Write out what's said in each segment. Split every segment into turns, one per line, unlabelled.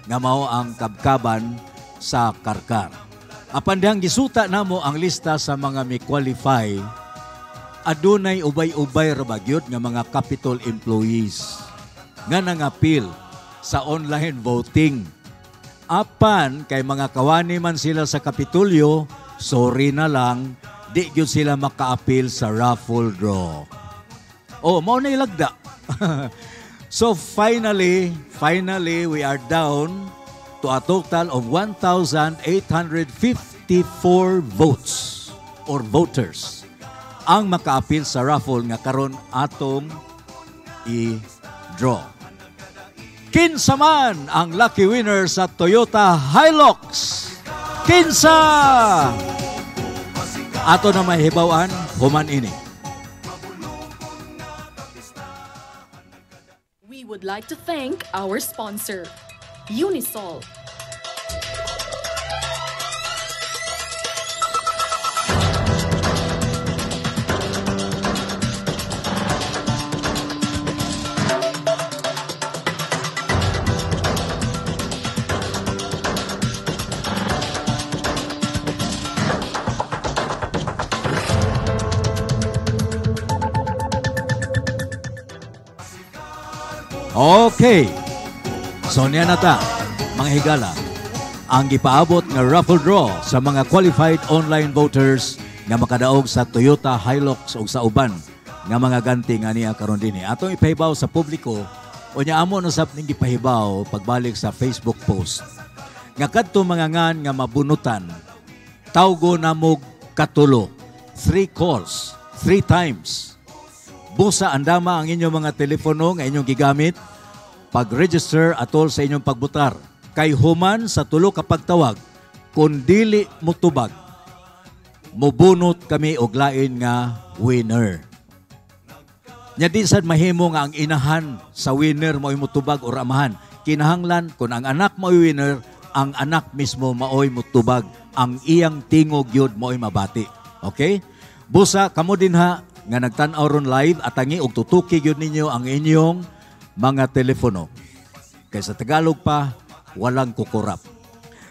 nga mao ang kabkaban sa Karkar. Apan dihang gisuta namo ang lista sa mga mi-qualify, adunay ubay-ubay ra ba gyud nga mga Capitol employees nga nangapil sa online voting. Apan kay mga kawani man sila sa Kapitolyo, sorry na lang, di gyud sila makaapil sa raffle draw. Oh, mao na ilagda. So finally, we are down to a total of 1,854 votes or voters ang makaapil sa raffle nga karon atong i-draw. Kinsa man ang lucky winner sa Toyota Hilux? Kinsa! Ato na mahibaw-an, human ini.
We would like to thank our sponsor, Unisol.
Okay. So niya na ta, mga higala, ang gipaabot nga raffle draw sa mga qualified online voters nga makadaog sa Toyota Hilux o sa uban nga mga ganti nga niya karon dinhi. Atong ipahibaw sa publiko o nya amo na sab ning gipahibaw pagbalik sa Facebook post. Nga kadto mga ngan nga mabunutan, tawgo namog katulo, 3 calls, 3 times. Busa andama ang inyong mga telepono nga inyong gigamit pag-register atol sa inyong pagbutar. Kay human sa tulo ka pagtawag, kun dili motubag, mobunot kami og lain nga winner. Nya di sad mahimo nga ang inahan sa winner mao'y motubag or amahan. Kinahanglan kun ang anak mao'y winner, ang anak mismo mao'y motubag, ang iyang tingog yun mao'y mabati. Okay? Busa kamo dinha nga nagtan-aw ron live atangi og tutuki gyud ninyo ang inyong mga telepono. Kay sa Tagalog pa, walang kukurap.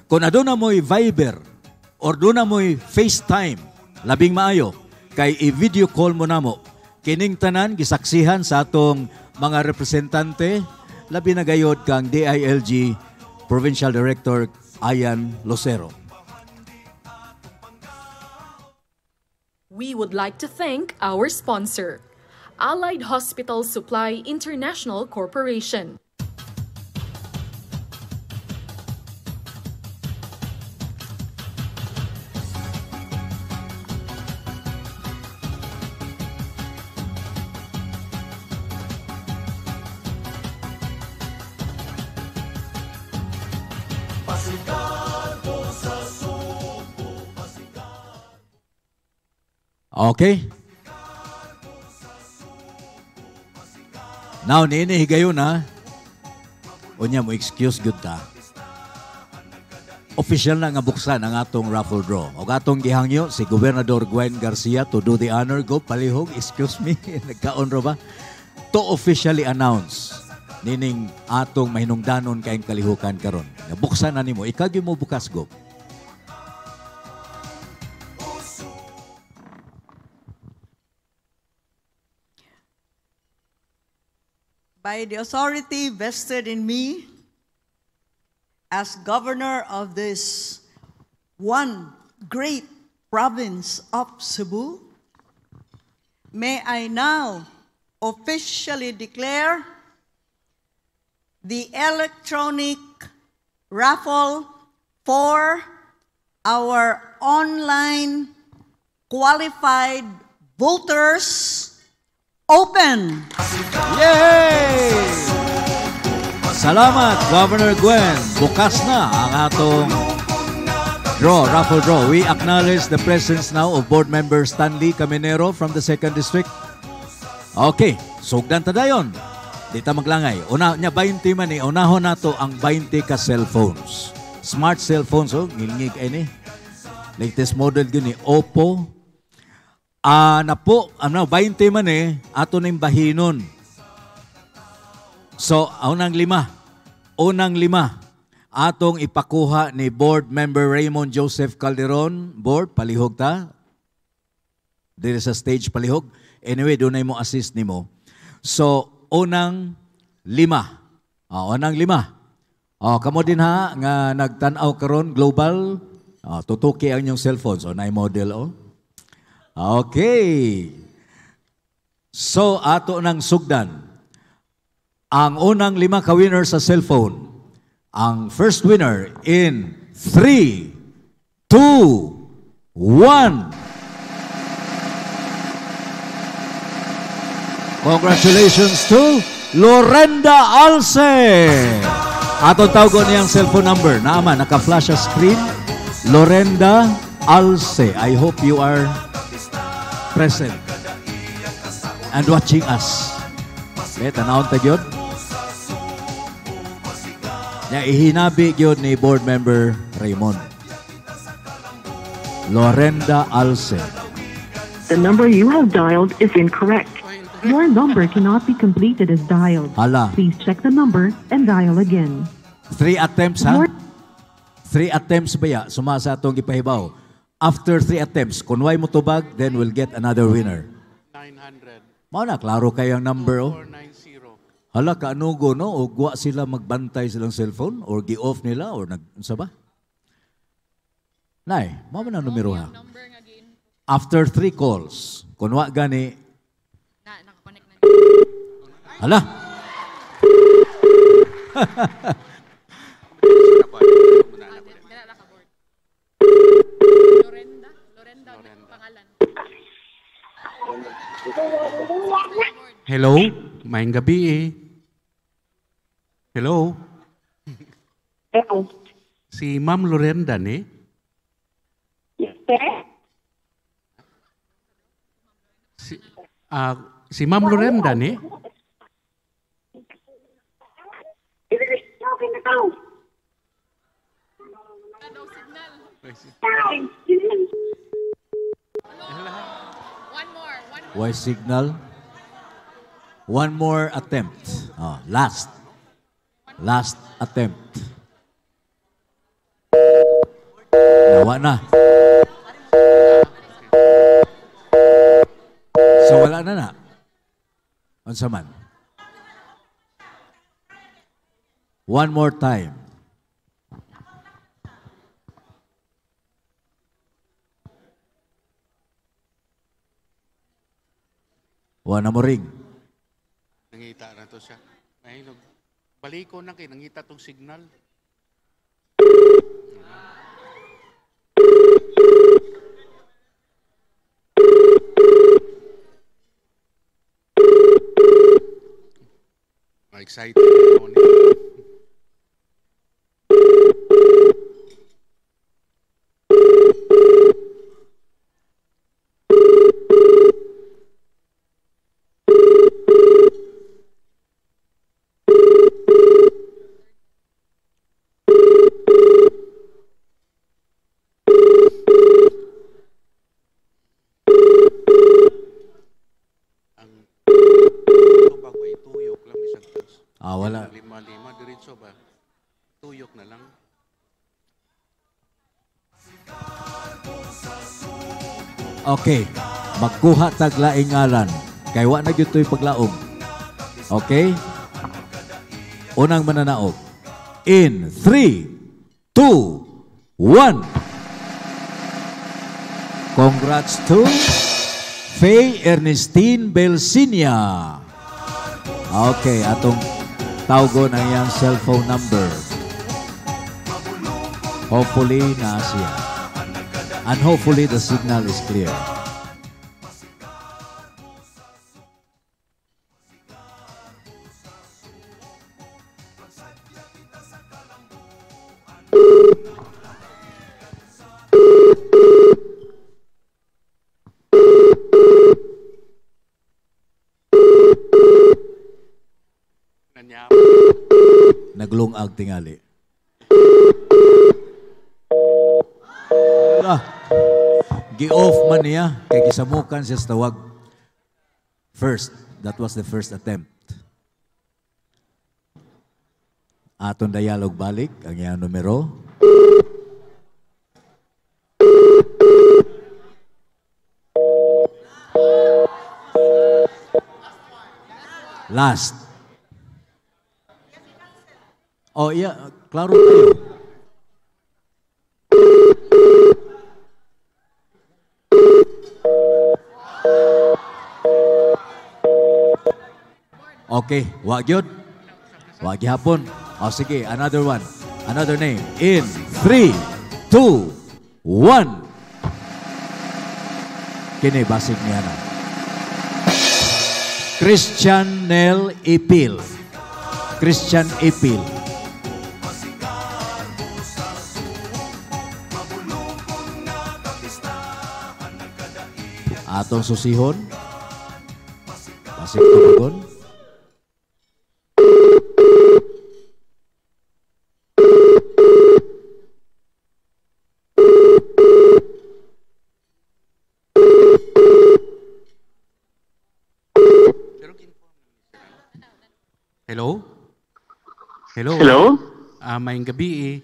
Kung aduna mo'y Viber or aduna mo'y FaceTime, labing maayo, kay i-video call mo namo. Kining tanan gisaksihan sa atong mga representante, labi na gayod kang DILG Provincial Director Ayan Lucero.
We would like to thank our sponsor, Allied Hospital Supply International Corporation.
Okay. Now, niini higayon ha. Unya mo excuse good ta. Official na nga buksan ang atong raffle draw. Og atong gihangyo si Gobernador Gwen Garcia to do the honor. Go palihog, excuse me, nagkaon ro ba? To officially announce nining atong mahinungdanon kaayong kalihukan karon. Buksan na nimo, ikaw gyud mo bukas go.
By the authority vested in me as governor of this one great province of Cebu, may I now officially declare the electronic raffle for our online qualified voters open.
Yay! Salamat, Governor Gwen. Bukas na ang atong draw, raffle draw. We acknowledge the presence now of Board Member Stanley Caminero from the 2nd District. Okay, sugdan ta dayon. Di ta maglangay. Una, nya 20 man ni, unahon nato ang 20 ka cellphones. Smart cellphones, oh, ngilngig ay ni. Latest model gyud ni Oppo. Napo, ano, 20 man eh, ato ning bahinon. So, unang lima. Atong ipakuha ni Board Member Raymond Joseph Calderon. Board, palihog ta. Diri sa stage, palihog. Anyway, dunay mo assist nimo. So, unang lima. Unang lima. Kamo din ha, nga nagtan-aw karon global. Tutuki ang inyong cellphone. So, naay model, oh. Okay. So, ato ng sugdan. Ang unang lima ka winner sa cellphone. Ang first winner in 3, 2, 1. Congratulations to Lorenda Alce. Atong tawgon niyang cellphone number. Naama, naka-flash sa screen. Lorenda Alce. I hope you are present and watching us. Okay, tanawon ta gyud. Nya ihinabi gyud ni Board Member Raymond. Lorenda Alce.
The number you have dialed is incorrect. Your number cannot be completed as dialed.
Hala.
Please check the number and dial again.
3 attempts, ha? 3 attempts ba ya? Suma sa atong gipahibaw. After 3 attempts, kung way mo tubag, then we'll get another winner.
900.
Mao na, klaro kayo ang number, oh.
490.
Hala, kaanugo, no? O guwa sila magbantay silang cellphone or gi-off nila or nag... Unsa ba? Nay, mao man ang numero, ha? After 3 calls, kung wa gani...
Na, nakakonect na.
Hala!
Lorenda? Lorenda, pangalan.
Hello? Maayong gabi eh. Hello?
Hello.
Si Ma'am Lorenda ni?
Yes, sir.
Si Ma'am Lorenda ni?
One more, one more.
Why signal? One more attempt. Oh, last. Last attempt. Nawa na. So wala na na. Unsa man? One more time. Wala na mo ring.
Nangita na to siya. Mahilog. Baliko na kay nangita tong signal. Excited ako ni.
Wala.
Lima-lima, diretso ba? Tuyok na lang.
Okay. Magkuha taglaing ngalan. Kay wa na gyud to'y paglaom. Okay? Unang mananaog. In 3, 2, 1. Congrats to Faye Ernestine Belsinia. Okay, atong tawgon ang iyang cellphone number. Hopefully, naa siya. And hopefully, the signal is clear. Naglungag tingali. Ah, gi-off man niya kay gisamukan siya sa tawag. First, that was the first attempt. Aton dialog balik ang iyang numero. Last. Oh, iya, klaro tayo. Okay, wa gyud. Wa gihapon. O sige, another one. Another name. In 3, 2, 1. Kini basig niya na. Christian Nel Ipil. Christian Ipil. Atong susihon. Basig tubagon.
Hello? Hello?
Hello?
Maayong gabi eh.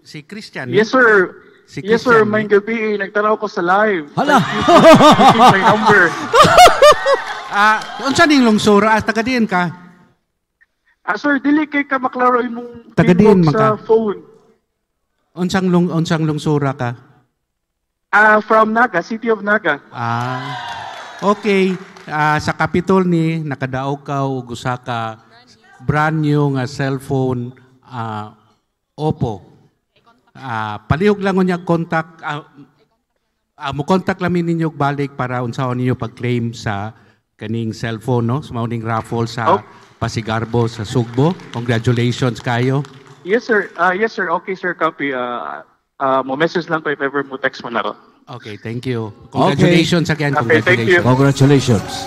Si Christian.
Yes, sir.
Si
Yes, sir.
Christian,
Maayong gabi eh. Nagtanaw ko sa live.
Hala!
Thank you for my number.
Unsa ning lungsura? Taga diin ka?
Sir, dili kay ka maklaro imong
Taga diin
inbox
man
sa
ka?
phone.
Unsang lungsura ka?
From Naga, City of Naga.
Okay. Sa Capitol ni nakadaog ka og usa ka brand new nga cellphone, Oppo. Palihog lang unya contact, mo contact lang mi ninyo balik para unsaon ninyo pag-claim sa kaning cellphone, no? Sa mao ning raffle sa
Oh.
Pasigarbo sa Sugbo. Congratulations kayo.
Yes, sir. Yes, sir. Okay, sir. Copy. Mo message lang ko if ever mo text mo na ro.
Okay, thank you. Congratulations again.
Okay, thank you.
Congratulations.
Congratulations.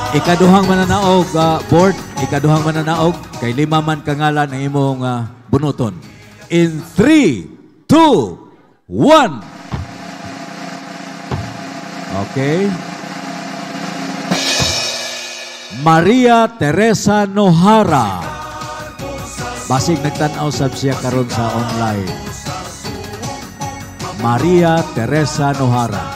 Ikaduhang mananaog, board, ikaduhang mananaog, kay lima man kangalan ang imong bunuton. In 3, 2, 1. Okay. Maria Teresa Nohara. Basig nagtan-aw sab siya karon sa online. Maria Teresa Nohara.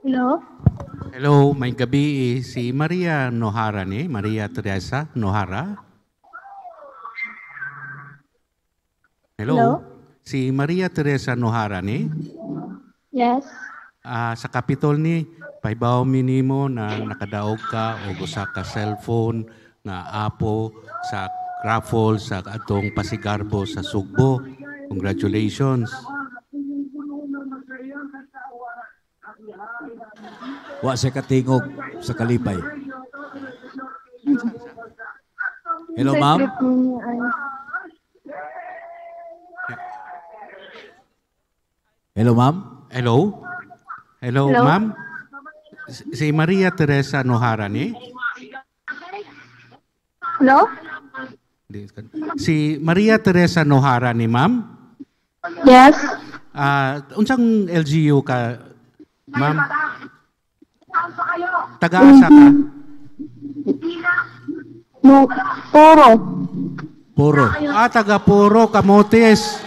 Hello?
Hello, may gabi eh. Si Maria Nohara ni, Maria Teresa Nohara. Hello?
Hello?
Si Maria Teresa Nohara ni.
Yes.
Sa Capitol ni, paibaw minimo na nakadaog ka o usa ka cellphone nga Apo sa raffle sa atong Pasigarbo sa Sugbo. Congratulations.
Wa siya katingog sa kalipay. Hello, ma'am. Hello, ma'am.
Hello? Hello,
Hello?
ma'am. Si Maria Teresa Nohara ni?
Hello?
Si Maria Teresa Nohara ni, ma'am?
Yes.
Unsang LGU ka, ma'am? Taga-asa ka?
No, Puro.
Puro.
Taga Puro, Camotes.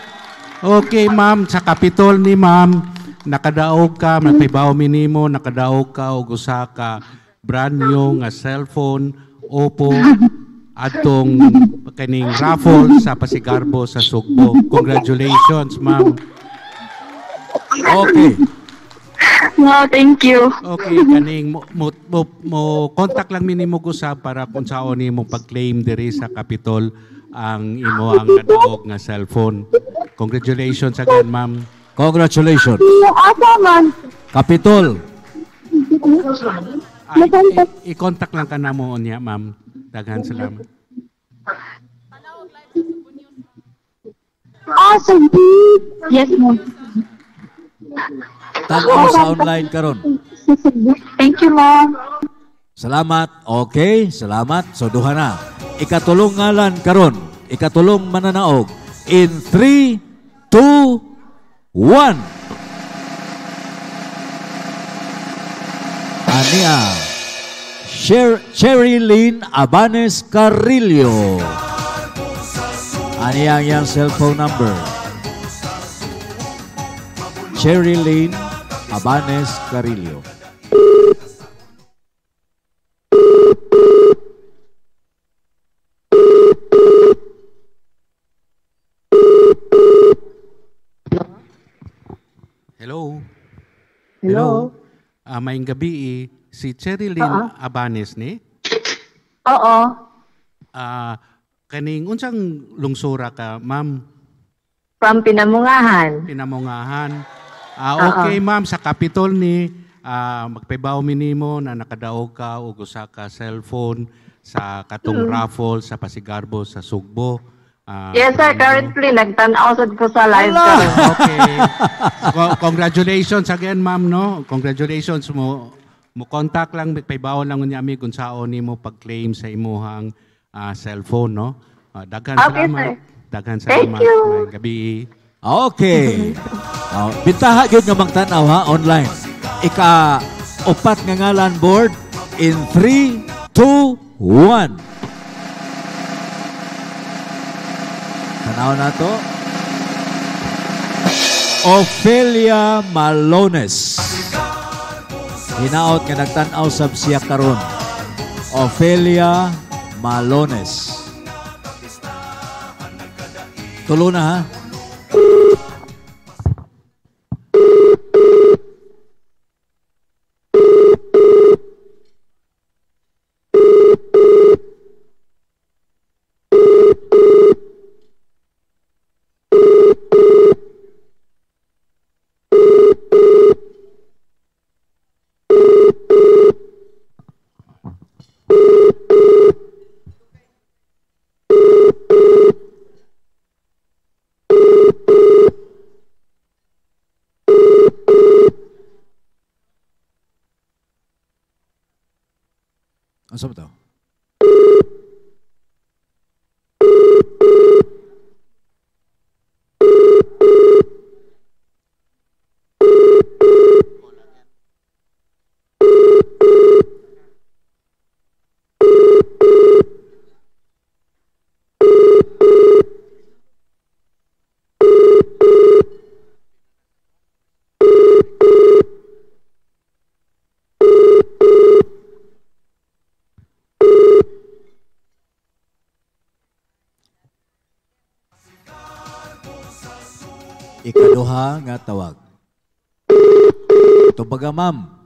Okay, ma'am. Sa Capitol ni ma'am, nakadaog ka, nagpaibaw minimo, nakadaog ka og usa ka brand new nga cellphone, Oppo, atong kaning raffle sa Pasigarbo sa Sugbo. Congratulations, ma'am.
Okay.
No, thank you.
Okay, kaning mo contact lang minimo ko sa para kung saon nimo pag-claim diri sa Capitol ang imo ang nadaog nga cellphone. Congratulations again, ma'am.
Congratulations.
Asa man?
Capitol.
I-contact lang ka na mo niya, ma'am. Daghan salamat.
Sige. Yes, ma'am.
Tan-aw sa online karon.
Thank you, ma'am.
Salamat. Okay, salamat. So duha na. Ikatulong ngalan karon. Ikatulong mananaog. In 3, 2, 1. Ania Cherry Lynn Abanes Carrillo. Ania ang iyang cellphone number. Cherry Lynn Abanes Carrillo.
Hello.
Hello.
Maayong gabi, si Cherry Lynn Abanes ni?
Oo.
Kaning unsang lungsura ka, ma'am?
From Pinamungahan.
Pinamungahan. Okay, ma'am, sa Capitol ni magpaibaw mi nimo na nakadaog ka og usa ka cellphone sa katong raffle sa Pasigarbo sa Sugbo.
Yes, sir. Currently, nagtan-aw sad ko sa live karon.
Okay. So, congratulations again, ma'am, no? Congratulations mo. Mo contact lang, paibaw lang unya mi kung saon nimo pag-claim sa imuhang cellphone, no? Daghan
Okay,
salamat.
sir.
Daghan
Thank
salamat.
you.
Maayong gabi.
Okay. Bintaha gyud nga magtan-aw ha online. Ika-upat nga ngalan board in 3, 2, 1. Tanaw na to. Ophelia Malones. Hinaot nga nagtan-aw sab siya karon. Ophelia Malones. Tulo na ha. Ano ba ito? Ikaduha nga tawag. Tubaga, ma'am.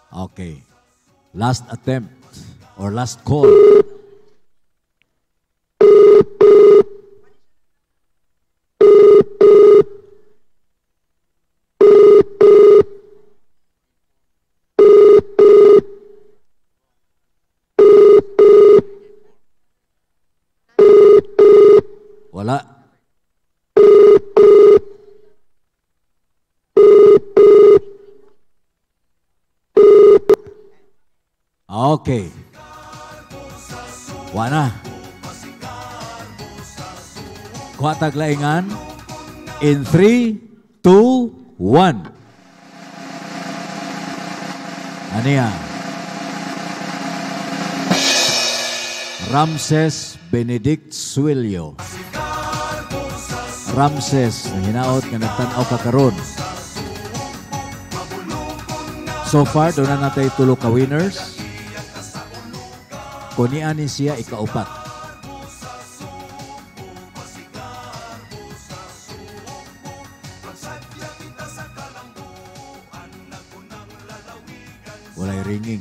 Okay. Last attempt or last call. Wala. Okay. Wala. Kuha taglaingan. In 3, 2, 1. Aniya. Ramses Benedict Suelio. Ramses, na hinaot nga nagtan-aw ka karon. So far, doon na natay tulo ka winners. Kunian ni siya ikaupat. Walay ringing.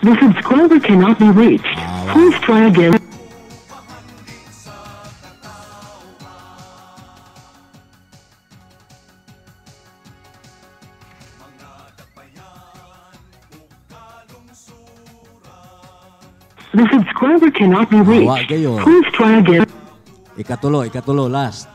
The subscriber cannot be reached. Please try again. The subscriber cannot be
Wa
reached.
gayon.
Please try again.
Ikatulo, ikatulo, last.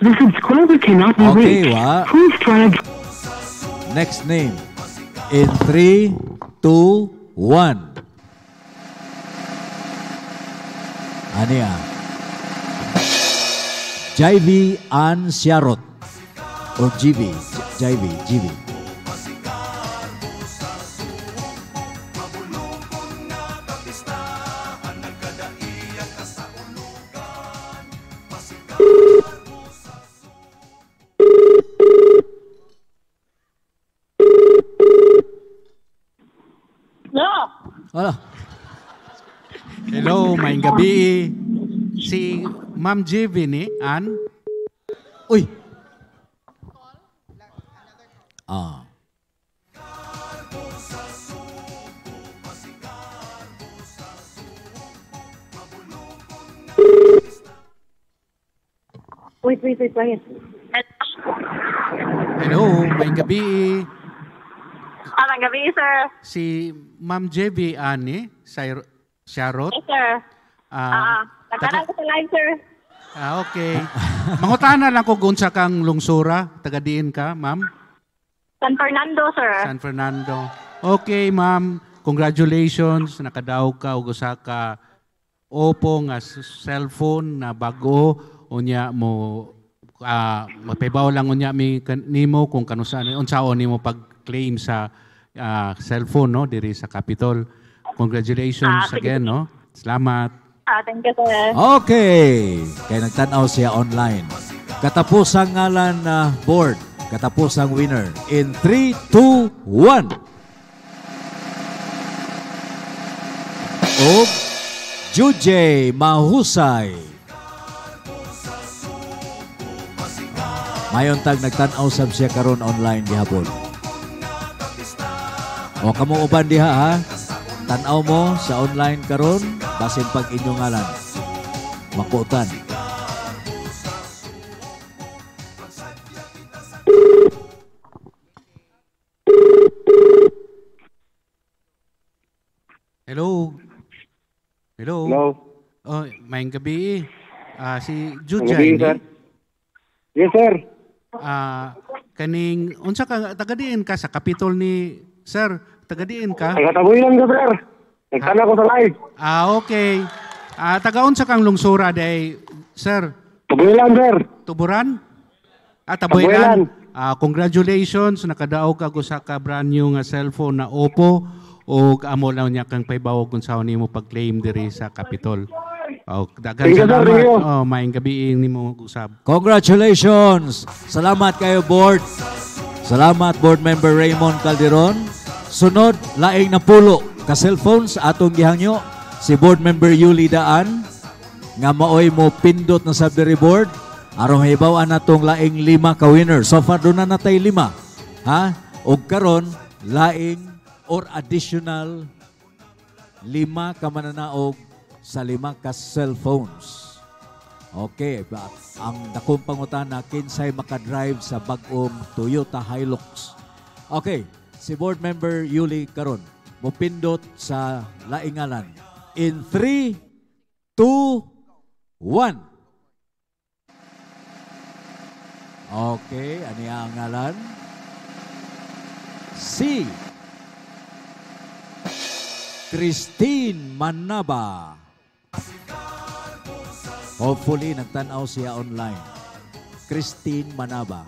The subscriber cannot be
Okay,
reached.
wa.
Please try again.
Next name. In 3, 2, 1. Ania. Jivy Ann Siarot. Or GV. Jivy, GV.
No.
Wala.
Hello, maayong gabi. Si Ma'am JV ni Ann.
Uy. Ah.
Wait, wait, wait, wait.
Hello, maayong gabi.
Maayong gabi, sir.
Si Ma'am JV ani Siarot.
Yes, sir.
Ah,
Nagkarang ko sa live, sir.
Ah, okay. Mangutana lang ko kung unsa kang lungsura, taga diin ka, ma'am?
San Fernando, sir.
San Fernando. Okay, ma'am. Congratulations, nakadaog ka og usa ka Oppo nga cellphone na bago unya mo magpahibaw lang unya mi nimo kung kanusaan unsaon nimo pag-claim sa cellphone, no, diri sa Capitol. Congratulations
Sige.
Again, no. Salamat.
Thank you, sir.
Okay. Kaya nagtanaw siya online. Katapusang ngalan na board. Katapusang winner. In 3, 2, 1. Og Juje Mahusay. Mayon tag nagtan-aw sab siya karon online gihapon. O kamo uban diha ha. Tan-aw mo sa online karon basin pag inyong ngalan. Makutan.
Hello. Hello.
Hello.
Oh, maayong gabi. Si
Maayong
Jujay
gabi,
ni.
sir. Yes, sir.
Kaning unsa ka taga diin ka sa Capitol ni sir? Taga diin ka?
Taga Tabuelan ko, sir. Nagtanaw ko sa live.
Okay. Taga unsa kang lungsura day, sir?
Tabuelan, sir.
Tuburan? Tabuelan.
Tabuelan.
Congratulations, nakadaog ka usa ka brand new nga cellphone na Oppo ug amo lang niya kang pahibaw kung saan nimo pag-claim diri sa Capitol. Oh, daghan
Thank you, sir.
salamat.
Thank you.
Oh, maayong gabi nimo usab.
Congratulations! Salamat kayo, board. Salamat, board member Raymond Calderon. Sunod, laing napulo ka cellphones atong gihangyo si board member Yuli Daan nga maoy mo pindot na sab diri board aron mahibaw-an natong laing 5 ka winner. So far doon na natay 5. Ha? Og karon laing or additional 5 ka mananaog sa 5 ka cellphones. Okay, ang dakong pangutana kinsay makadrive sa bag-ong Toyota Hilux. Okay, si board member Yuli karon mopindot sa laingalan. In 3, 2, 1. Okay, ani ang ngalan? Si Christine Manaba. Hopefully, nagtanaw siya online. Christine Manaba.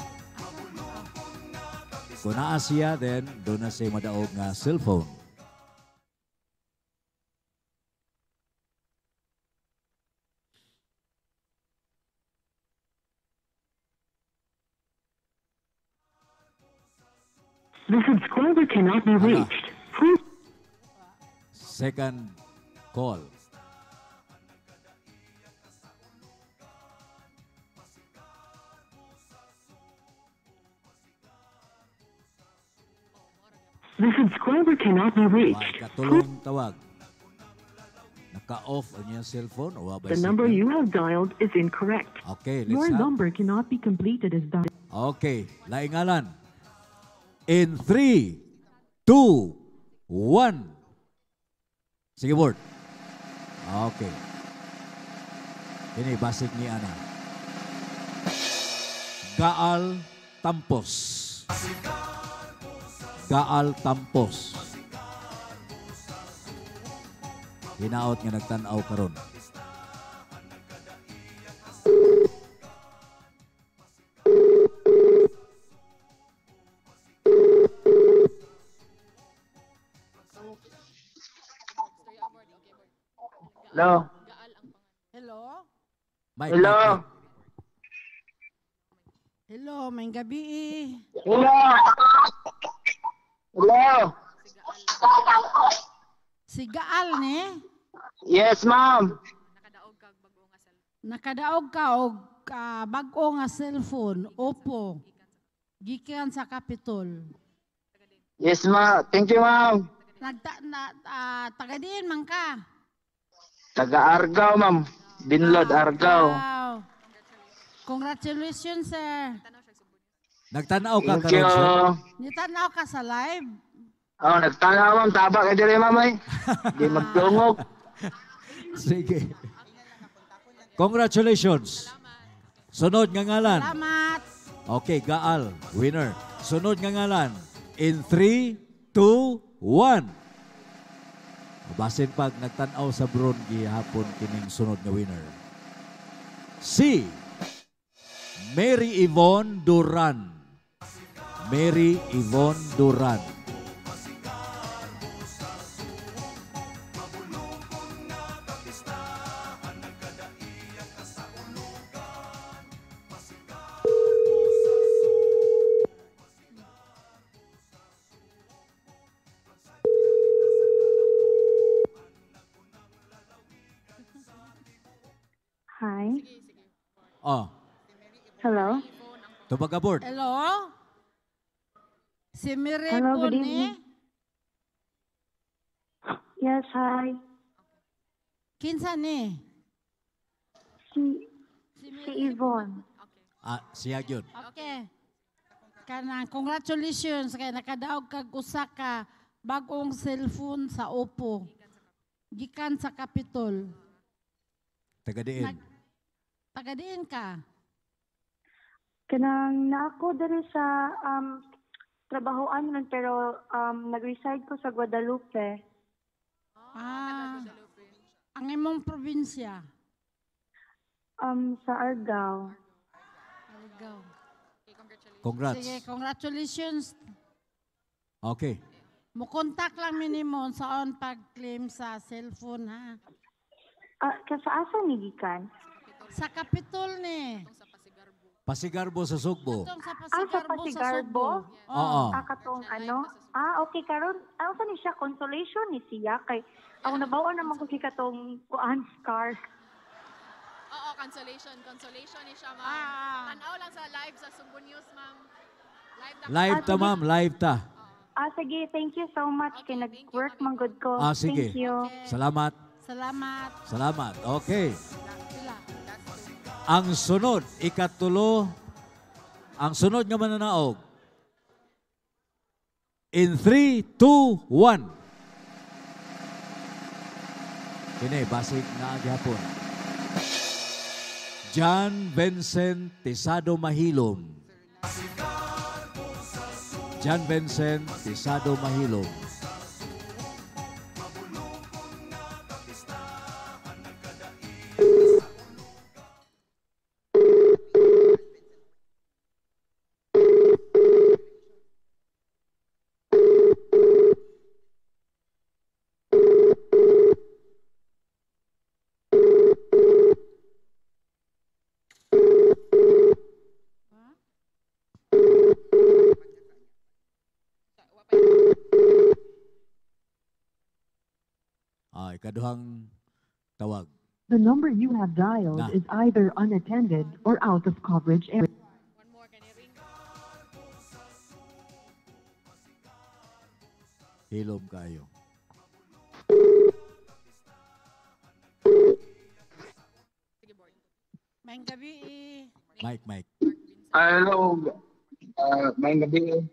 Kung naa siya, then doon na siya madaog nga cellphone.
The subscriber cannot be reached. Please
Second call.
The subscriber cannot be reached.
Katulong tawag. Naka-off ang iyang cellphone o wa ba
The number
signal?
You have dialed is incorrect.
Okay, let's
Your
have.
Number cannot be completed as dialed.
Okay, laing ngalan. In 3, 2, 1. Sige, board. Okay. Kini basig ni ana. Gaal Tampos. Gaal Tampos. Hinaot nga nagtan-aw karon.
Hello.
Hello?
Mike,
Hello.
Mike, Mike.
Hello, may gabi eh.
Hello. Hello.
Si Gaal ni?
Yes, ma'am.
Nakadaog ka og bag-o nga cellphone, Oppo. Gikan sa Capitol.
Yes, ma'am. Thank you, ma'am.
Nagta na taga diin man ka.
Taga Argao, ma'am. Binlod, Argao.
Wow. Congratulations, sir.
Nagtan-aw ka
Thank you.
karon, sir?
Nitanaw ka sa live?
Oh, nagtanaw, ma'am. Taba ka diri, ma'am, ay. Di magdungog.
Sige. Congratulations. Sunod nga ngalan.
Salamat.
Okay, Gaal, winner. Sunod nga ngalan. In 3, 2, 1. Basin pag nagtan-aw sa Bron gihapon kining sunod nga winner. Si Mary Yvonne Duran. Mary Yvonne Duran.
Hi.
Oh,
Hello.
Tubag aboard.
Hello? Si Mary
Hello,
po
good
ni?
Evening. Yes, hi.
Kinsa ni?
Si Yvonne.
Ah, siya gyud.
Okay. Kanang congratulations kay nakadaog kag usa ka bag-ong cellphone sa Oppo. Gikan sa Capitol.
Taga diin.
Taga diin ka?
Kanang naa ko diri sa trabahoan man pero nag-reside ko sa Guadalupe.
Ah. Ang imong probinsya?
Sa Argao.
Argao.
Congrats.
Sige, congratulations.
Okay.
Mo-contact lang mi nimo sa pag-claim sa cellphone ha.
Ah, sa asa ni gikan?
Sa Capitol ni.
Pasigarbo sa Sugbo.
Katong sa
Ah, sa
Pasigarbo sa
Pasigarbo?
Sugbo.
Oo.
Ah, katong ano? Ah, okay karon. Ah, unsa ni siya, consolation ni siya kay ako nabaw naman ko si katong kuan car.
Oo, consolation. Consolation ni siya, ma'am.
Ah.
Tanaw lang sa live sa Sugbo News, ma'am. Live na.
Live ta, ma'am, live ta.
Ah, sige, thank you so much
Okay,
kay
thank you,
nag-work
Ma'am
man gud ko.
Ah, sige.
Thank you.
Salamat.
Salamat.
Salamat. Okay.
Sila.
Ang sunod, ikatulo, ang sunod nga mananaog. In 3, 2, 1. Kini, basig na gihapon. John Vincent Tisado Mahilom. John Vincent Tisado Mahilom. Ah, ikaduhang tawag.
The number you have dialed
Nah.
is either unattended or out of coverage area.
One more, can ring?
Hilom kayo.
Maayong gabi eh.
Mike, Mike.
Hello. Maayong gabi.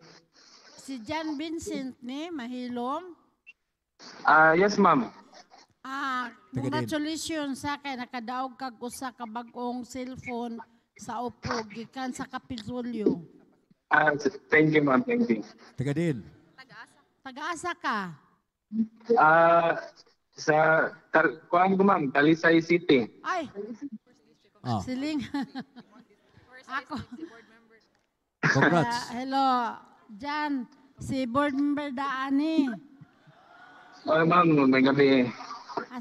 Si John Vincent ni Mahilom.
Yes, ma'am.
Taga diin.
Congratulations sa kay nakadaog kag usa ka bag-ong cellphone sa Oppo gikan sa Kapitolyo.
Thank you, ma'am. Thank you.
Taga diin.
Taga-asa ka?
Sa kuan ko, ma'am, Talisay City.
Ay. Siling. Ako.
Congrats.
Hello, Jan, si board member daani.
Oh, ma'am, may gabi.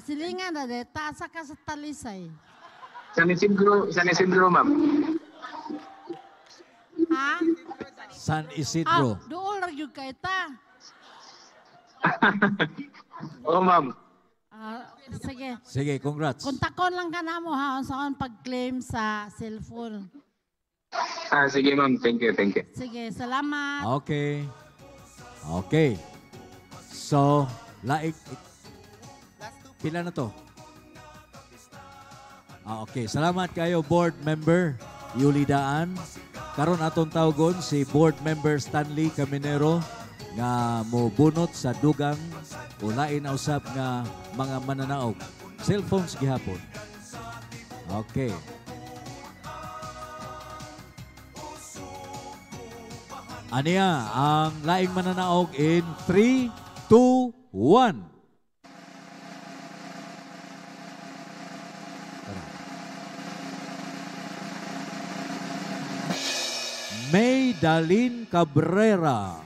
Silingan na de, taasa ka sa Talisay.
San Isidro, San Isidro, ma'am.
Ha?
San Isidro.
Dool ra gyud kay ta.
Oh, ma'am.
Sige.
Sige, congrats.
Kontakon lang ka na mo ha unsaon pag-claim sa cellphone.
Sige, ma'am. Thank you, thank you.
Sige, salamat.
Okay. Okay. So, laik. Pila na to? Okay. Salamat kayo, board member Yuli Daan. Karon atong tawgon si board member Stanley Caminero nga mobunot sa dugang o lain na usab nga mga mananaog. Cellphones gihapon. Okay. Aniya ang laing mananaog in 3, 2, 1. Tara. May Dalin Cabrera.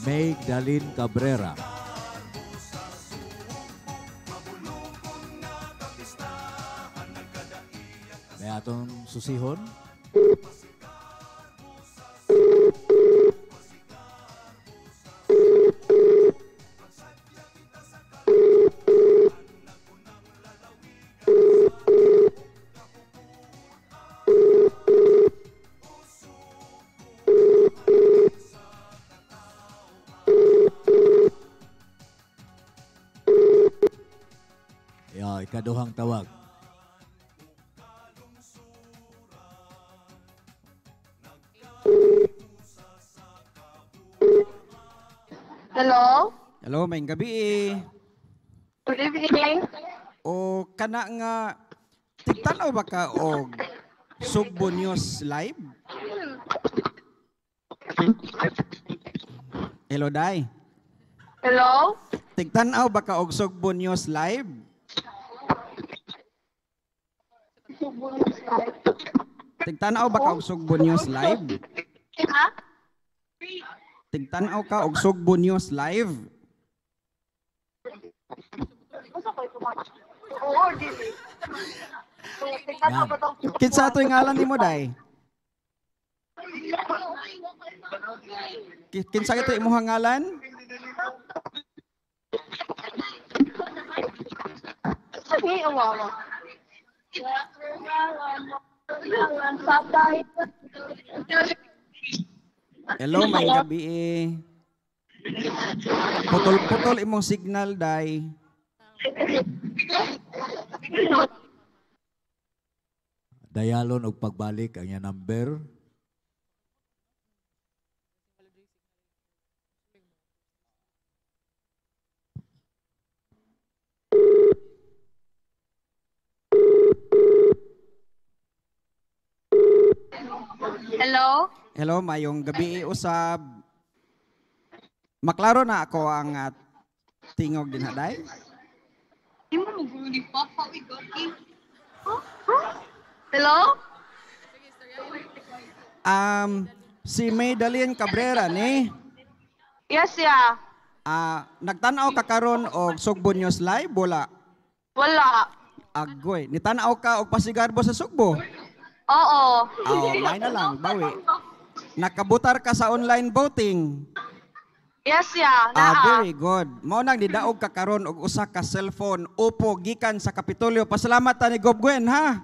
May Dalin Cabrera. May atong susihon. Ya, ikaduhang tawag.
Hello?
Hello, maayong gabi.
Good evening.
O kana nga tigtan-aw ba ka og Sugbo News Live? Hello, Day.
Hello?
Tigtan-aw ba ka og Sugbo News Live? Tigtan-aw ba ka og Sugbo News Live?
Ha?
Tigtan-aw ka og Sugbo News Live?
Oo, dili.
Kinsa ato'y ngalan nimo, Day? Kinsa ito imong ngalan?
Sige, uwawa.
Hello, may gabi eh. Putol-putol imong signal, Day.
Dayalon og pagbalik ang iyang number.
Hello?
Hello, mayong gabi usab. Maklaro na ako ang tingog din haday.
Hello?
Si Maydalene Cabrera ni.
Yes, yeah.
Nagtan-aw ka karon og Sugbo News Live wala?
Wala.
Agoy, nitan-aw ka og pasigarbo sa Sugbo?
Oo.
Oh, may na lang, bawi. Nakabutar ka sa online voting.
Yes, yeah. Naa.
Very good. Mao nang nidaog ka karon og usa ka cellphone Oppo gikan sa Kapitolyo. Pasalamat ta ni Gob Gwen, ha?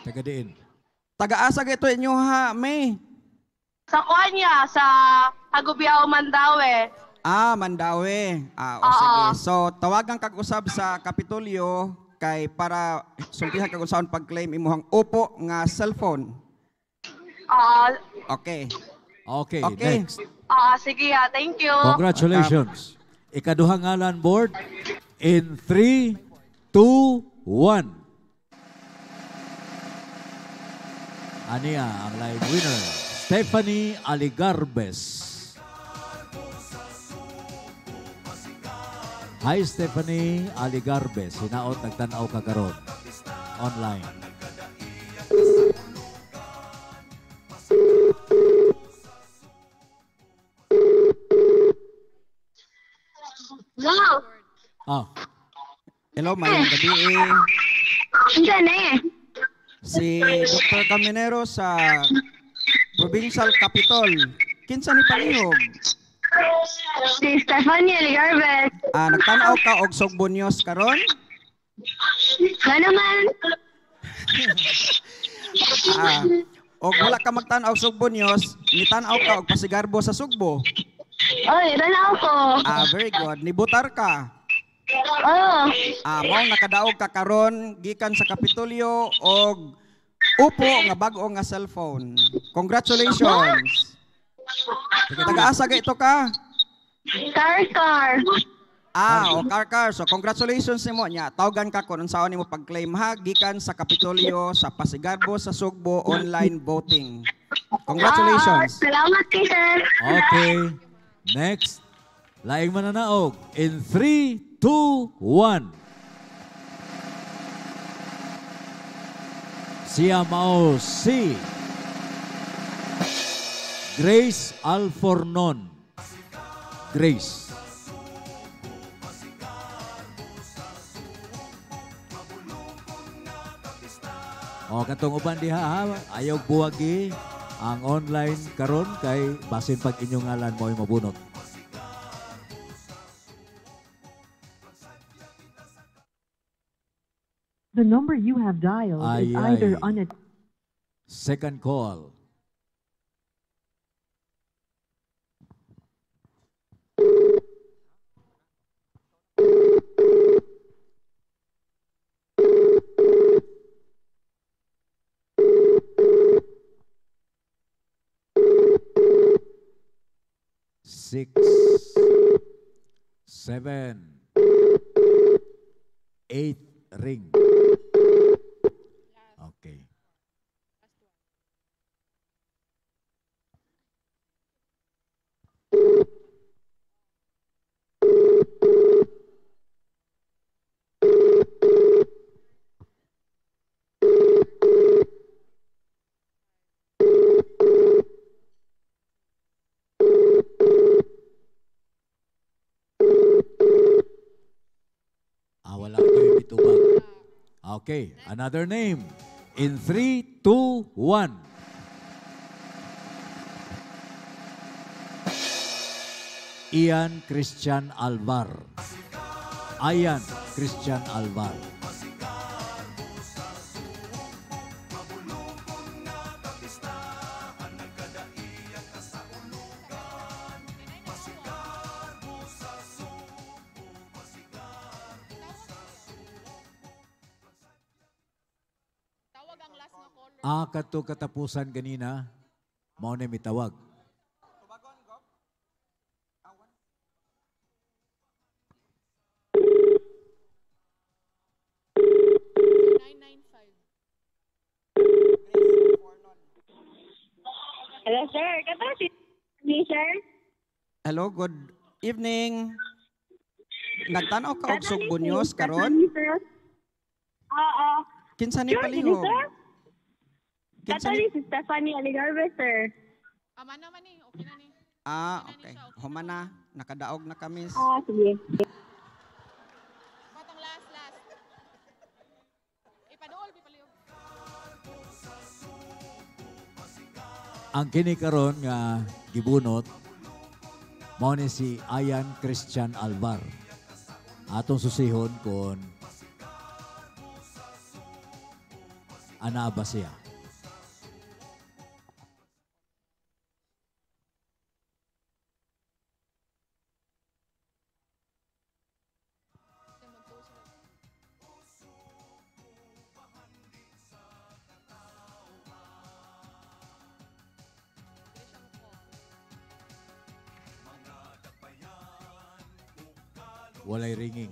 Taga diin.
Taga-asa gito inyo ha, May?
Sa kuan niya, sa Hagubiao, Mandaue.
Mandaue. O
Oo.
sige. So, tawagan kag usab sa Kapitolyo Kay para sultihan ka kung saan pag-claim imuhang Oppo nga cellphone.
Ah,
Okay.
Okay,
Okay.
next.
ah, sige ha. Thank you.
Congratulations. Ikaduhang ngalan, board. In 3, 2, 1. Ania ang live winner, Stephanie Aligarbes. Hi, Stephanie Aligarbes. Hinaot nagtan-aw ka karon online.
Hello.
Ah,
Hello, mayong gabi eh.
Unsa na eh?
Si Dr. Caminero sa Provincial Capitol. Kinsa ni palihog?
Si Stephanie Aligarves.
Ah, nagtan-aw ka og Sugbo News karon?
Nga naman.
Ah, og wala ka magtan-aw og Sugbo News, nitan-aw ka og pasigarbo sa Sugbo.
Oy, tanaw ko.
Ah, very good. Nibutar ka.
Oh,
Ah, mao nakadaog ka karon gikan sa Kapitolyo og Oppo nga bag-o nga cellphone. Congratulations. Taga-asa ga ito ka?
Car car.
Ah, o car car. So congratulations nimo nya. Tawgan ka kun unsaon nimo pag-claim ha gikan sa Kapitolyo sa Pasigarbo sa Sugbo online voting. Congratulations.
Ah, salamat kay sir.
Okay. Next. Laing mananaog. In 3, 2, 1. Siya mao si Grace Alfornon. Grace. O katong uban diha ha, ayaw buwagi ang online karon kay basin pag inyong ngalan mo'y mabunot.
The number you have dialed
Ay,
is either
ay.
unattended.
Second call. Six, 7, 8 ring. Okay. Ah, wala kayo bitubag. Okay, another name. In 3, 2, 1. Ian Christian Alvar. Ian Christian Alvar. Ah, kadto katapusan ganina, mao na mitawag.
Hello sir, kato si ni sir.
Hello, good evening. Nagtan-aw ka og Sugbo News karon?
Oo.
Kinsa ni
Sure,
palihog?
sir.
Kinsa
Kato
ni
ni si Stephanie Aligarves sir.
Ah, okay. Human na, nakadaog na kami.
Ah, sige.
Ang kini karon nga gibunot mao ni si Ian Christian Alvar. Atong susihon kon ana ba siya. Walay ringing.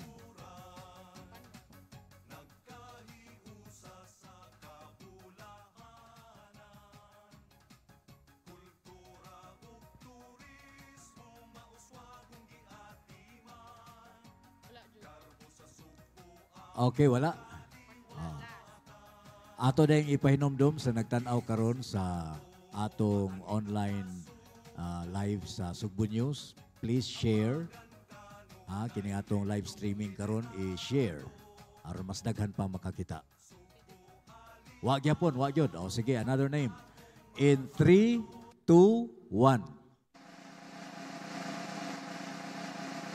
Okay, wala. Ah. Ato na yung ipahinomdom sa nagtan-aw karon sa atong online live sa Sugbo News. Please share. Ha, kini atong live streaming karon i-share aron mas daghan pa makakita. Wa gyapon, wa gyud. O sige, another name. In 3, 2, 1.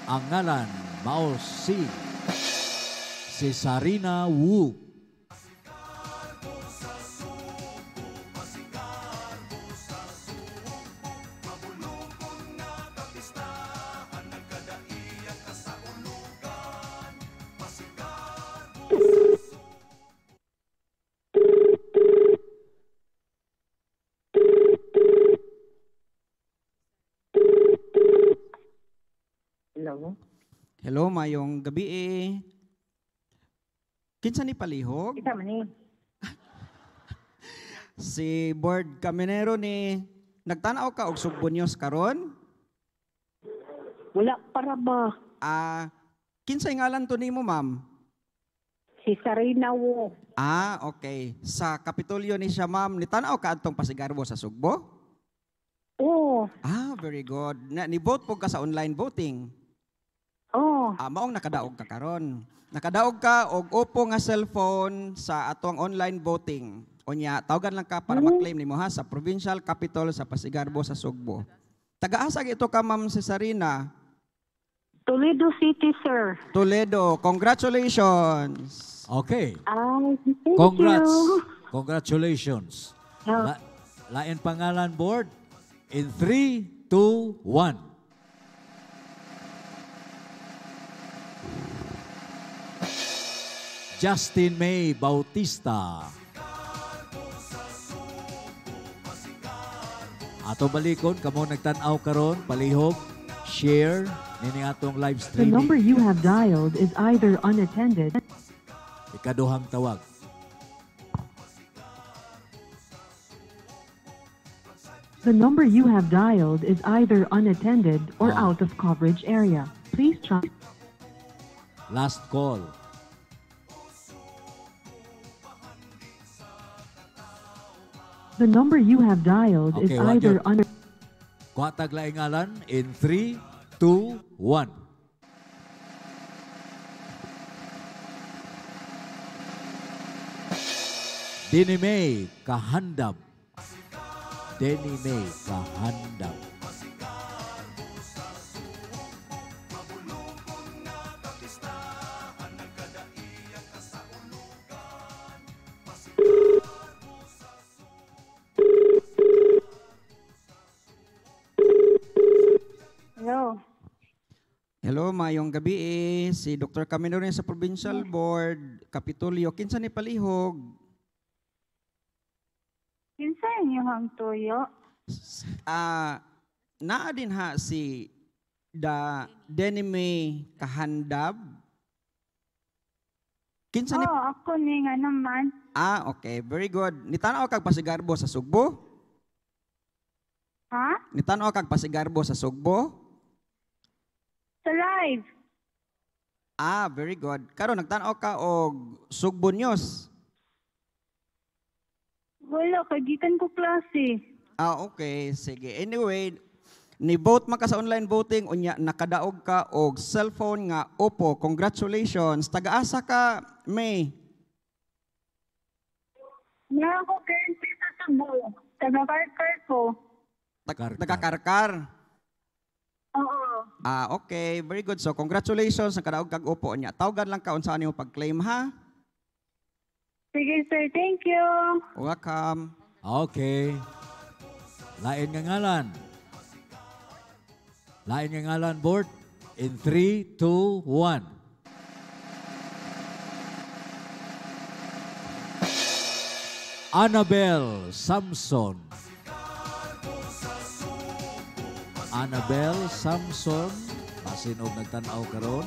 Ang ngalan mao si Cesarina Wu.
Hello.
Hello, mayong gabi eh. Kinsa ni palihog?
Kita man ni.
Si Board Caminero ni nagtan-aw ka og Sugbo News karon?
Wala para ba?
Ah, kinsay ngalan to nimo, ma'am?
Si Sarina Wo.
Ah, okay. Sa Kapitolyo ni siya, ma'am. Nitan-aw ka adtong Pasigarbo sa Sugbo?
Oo.
Ah, very good. Na, ni-vote po ka sa online voting.
Oo.
Ah, maong nakadaog ka karon. Nakadaog ka og Oppo nga cellphone sa atong online voting. Unya, tawagan lang ka para ma-claim nimo ha sa Provincial Capitol sa Pasigarbo sa Sugbo. Taga-asa ito ka, Ma'am Cesarina?
Toledo City, sir.
Toledo. Congratulations.
Okay.
Ay, thank
Congrats.
you.
Congratulations.
Oh.
Lain pangalan board in 3, 2, 1. Justin May Bautista. Ato balikon kamo nagtan-aw karon palihog share nini atong live
The
streaming.
number you have dialed is either unattended
Ikaduhang tawag.
The number you have dialed is either unattended or out of coverage area. Please try.
Last call.
The number you have dialed is
Okay, wa
either
gyud. Kuha tag laing ngalan in 3, 2, 1. Denny May Kahandam. Denny May Kahandam.
Hello.
Hello, mayong gabi eh. Si Dr. Camino rin sa Provincial Board, Kapitolyo. Kinsa ni palihog?
Kinsa inyong tuyo?
Ah, naa din ha si da Denny May Kahandab. Kinsa ni
Oh, ako ni nga naman.
Ah, okay. Very good. Nitanaw kag Pasigarbo sa Sugbo?
Ha?
Nitanaw kag Pasigarbo sa Sugbo?
Sa live.
Ah, very good. Karon nagtan-aw ka og Sugbo News.
Wala, kagikan ko klase.
Ah, okay. Sige. Anyway, ni-vote man ka sa online voting, unya nakadaog ka og cellphone nga Oppo. Congratulations. Taga-asa ka, May?
Na ako currently sa Cebu. Taga-Karkar ko.
Taga-Karkar.
Oo.
Ah, okay. Very good. So, congratulations. Nakadaog kag Oppo unya. Tawagan lang ka unsa nimo pag-claim ha.
Sige, sir. Thank you.
Welcome.
Okay. Lain nga ngalan. Lain nga ngalan, board. In 3, 2, 1. Annabel Samson. Annabel Samson. Basin og nagtan-aw karon.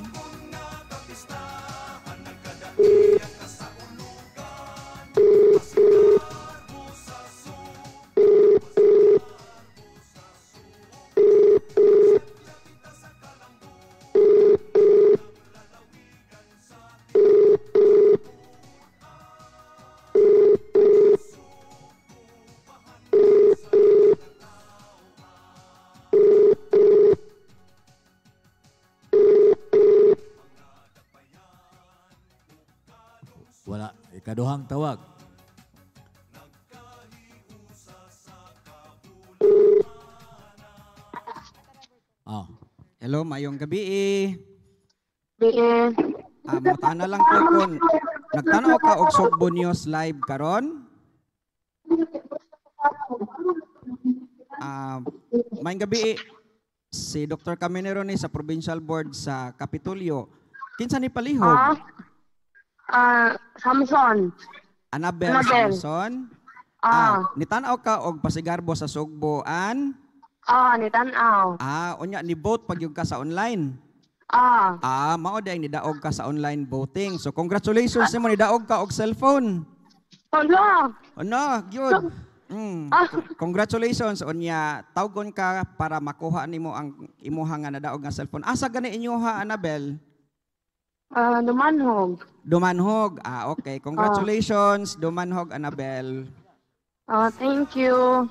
Ikaduhang tawag. Ah.
Hello, mayong gabi eh.
Bien.
Ah, mutana lang ko kung nagtanaw ka og Sugbo News Live karon? Ah, mayong gabi eh. Si Dr. Caminero ni sa Provincial Board sa Kapitolyo. Kinsa ni palihog?
Samson.
Annabel,
Annabel.
Samson.
Ah.
Nitanaw ka og Pasigarbo sa Sugbo an?
Nitanaw.
Unya ni vote pag ka sa online. Mao day nidaog ka sa online voting. So congratulations nimo, nidaog ka og cellphone.
Ano?
Ano, gyud. Congratulations unya, tawgon ka para makuha nimo ang imuha nga nadaog nga cellphone. Asa gani inyoha, Annabel?
Dumanhog.
Dumanhog. Okay. Congratulations, Dumanhog, Annabel.
Thank you.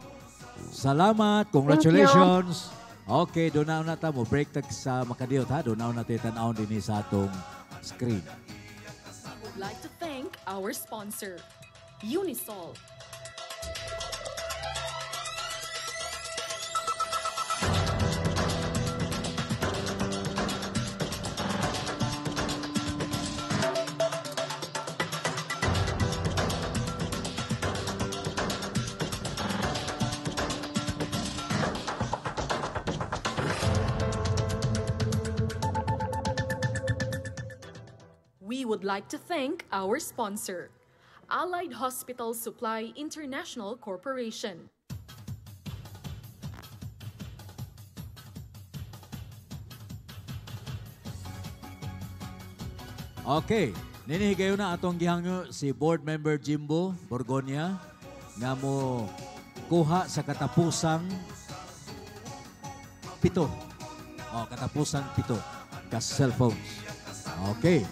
Salamat. Congratulations. Okay, doon na ta mo break tag sa makadiyot ha. Doon na tayo tan-awon dinhi sa atong screen.
We would like to thank our sponsor, Unisol. We would like to thank our sponsor, Allied Hospital Supply International Corporation.
Okay, ninihigayon na atong gihangyo si Board Member Jimbo Borgonia nga mo kuha sa katapusang 7. O, katapusang 7 ka cellphones. Okay.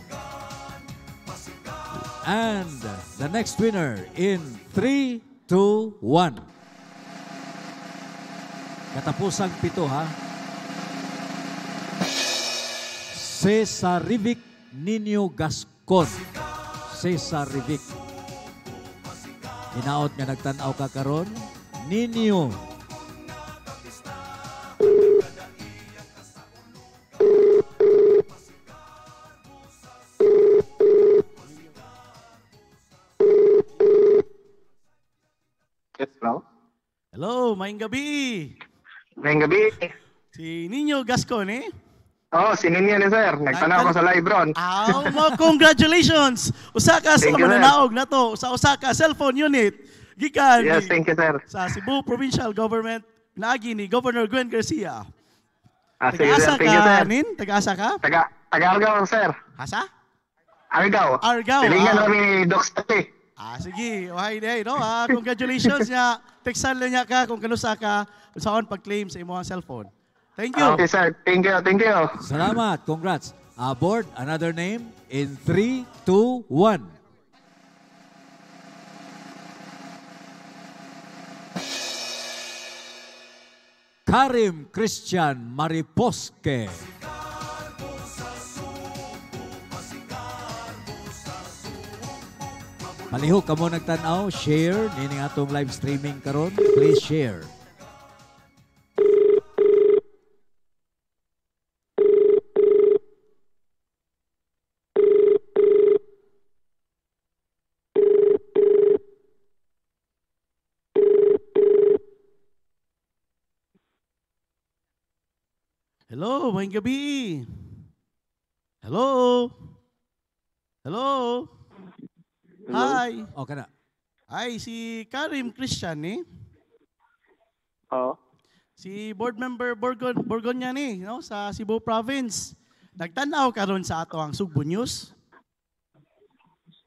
And the next winner in 3, 2, 1. Katapusang 7, ha? Cesarivic Nino Gascon. Cesarivic. Hinaot nga nagtan-aw ka karon, Nino.
Yes, hello.
Hello, maayong gabi.
Maayong gabi.
Si Nino Gascon, eh?
Oh, si Nino ni sir. Nagtanaw ko sa live ron.
Congratulations! Usa ka sa
Thank you, sir.
mananaog na to, sa usa ka cellphone unit. Gikan
Yes, thank you, sir.
sa Cebu Provincial Government, naagi ni Governor Gwen Garcia.
Sige,
Taga-asa
sir. Thank you,
ka,
sir.
Nin? Taga-asa ka?
Taga Argao, sir.
Asa?
Argao.
Argao.
Silingan kami ni Doc Sati.
Sige. Okay, day, no? Congratulations niya. Textan lang niya ka kung kanusa ka saan pag-claim sa imong cellphone. Thank you.
Okay, sir. Thank you. Thank you.
Salamat. Congrats. Board, another name in 3, 2, 1. Karim Christian Mariposque. Palihog ka mo nagtan-aw, share nining atong live streaming karon. Please share.
Hello, maayong gabi. Hello. Hello.
Hello.
Hi.
Okay na.
Ay, si Karim Christian, eh?
Oo.
Si board member Borgonya ni, no, sa Cebu Province. Nagtan-aw karon sa ato ang Sugbo News.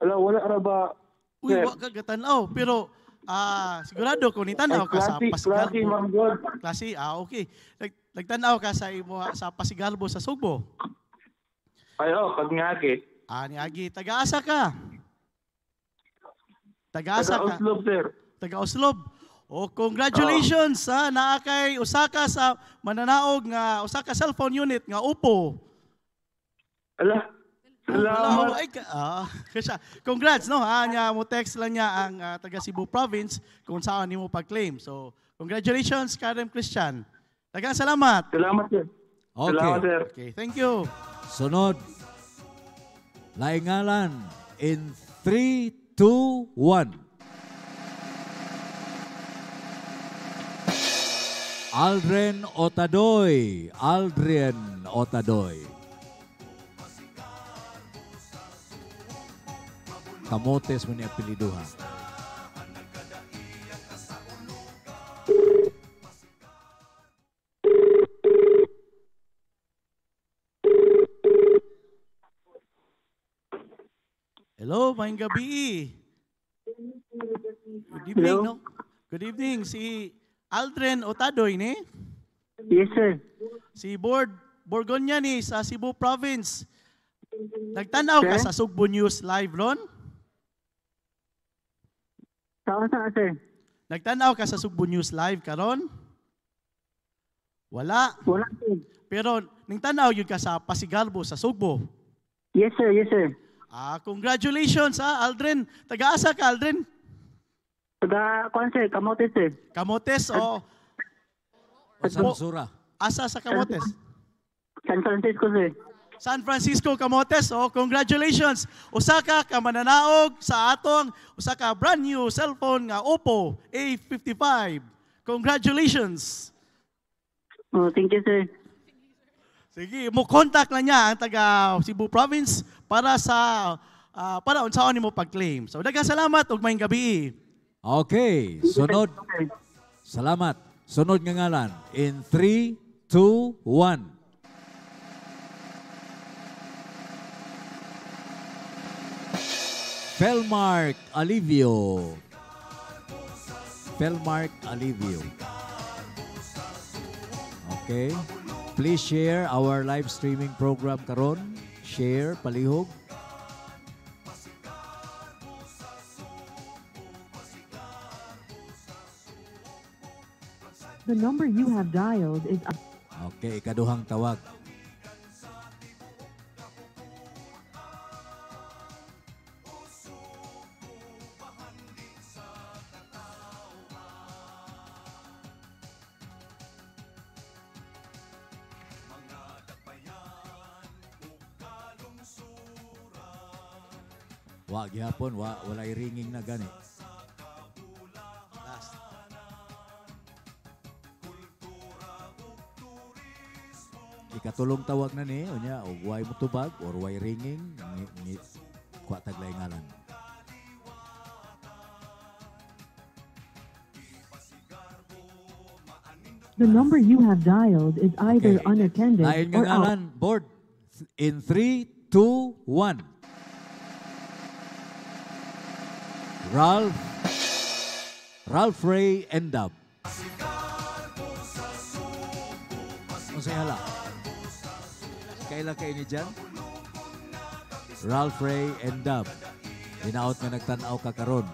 Wala, wala ra ba?
Uy, wa ka gatan-aw, pero sigurado ko nitan-aw ka sa
Ay,
Pasigarbo.
klase, ma'am God.
Klase, okay. Nagtan-aw ka sa imo sa Pasigarbo sa Sugbo.
Ay, oh, pag ngagi.
Niagi. Taga-asa ka? Taga-asa ka?
Taga-Oslob, sir.
Taga-Oslob. Oh, congratulations ha, naa kay usa ka sa mananaog nga usa ka cellphone unit nga Oppo.
Ala.
Salamat. Ay, kasi, congrats, no? Ha, nya mo text lang niya ang taga Cebu Province kung saan nimo pag-claim. So, congratulations, Karen Christian. Daghang salamat.
Salamat, sir.
Okay.
Salamat, sir.
Okay, thank you.
Sunod. Laing ngalan in 3, 2, 1. Aldrin Otadoy. Aldrin Otadoy. Kamotes mo ni apeliduha.
Hello, maayong gabi. Good evening,
Hello.
no? Good evening. Si Aldrin Otadoy, ni?
Yes, sir.
Si Board Borgonya ni sa Cebu Province. Nagtanaw ka
Sir?
sa Sugbo News Live ron?
Saan saan, sir?
Nagtanaw ka sa Sugbo News Live karon? Wala.
Wala, sir.
Pero ning tanaw yun ka sa Pasigarbo sa Sugbo.
Yes, sir. Yes, sir.
Ah, congratulations ha, Aldrin. Taga-asa ka, Aldrin?
Taga, kuan, sir. Kamote, sir.
Camotes o
Sa Sura.
Asa sa Camotes?
San Francisco, sir.
San Francisco, Camotes. Oh, congratulations. Usa ka ka mananaog sa atong usa ka brand new cellphone nga Oppo A55. Congratulations.
Oh, thank you, sir.
Sige, mo contact lang niya ang taga Cebu Province para sa para unsaon nimo pag-claim. So daghang salamat ug maayong gabi.
Okay, sunod. Salamat. Sunod nga ngalan in 3, 2, 1. Felmark Alivio. Felmark Alivio. Okay. Please share our live streaming program karon. Share palihog.
The number you have dialed is
Okay, ikaduhang tawag. Wa gihapon, wa walay ringing na gani.
Last.
Ikatulong tawag na ni, unya og way motubag or way ringing, ngi, ngi, kuha taglay ngalan.
The number you have dialed is either unattended
Lain nga
or out.
ngalan, board. In 3, 2, 1. Ralph Ray Endab. Unsay hala? Kaila kay ni dyan? Ralph Ray Endab. Hinaot nga nagtan-aw ka karon.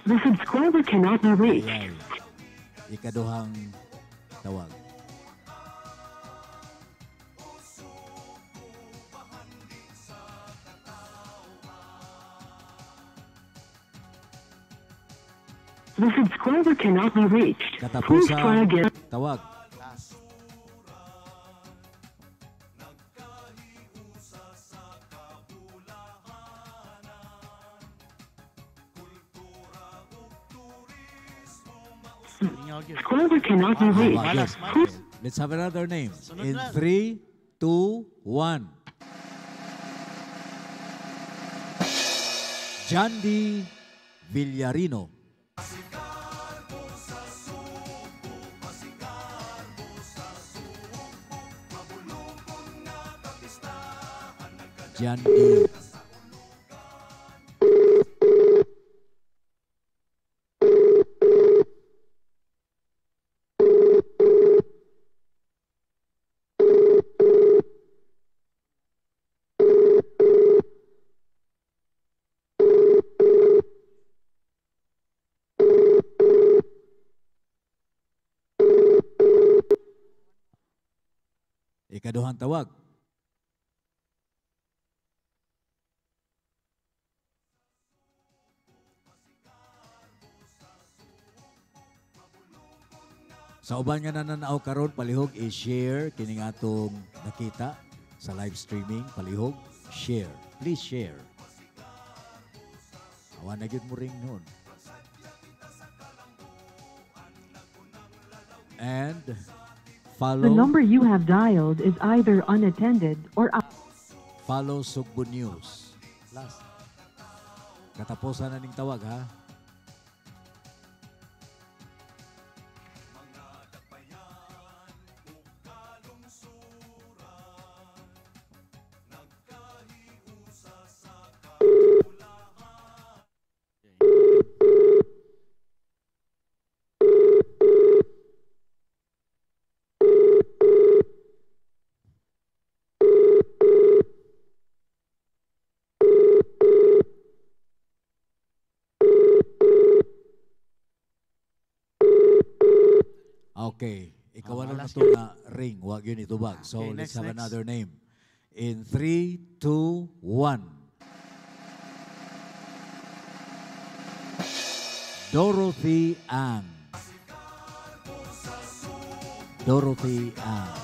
The subscriber cannot be reached.
Ayay. Ikaduhang tawag.
The subscriber cannot be reached. Please try
Katapusan
again.
tawag.
Last.
Subscriber cannot be reached.
Malas,
Please
Let's have another name.
Sunod
In
na.
3, 2, 1. Jandy Villarino. Jandy. Ikaduhang tawag. Sa uban nga nananaw karon, palihog i-share kining atong nakita sa live streaming, palihog share. Please share. Awa na gyud mo ring noon. And follow
The number you have dialed is either unattended or out.
Follow Sugbo News.
Last.
Katapusan na ning tawag ha. Okay. Ikawalo na
wala
to nga ring. Wag yun itubag. So,
Okay,
let's
next,
have
next.
another name. In 3, 2, 1. Dorothy Ann. Dorothy Ann.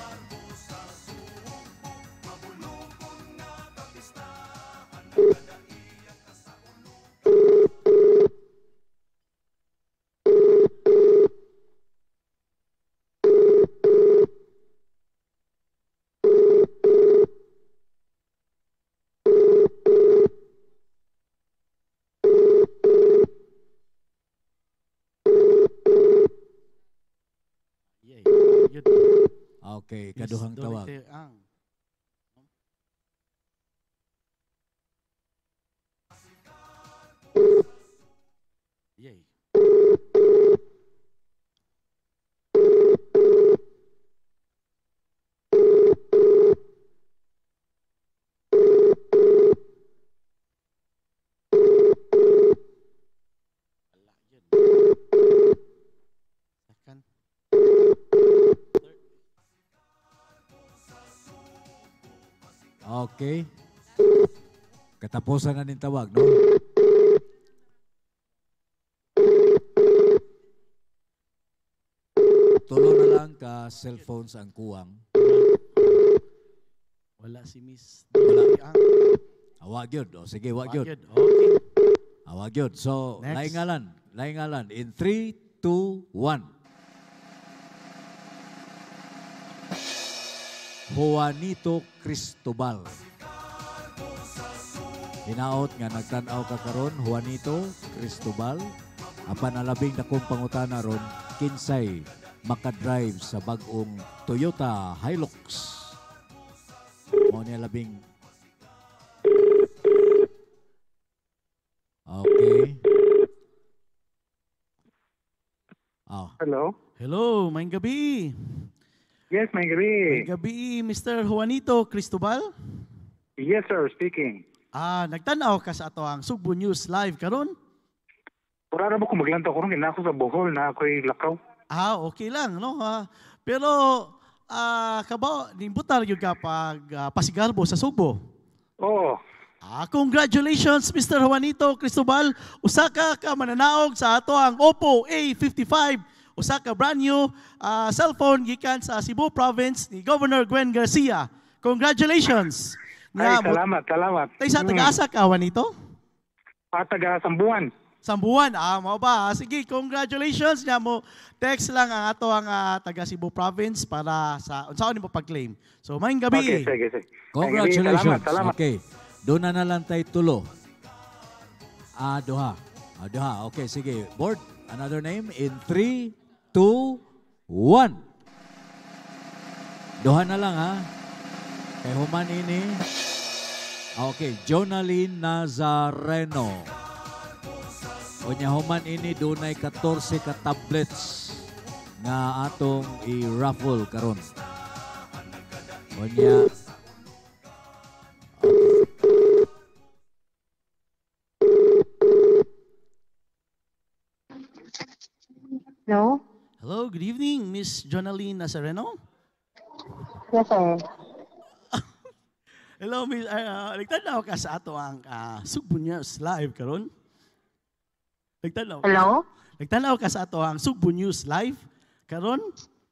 Yeah, yun.
Okay,
Miss
kaduhang tawag.
Dorothy Ang. Yay. Wala yun. Second.
Okay. Katapusan na ning tawag, no? Tulo na lang ka cellphones ang kuwang.
Wala si Miss
Wala.
Dorothy Ang.
Awa gyud. O sige, wa gyud.
Wa gyud. Okay.
Awa gyud. So,
Next.
laing ngalan, laing ngalan. In 3, 2, 1. Juanito Cristobal. Hinaot nga nagtan-aw ka karon, Juanito Cristobal. Apan alabing dakong pangutana ron, kinsay makadrive sa bag-ong Toyota Hilux. Mao niya labing. Okay. Ah.
Hello?
Hello, maayong gabi.
Yes, maayong gabi.
Maayong gabi, Mr. Juanito Cristobal.
Yes, sir, speaking.
Ah, nagtan-aw ka sa ato ang Sugbo News Live karon?
Wala ra ba kung maglantaw ko ron, kay naa ko sa Bohol, na ako'y lakaw.
Ah, okay lang, no? Pero kabaw nimbutar gyud ka pag pasigarbo sa Sugbo.
Oo.
Ah, congratulations Mr. Juanito Cristobal. Usa ka ka mananaog sa ato ang Oppo A55. Usa ka brand new cellphone gikan sa Cebu Province ni Governor Gwen Garcia. Congratulations.
Ay, salamat, salamat.
Tay sa taga-asa ka Juanito?
Ah, taga Sambuan.
Sambuan, mao ba? Sige, congratulations nya mo. Text lang ang ato ang taga Cebu Province para sa unsaon nimo pag-claim. So maayong gabi.
Okay, sige, sige.
Congratulations.
Salamat, salamat.
Okay. Doon na lang tayo tulo. Ah, duha. Ah, duha. Okay, sige. Board, another name in 3, 2, 1. Duha na lang ha. Kay human ini. Okay, Jonalyn Nazareno. Unya human ini dunay 14 ka tablets nga atong i-raffle karon. Unya
Hello?
Hello, good evening, Miss Jonalyn Nazareno.
Yes, sir.
Hello, Miss, nagtanaw ka sa ato ang Sugbo News Live karon? Nagtanaw.
Hello?
Nagtanaw ka sa ato ang Sugbo News Live karon?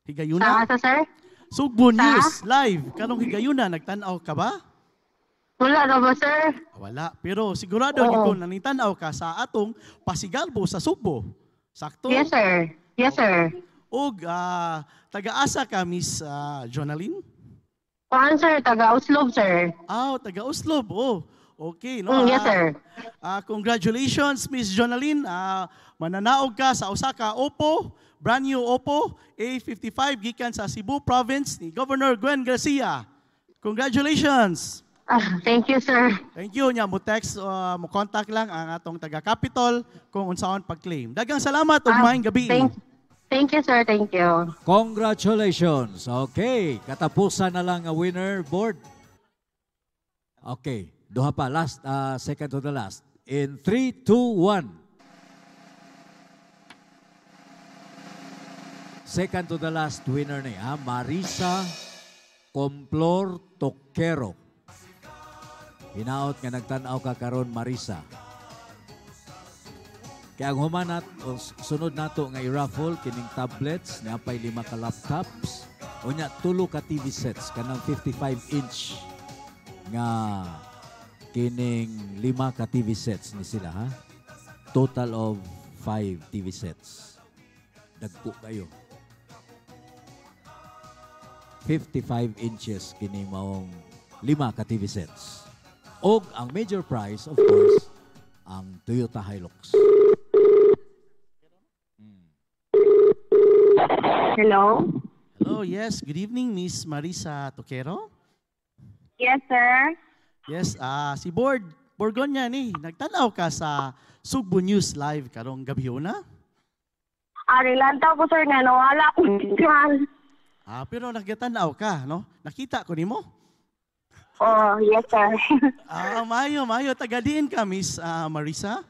Higayuna?
Sa asa, sir?
Sugbo
Sa?
News Live karong higayuna, nagtanaw ka ba?
Wala na ba, sir?
Wala. Pero sigurado
Oo.
gyud ko nanitanaw ka sa atong pasigalbo sa Sugbo. Sakto?
Yes, sir. Yes, sir.
Og taga-asa ka, Miss Jonalyn?
Kuan, sir. Taga-Oslob, sir.
Ah, taga-Oslob. Oh, okay. No?
Mm, yes, sir.
Congratulations, Miss Jonalyn. Mananaog ka sa usa ka Oppo, brand new Oppo A55 gikan sa Cebu Province ni Governor Gwen Garcia. Congratulations.
Thank you, sir.
Thank you. Nya mo text, mo contact lang ang atong taga-Capitol kung unsaon pag-claim. Daghang salamat ug maayong gabi.
Thank you, sir. Thank you.
Congratulations. Okay, katapusan na lang ang winner board. Okay, duha pa last, second to the last. In 3, 2, 1. Second to the last winner ni Marisa Complor Toquero. Hinaot nga nagtan-aw ka karon, Marisa. Kaya ang humanat, o sunod nato nga i-raffle kining tablets, niapay 5 ka laptops, unya 3 ka TV sets kanang 55 inch nga kining 5 ka TV sets ni sila, ha. Total of 5 TV sets. Dagko kayo. 55 inches kini maong 5 ka TV sets. Og ang major prize, of course, ang Toyota Hilux.
Hello?
Hello, yes. Good evening, Miss Marisa Toquero.
Yes, sir.
Yes, si Board Borgonya ni. Nagtanaw ka sa Sugbo News Live karong gabi na?
Ari, lantaw ko, sir, nga nawala ko signal.
Pero nagtanaw ka, no? Nakita ko nimo?
Oh, yes, sir.
Mayo, mayo. Taga diin ka, Miss Marisa?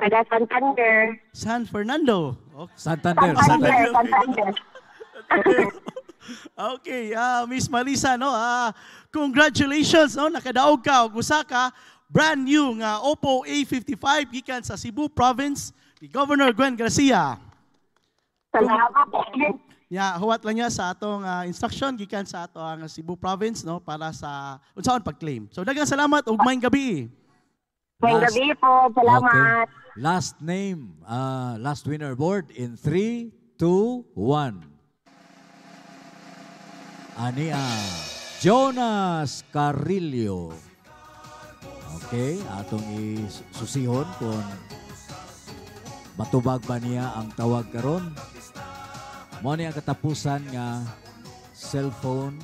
Taga Santander.
San Fernando. Okay.
Santander.
Santander, Santander.
Okay, Miss Marisa, no? Congratulations, no? Nakadaog ka og usa ka brand new nga Oppo A55 gikan sa Cebu Province ni Governor Gwen Garcia.
Salamat.
Ya, huwat lang niya sa atong instruction gikan sa atong Cebu Province, no, para sa unsaon pag-claim. So daghang salamat ug maayong gabi.
Maayong gabi po. Salamat.
Okay. Last name, last winner board in 3, 2, 1. Ania Jonas Carrillo. Okay, atong isusihon kung matubag ba niya ang tawag karon. Mo ni ang katapusan nga cellphone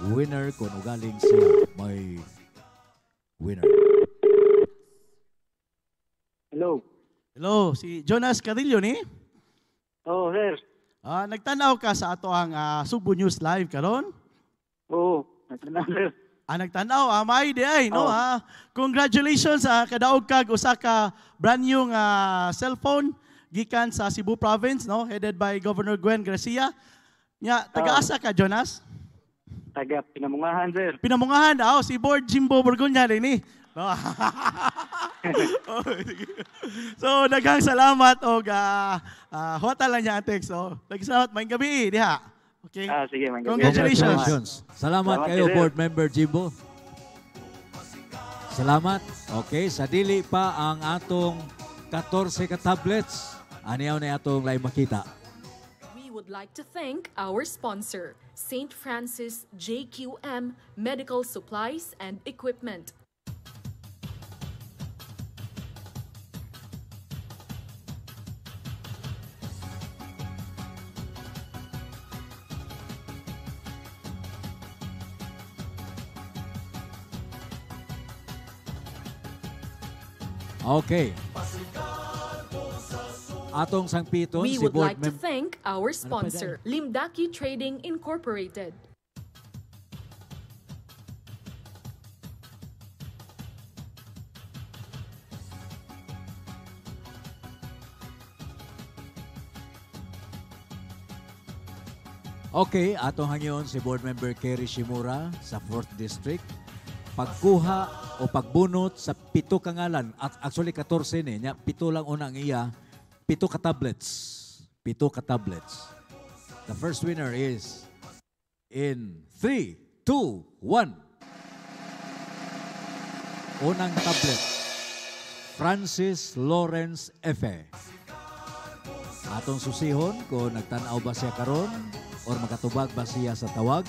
winner kung ugaling siya may winner.
Hello.
Hello, si Jonas Carrillo ni?
Oh, sir.
Nagtanaw ka sa ato ang Sugbo News Live karon?
Oo, nagtanaw, sir.
Nagtanaw, may di ay, no?
Oh.
Congratulations, kadaog kag usa ka brand new nga cellphone gikan sa Cebu Province, no? Headed by Governor Gwen Garcia. Nya, taga-asa ka, Jonas?
Taga Pinamungahan, sir.
Pinamungahan, si Board Jimbo Borgonya din ni. No? So, daghang salamat og huwatan lang niya ang text. So, daghang salamat, maayong gabi diha. Okay.
Sige, maayong gabi.
Congratulations.
Congratulations. Salamat
Salamat
kayo,
sir.
Board Member Jimbo. Salamat. Okay, sa dili pa ang atong 14 ka tablets. Aniyaw na atong lain makita.
We would like to thank our sponsor, St. Francis JQM Medical Supplies and Equipment.
Okay. Atong sangpiton,
We
si
would
board
like to thank our
Ano pa
sponsor, Limdaki Trading Incorporated.
Okay, atong hangyon si Board Member Kerry Shimura sa 4th District. Pagkuha o pagbunot sa 7 ka ngalan, at actually 14 ni, nya 7 lang unang iya, 7 ka tablets. 7 ka tablets. The first winner is in 3, 2, 1. Unang tablet, Francis Lawrence Efe. Atong susihon kung nagtan-aw ba siya karon or makatubag ba siya sa tawag.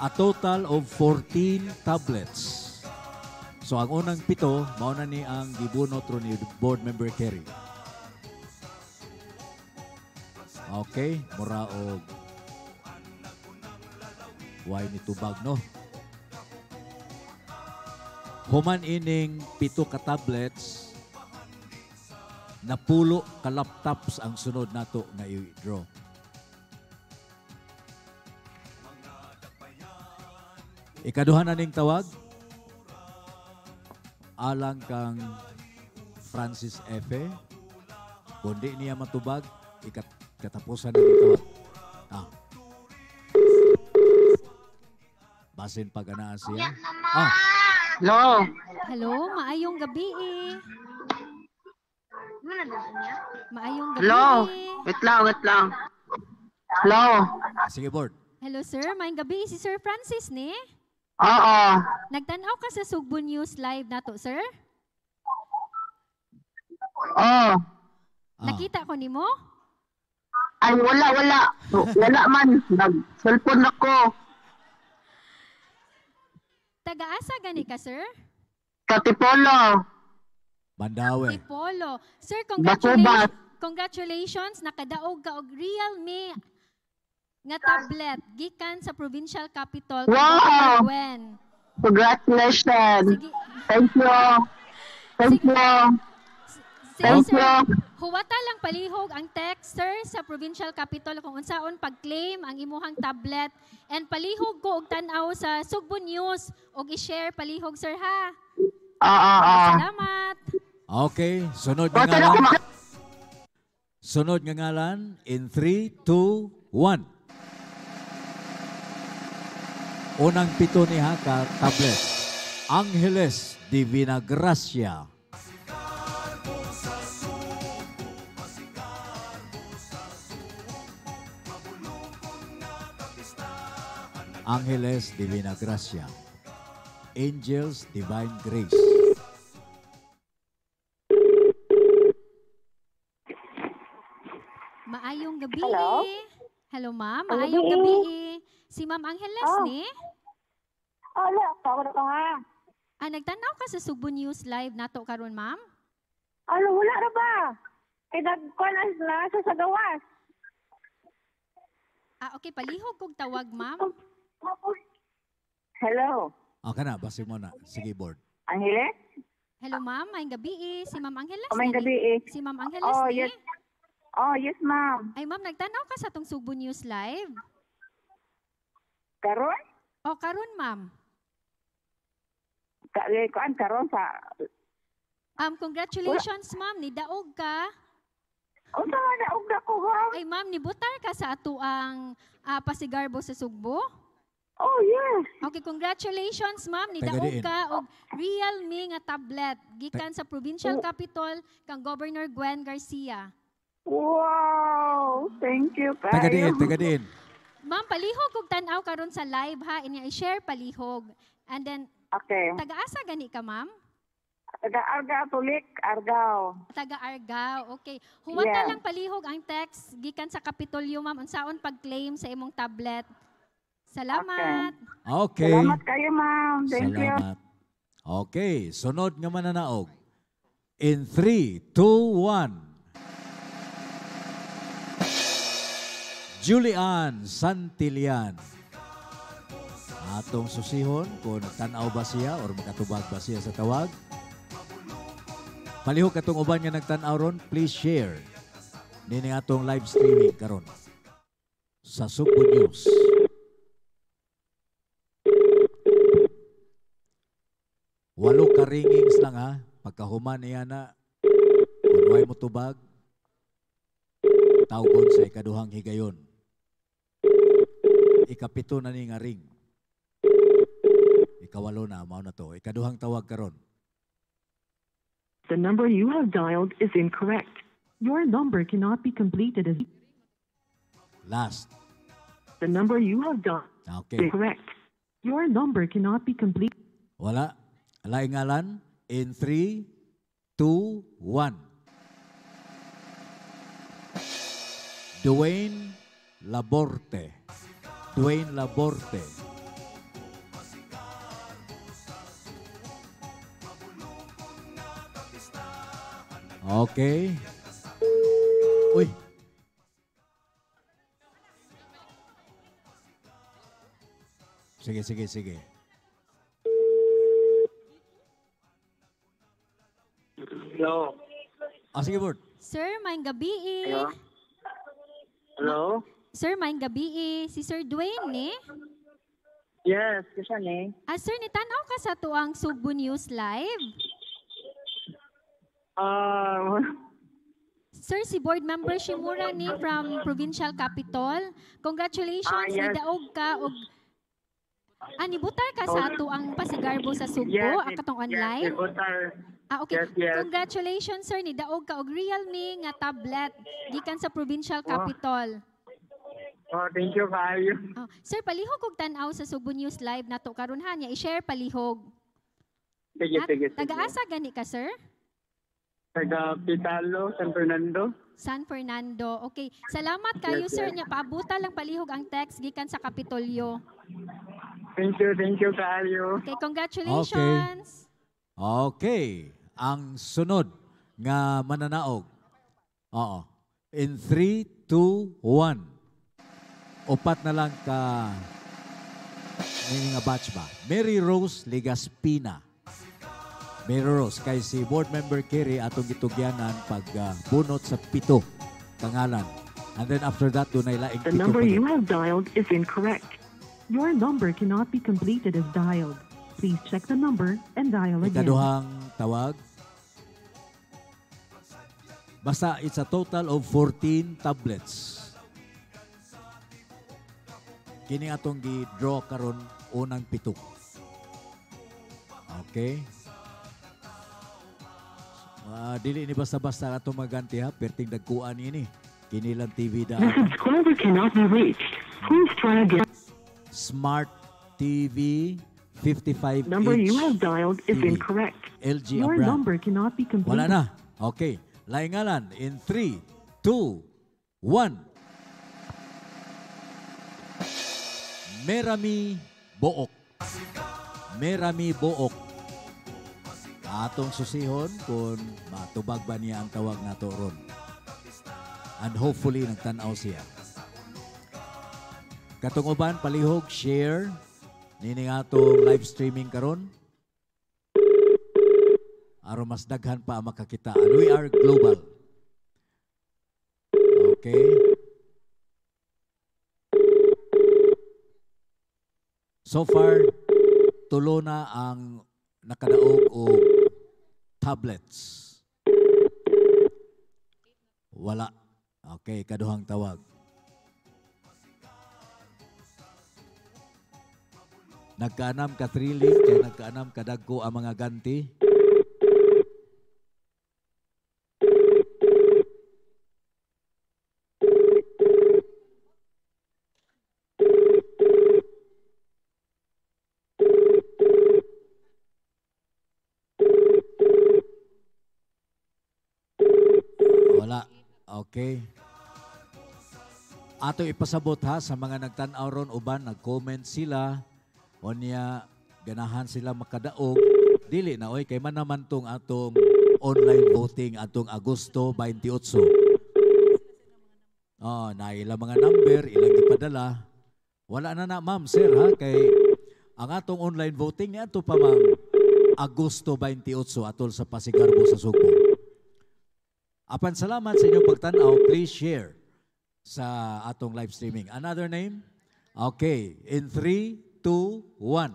A total of 14 tablets. So ang unang 7, mao na ni ang gibunot ron ni Board Member Kerry. Okay, mura og why ni tubag, no? Human ining 7 ka tablets, napulo ka laptops ang sunod nato nga i-draw. Ikaduha na ning tawag, alang kang Francis Efe. Kung di niya matubag, katapusan na ning tawag. Ah. Basin pag anaa siya. Ah.
Hello.
Hello, maayong gabi eh. Maayong gabi.
Hello. Wait lang, wait lang. Hello.
Sige, board.
Hello, sir. Maayong gabi. Si Sir Francis ni?
Oo.
Nagtan-aw ka sa Sugbo News Live nato, sir?
Oo.
Nakita ko nimo?
Ay, wala, wala. Wala man. Nag-cellphone ako.
Taga-asa gani ka, sir?
Katipolo.
Mandaue.
Tipolo. Sir, congratulations. Nakadaog ka og Realme nga tablet gikan sa Provincial Capital.
Wow!
Gwen.
Congratulations.
Sige.
Thank you. Thank you.
Sige,
Thank
sir.
you.
Huwata lang palihog ang text, sir, sa Provincial Capital kung unsaon pag-claim ang imuhang tablet. And palihog ko og tan-aw sa Sugbo News og i-share palihog, sir, ha?
Oo.
Salamat.
Okay, sunod nga ngalan. Sunod nga ngalan in 3, 2, 1. Unang 7 ni haka tablet. Angeles Divina Gracia. Angeles Divina Gracia. Angels Divine Grace.
Maayong gabi.
Hello?
Hello, ma'am.
Ang
Maayong
gabi.
gabi. Si Ma'am Angeles ni?
Wala. Tawag na ko ha.
Ah, nagtanaw ka sa Sugbo News Live nato karon, ma'am?
Ano, wala na ba? Eh, nagkuhan na sa gawas.
Ah, okay. Palihog kog tawag, ma'am.
Hello?
Okay na, basin mo na. Sige, board.
Angeles?
Hello, ma'am. Maayong gabi. Si Ma'am Angeles
Maayong
ni?
gabi.
Si Ma'am Angeles
Oh,
ni?
yes. Oh, yes, ma'am.
Ay, ma'am, nagtanaw ka sa tong Sugbo News Live?
Karon?
Oh, karon, ma'am.
Kuan karon sa
Congratulations, ma'am. Nidaog ka.
Unsa man daog na ko, ma'am?
Ay, ma'am, nibutar ka sa atuang Pasigarbo sa Sugbo?
Oh, yes.
Okay, congratulations, ma'am. Nidaog
Tagadiin.
ka og Realme nga tablet gikan sa Provincial Capital kang Governor Gwen Garcia.
Wow! Thank you, kayo.
Tagadiin, tagadiin.
Ma'am, palihog og tan-aw karon sa live ha, inya i-share palihog. And then
Okay.
Taga-asa gani ka, ma'am?
Taga Argao, Tulik, Argao.
Taga Argao. Okay. Huwata
Yeah.
lang palihog ang text gikan sa Kapitolyo, ma'am, unsaon pag-claim sa imong tablet. Salamat.
Okay.
Salamat kayo, ma'am. Thank you.
Salamat. Okay, sunod nga mananaog. In 3, 2, 1. Julian Santillan. Atong susihon kung nagtan-aw ba siya or makatubag ba siya sa tawag. Palihog katong uban nga nagtan-aw ron, please share nini atong live streaming karon sa Sugbo News. Walo ka ringings lang ha. Pagkahuman niya na, kung way mo tubag, tawgon sa ikaduhang higayon. Ikapito na ni nga ring. Ikawalo na, mao na to. Ikaduhang tawag karon.
The number you have dialed is incorrect. Your number cannot be completed as
Last.
the number you have dialed
Okay.
is correct. Your number cannot be complete.
Wala. Laing ngalan. In 3, 2, 1. Dwayne Laborte. Dwayne Laborte. Okay. Uy. Sige, sige, sige.
Hello.
Ah, sige, Bert.
Sir, maayong gabi.
Hello? Hello?
Sir, maayong gabi. Si Sir Dwayne ni?
Yes, kisa ni.
Ah, sir, nitan-aw ka sa tuang Sugbo News Live? Sir, si board member Shimura ni from Provincial Capitol. Congratulations,
Ah, yes.
nidaog ka og nibutar ka sa atuang Pasigarbo sa Sugbo,
Yes,
ang katong online.
Yes, nibutar.
Ah, okay.
Yes, yes.
Congratulations, sir. Nidaog ka og Realme nga tablet gikan sa Provincial
Wow.
Capitol.
Oh, thank you, kayo.
Oh, sir, palihog og tan-aw sa Sugbo News Live nato karon ha nya i-share palihog.
Sige,
At
sige, sige.
Taga-asa gani ka, sir?
Taga Pitalo, San Fernando.
San Fernando. Okay. Salamat kayo,
Yes,
sir.
yes.
Nya paabuta lang palihog ang text gikan sa Kapitolyo.
Thank you, kayo.
Okay, congratulations.
Okay. Ang sunod nga mananaog. Oo. In 3, 2, 1. Upat na lang ka nini nga batch ba? Mary Rose Ligaspina. Mary Rose, kay si board member Kerry atong gitugyanan pag bunot sa 7 kangalan. And then after that, dunay laing
The
7
number
pa
you
gyud.
have dialed is incorrect. Your number cannot be completed as dialed. Please check the number and dial again.
Ikaduhang tawag. Basta it's a total of 14 tablets. Kini atong gi-draw karon unang 7. Okay. Dili ni basta-basta atong maganti ha, perting dagkuan ini. Kini lang TV da.
The subscriber cannot be reached. Please try again.
Smart TV 55
Number
inch
you have dialed is
TV.
incorrect.
LG
Your
ang brand.
number cannot be completed.
Wala na. Okay. Laingalan in 3, 2, 1. Merami Book. Merami Book. Atong susihon kung matubag ba niya ang tawag nato ron. And hopefully nagtan-aw siya. Katong uban, palihog, share. Nining atong live streaming karon. Aron mas daghan pa ang makakita. And we are global. Okay. So far, tulo na ang nakadaog og tablets. Wala. Okay, kaduhang tawag. Nagkaanam ka thrilling, kaya nagkaanam kadagko ang mga ganti. Wala. Okay. Ato ipasabot ha sa mga nagtan-aw ron uban nag-comment sila unya ganahan sila makadaog dili na oy kay man naman tong atong online voting atong Agosto 28. Oh, na ilang mga number ilang gipadala. Wala na na ma'am sir ha kay ang atong online voting niadto pa mang Agosto 28 atol sa Pasigarbo sa Sugbo. Apan salamat sa inyong pagtan-aw, please share sa atong live streaming. Another name? Okay, in 3, 2, 1.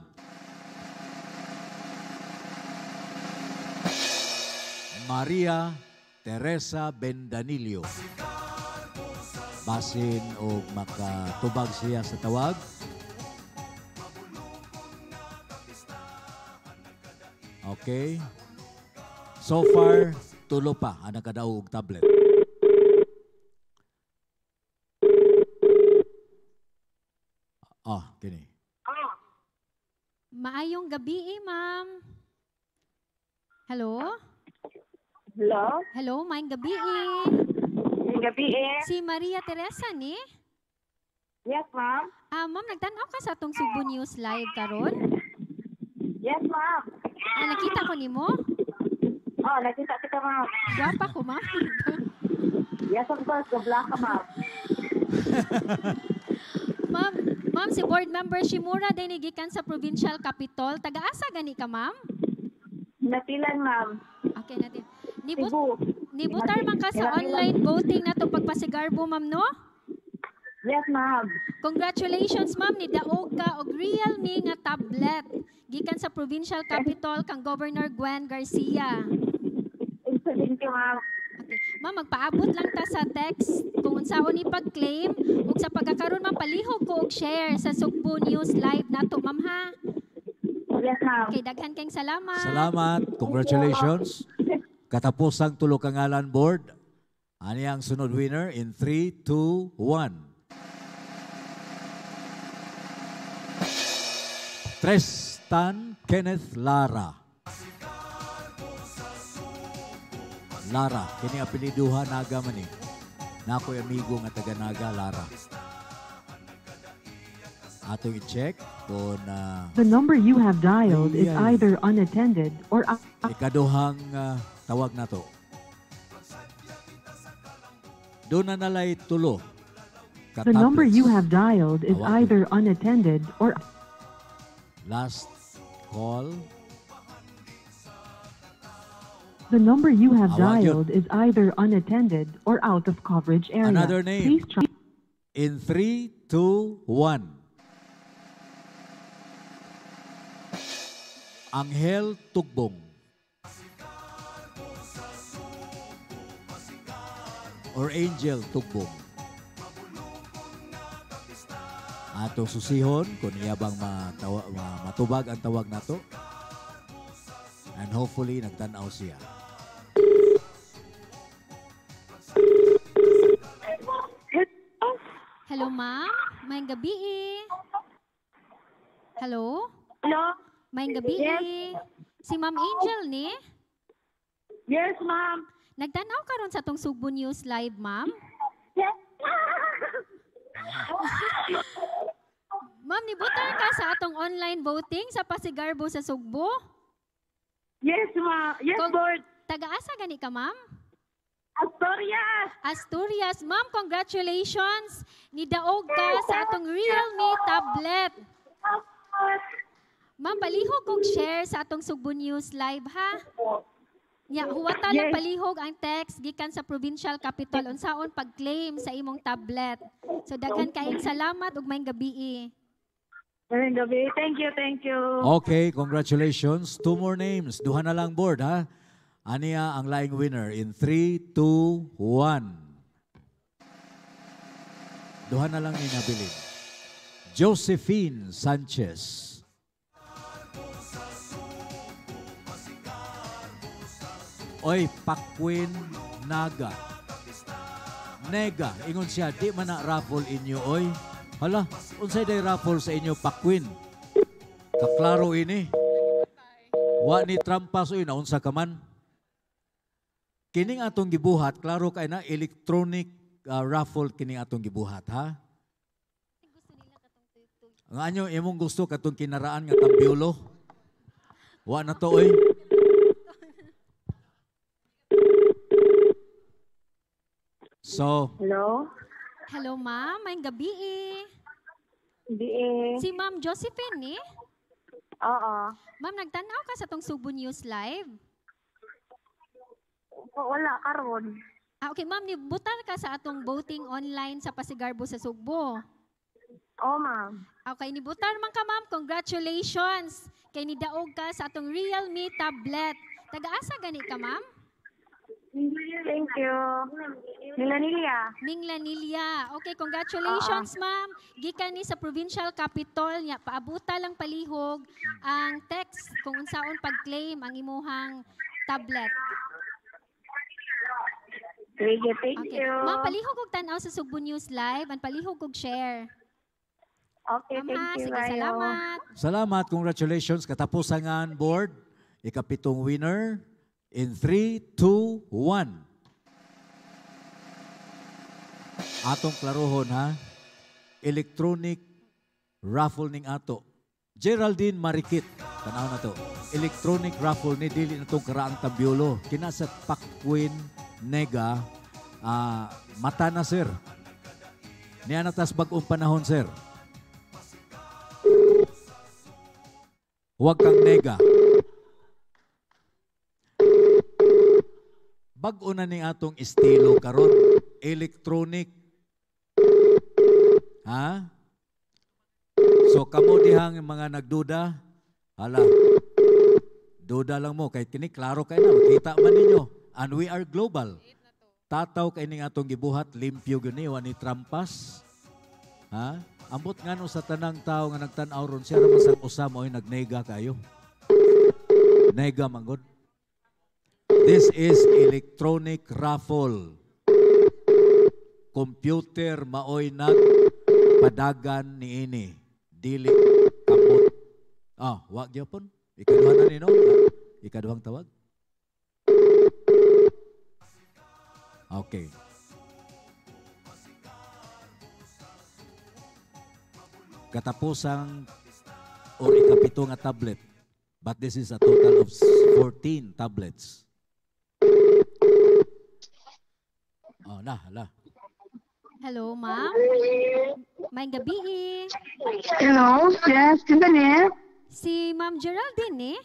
Maria Teresa Bendanillo. Basin og makatubag siya sa tawag. Okay. So far, tulo pa ang nakadaog og tablet. Ah, kini.
Maayong gabi eh, ma'am. Hello?
Hello?
Hello, maayong gabi eh.
Maayong gabi eh.
Si Maria Teresa ni?
Yes, ma'am.
Ah, ma'am, nagtan-aw ka sa atong Sugbo News Live karon?
Yes, ma'am.
Ah, nakita ko nimo?
Oh, nakita kita, ma'am.
Gwapa ko, ma'am.
Yes, of course. Gabla ka, ma'am.
Ma'am, ma'am, si board member Shimura din gikan sa Provincial Capitol. Taga-asa gani ka, ma'am?
Natilan, ma'am.
Okay, natin. Nibutar man ka sa online voting na itong pagpasigarbo, ma'am, no?
Yes, ma'am.
Congratulations, ma'am. Nidaog ka og Realme nga tablet. Gikan sa Provincial Capitol kang Governor Gwen Garcia.
Thank you, ma'am.
Okay. Ma'am, magpaabot lang ta sa text kung unsaon ni pag-claim ug sa pagkakaron ma'am palihog ko og share sa Sugbo News Live nato, ma'am, ha.
Yes, ma'am.
Okay, daghan kayong salamat.
Salamat. Congratulations. Katapusang tulo ka ngalan board. Ani ang sunod winner in 3, 2, 1. Tristan Kenneth Lara. Lara, kini apelyiduha Naga man eh. Nako'y amigo nga taga Naga, Lara. Atong i-check kung
The number you have dialed is
Ay, ay.
either unattended or
ikaduhang tawag na to. Doon na nalay tulo.
The number
Ka-tablets.
you have dialed is
Tawag.
either unattended or
Last call.
The number you have
Awag yun.
dialed is either unattended or out of coverage area.
Another name.
Please try.
In 3, 2, 1. Angel Tugbong. Or Angel Tugbong. Atong susihon kung iya bang matubag ang tawag nato. And hopefully nagtan-aw siya.
Hello, ma'am. Maayong gabi eh. Hello?
Hello?
Maayong gabi
Yes.
eh. Si Ma'am Angel ni?
Yes, ma'am.
Nagtan-aw karon sa atong Sugbo News Live, ma'am?
Yes.
Ma'am, nibutar ka sa atong online voting sa Pasigarbo sa Sugbo?
Yes, ma'am. Yes, board.
Taga-asa gani ka, ma'am?
Asturias.
Asturias. Ma'am, congratulations. Nidaog ka sa atong Realme tablet. Ma'am, palihog kog share sa atong Sugbo News Live, ha? Nya, huwata lang
Yes.
palihog ang text gikan sa Provincial Capitol unsaon pag-claim sa imong tablet. So daghan kaayong salamat ug maayong gabi.
Maayong gabi. Thank you, thank you.
Okay, congratulations. Two more names. Duha na lang board, ha? Aniya ang laing winner in 3, 2, 1. Duha na lang ni nabilin. Josephine Sanchez. Oy, Pakwin Naga. Nega, ingon siya, di man na raffle inyo, oy. Hala, unsay day raffle sa inyo, Pakwin? Kaklaro ini. Wa ni trampas, oy, naunsa ka man. Kining atong gibuhat, klaro kay na electronic raffle kining atong gibuhat, ha? Ang anyo imong gusto katong kinaraan nga tambiolo. Wa na to, oy. So,
Hello?
Hello, ma'am. Maayong gabi eh.
Gabi eh.
Si Ma'am Josephine eh?
Oo.
Ma'am, nagtan-aw ka sa tong Sugbo News Live?
Wala karon.
Ah, okay, ma'am, nibutar ka sa atong voting online sa Pasigarbo sa Sugbo.
Oo, ma'am.
Okay, nibutar man ka, ma'am. Congratulations. Kay nidaog ka sa atong Realme tablet. Taga-asa gani ka, ma'am?
Thank you. Milanilla.
Minglanilla. Okay, congratulations, ma'am. Gikan ni sa Provincial Capitol nya, paabuta lang palihog ang text kung unsaon pag-claim ang imuhang tablet.
Sige, thank
Okay.
you.
Ma'am, palihog og tan-aw sa Sugbo News Live and palihog og share.
Okay,
Ma'am,
thank
ha?
you.
Sige,
kayo.
salamat.
Salamat, congratulations. Katapusan board, ikapitong winner in 3, 2, 1. Atong klarohon ha, electronic raffle ning ato. Geraldine Marikit, tanaw na to. Electronic raffle ni dili na tong karaang tabyolo. Kina sa Pakwin Nega, mata na sir. Niya na tas bag-ong panahon sir. Huwag kang nega. Bag-o na ning atong estilo karon, electronic. Ha? So kamo dihang mga nagduda, hala. Duda lang mo kay kini klaro kay na makita man ninyo. And we are global. Tataw kay ning atong gibuhat limpyo gyud ni wa ni trampas. Ha? Ambot ngano sa tanang tao nga nagtan-aw ron siya ra man sang usa mao'y nagnega kayo. Nega manggod. This is electronic raffle. Computer maoy nagpadagan niini. Dili kamot. Ah, wa gyapon. Ikaduha na ni no? Ikaduhang tawag. Okay. Katapusang or ikapito nga tablet. But this is a total of 14 tablets. Oh, na, hala.
Hello, ma'am. May gabi.
Hello, yes, kinsa ni?
Si Ma'am Geraldine eh?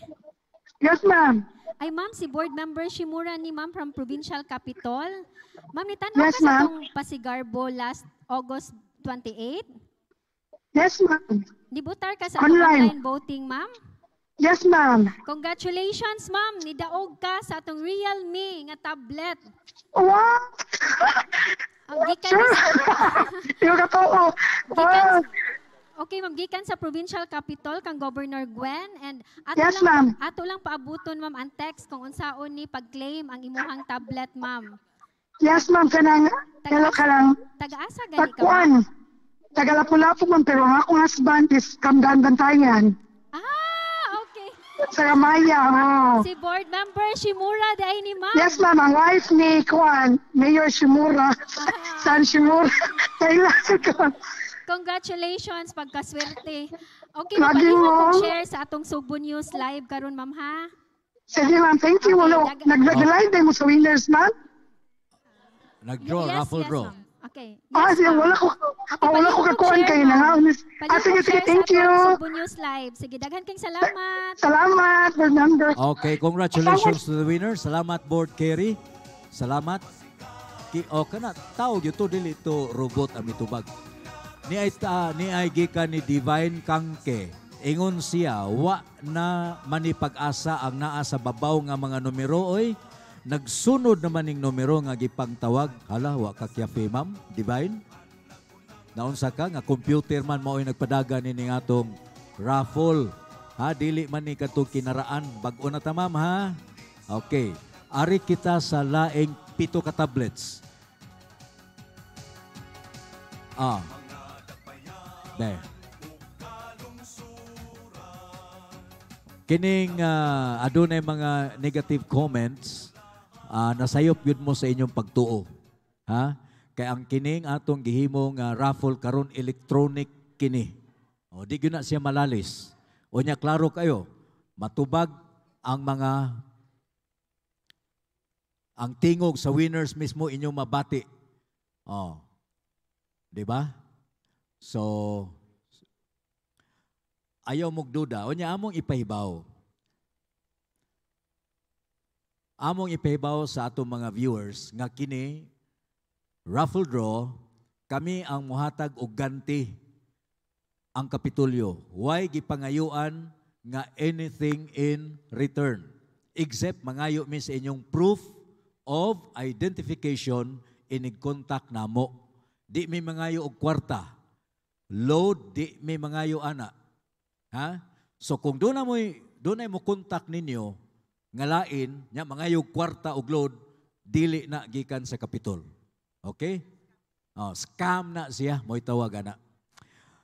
Yes, ma'am.
Ay, ma'am, si board member Shimura ni ma'am from Provincial Capitol. Ma'am, nitan-aw
Yes,
ka sa
ma'am.
tong Pasigarbo last August 28?
Yes, ma'am.
Nibutar ka sa atong
Online.
online voting, ma'am?
Yes, ma'am.
Congratulations, ma'am. Nidaog ka sa atong Realme nga tablet.
Wow!
Ang gikan
Sure. Yung katoo. Wow.
Okay, ma'am, gikan sa Provincial Capitol kang Governor Gwen and ato
Yes,
lang
ma'am.
ato lang paabuton ma'am ang text kung unsaon ni pag-claim ang imuhang tablet, ma'am.
Yes, ma'am. Kanang, hello ka lang.
Taga-asa gani ka, ma'am?
Tagkuan. Tagalapu-lapu, ma'am. Pero ang akong husband is Kamdaan Bantayan.
Ah, okay.
Sa Ramaya, oh.
Si board member Shimura di ni ma'am.
Yes, ma'am. Ang wife ni Kuan, Mayor Shimura. San Shimura. Kailan ko.
Congratulations, pagkaswerte. Okay, ma'am,
Lagi
palihog
mo.
kog share sa atong Sugbo News Live karon, ma'am ha.
Sige, ma'am. Thank you.
Okay,
Wala, nag-live din mo sa winners, ma'am.
Nag-draw,
Yes,
raffle
yes,
draw.
ma'am. Okay.
Ah,
Yes,
sige,
ma'am.
wala ko,
Okay,
ah, wala ko
palihog kog
kakuan
share,
kayo na
ma'am.
nga. Ah, sige,
Palihog
sige,
share sa
thank
atong
you.
Sugbo News Live. Sige, daghan kang salamat.
Salamat, Fernando.
Okay, congratulations to the winner. Salamat board Kerry. Salamat. Ki o kana tao gyud to dili to robot ang mitubag. Ni ay ta, ni ay gikan ni Divine Kangke. Ingon siya wa na manipag-asa ang naa sa babaw nga mga numero oy. Nagsunod naman ning numero nga gipangtawag. Hala, wa ka kyafe, ma'am, Divine. Naunsa ka nga computer man mao'y nagpadagan ini atong raffle. Ha, dili man ni katong kinaraan. Bag-o na ta, ma'am, ha? Okay. Ari kita sa laing 7 ka tablets. Ah. There. Kining adunay mga negative comments, nasayop gyud mo sa inyong pagtuo. Ha? Kay ang kining atong gihimo nga raffle karon electronic kini. O di gyud na siya malalis. O nya klaro kayo, matubag ang mga ang tingog sa winners mismo inyong mabati. O. Di ba? So ayaw mong duda. O nya among ipahibaw. Among ipahibaw sa atong mga viewers nga kini raffle draw kami ang muhatag og ganti ang Kapitolyo. Why gipangayuan nga anything in return? Except mangayo mi sa inyong proof of identification inig contact namo. Di mi mangayo og kwarta. Load di mi mangayo ana. Ha? So kung doon mo contact ninyo nga lain nya mangayo og kwarta og load, dili na gikan sa Capitol. Okay? Oh, scam na siya, mo'y tawag ana.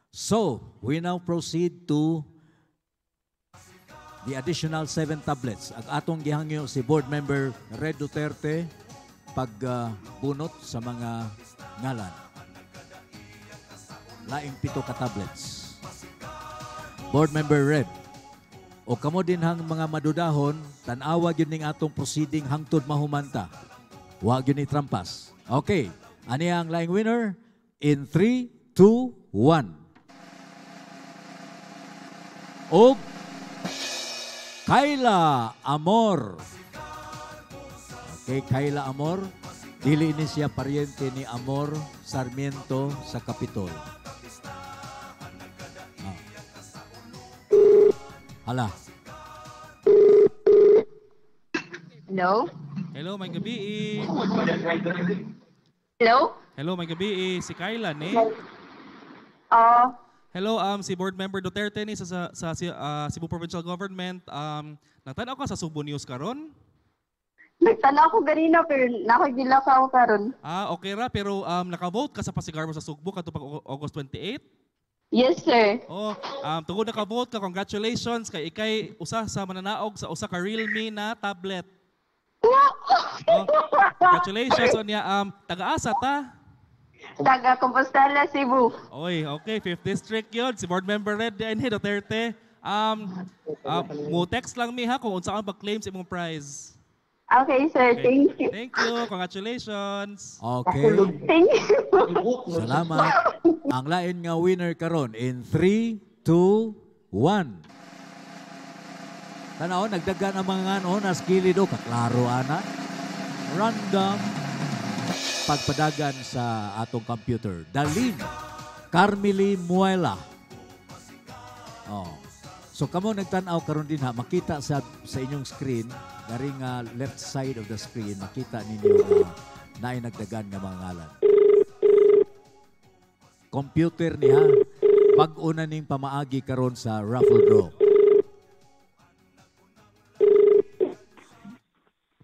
So, we now proceed to the additional 7 tablets. Ang atong gihangyo si Board Member Red Duterte pagbunot sa mga ngalan. Laing 7 ka tablets. Board Member Red, o kamo din hang mga madudahon, tan-awa gyud ning atong proceeding hangtod mahumanta. Wa gyud ni trampas. Okay, ani ang laing winner in 3, 2, 1. Og Kayla Amor. Okay, Kayla Amor. Dili ni siya paryente ni Amor Sarmiento sa Capitol. Ah. Hala.
Hello?
Hello, may gabi.
Hello?
Hello, may gabi. Si Kayla ni.
Oo.
Hello, si Board Member Duterte ni sa Cebu Provincial Government. Nagtan-aw ka sa Sugbo News karon?
Nagtan-aw ko ganina pero nakagila ka ako karon.
Ah, okay ra, pero naka-vote ka sa Pasigarbo sa Sugbo kato pag August 28?
Yes, sir.
Oh, tungod naka-vote ka, congratulations kay ikay usa sa mananaog sa usa ka Realme na tablet. Oh, congratulations unya, taga-asa ta?
Taga Compostela, Cebu.
Oy, okay, 5th District yun. Si Board Member Red din Duterte. Mo text lang mi ha kung unsa kang pag-claim sa imong prize.
Okay, sir.
Okay.
Thank you.
Thank you. Congratulations.
Okay.
Thank you.
Salamat. Ang lain nga winner karon in 3, 2, 1. Tanaw, nagdagan ang mga ano, nas kilid o, kaklaro ana. Random pagpadagan sa atong computer. Dalin Carmeli Muela. Oh. So kamo nagtan-aw karon din ha, makita sa inyong screen, dari nga left side of the screen, makita ninyo nga naay nagdagan nga mga ngalan. Computer niya, bag-o na ning pamaagi karon sa raffle draw.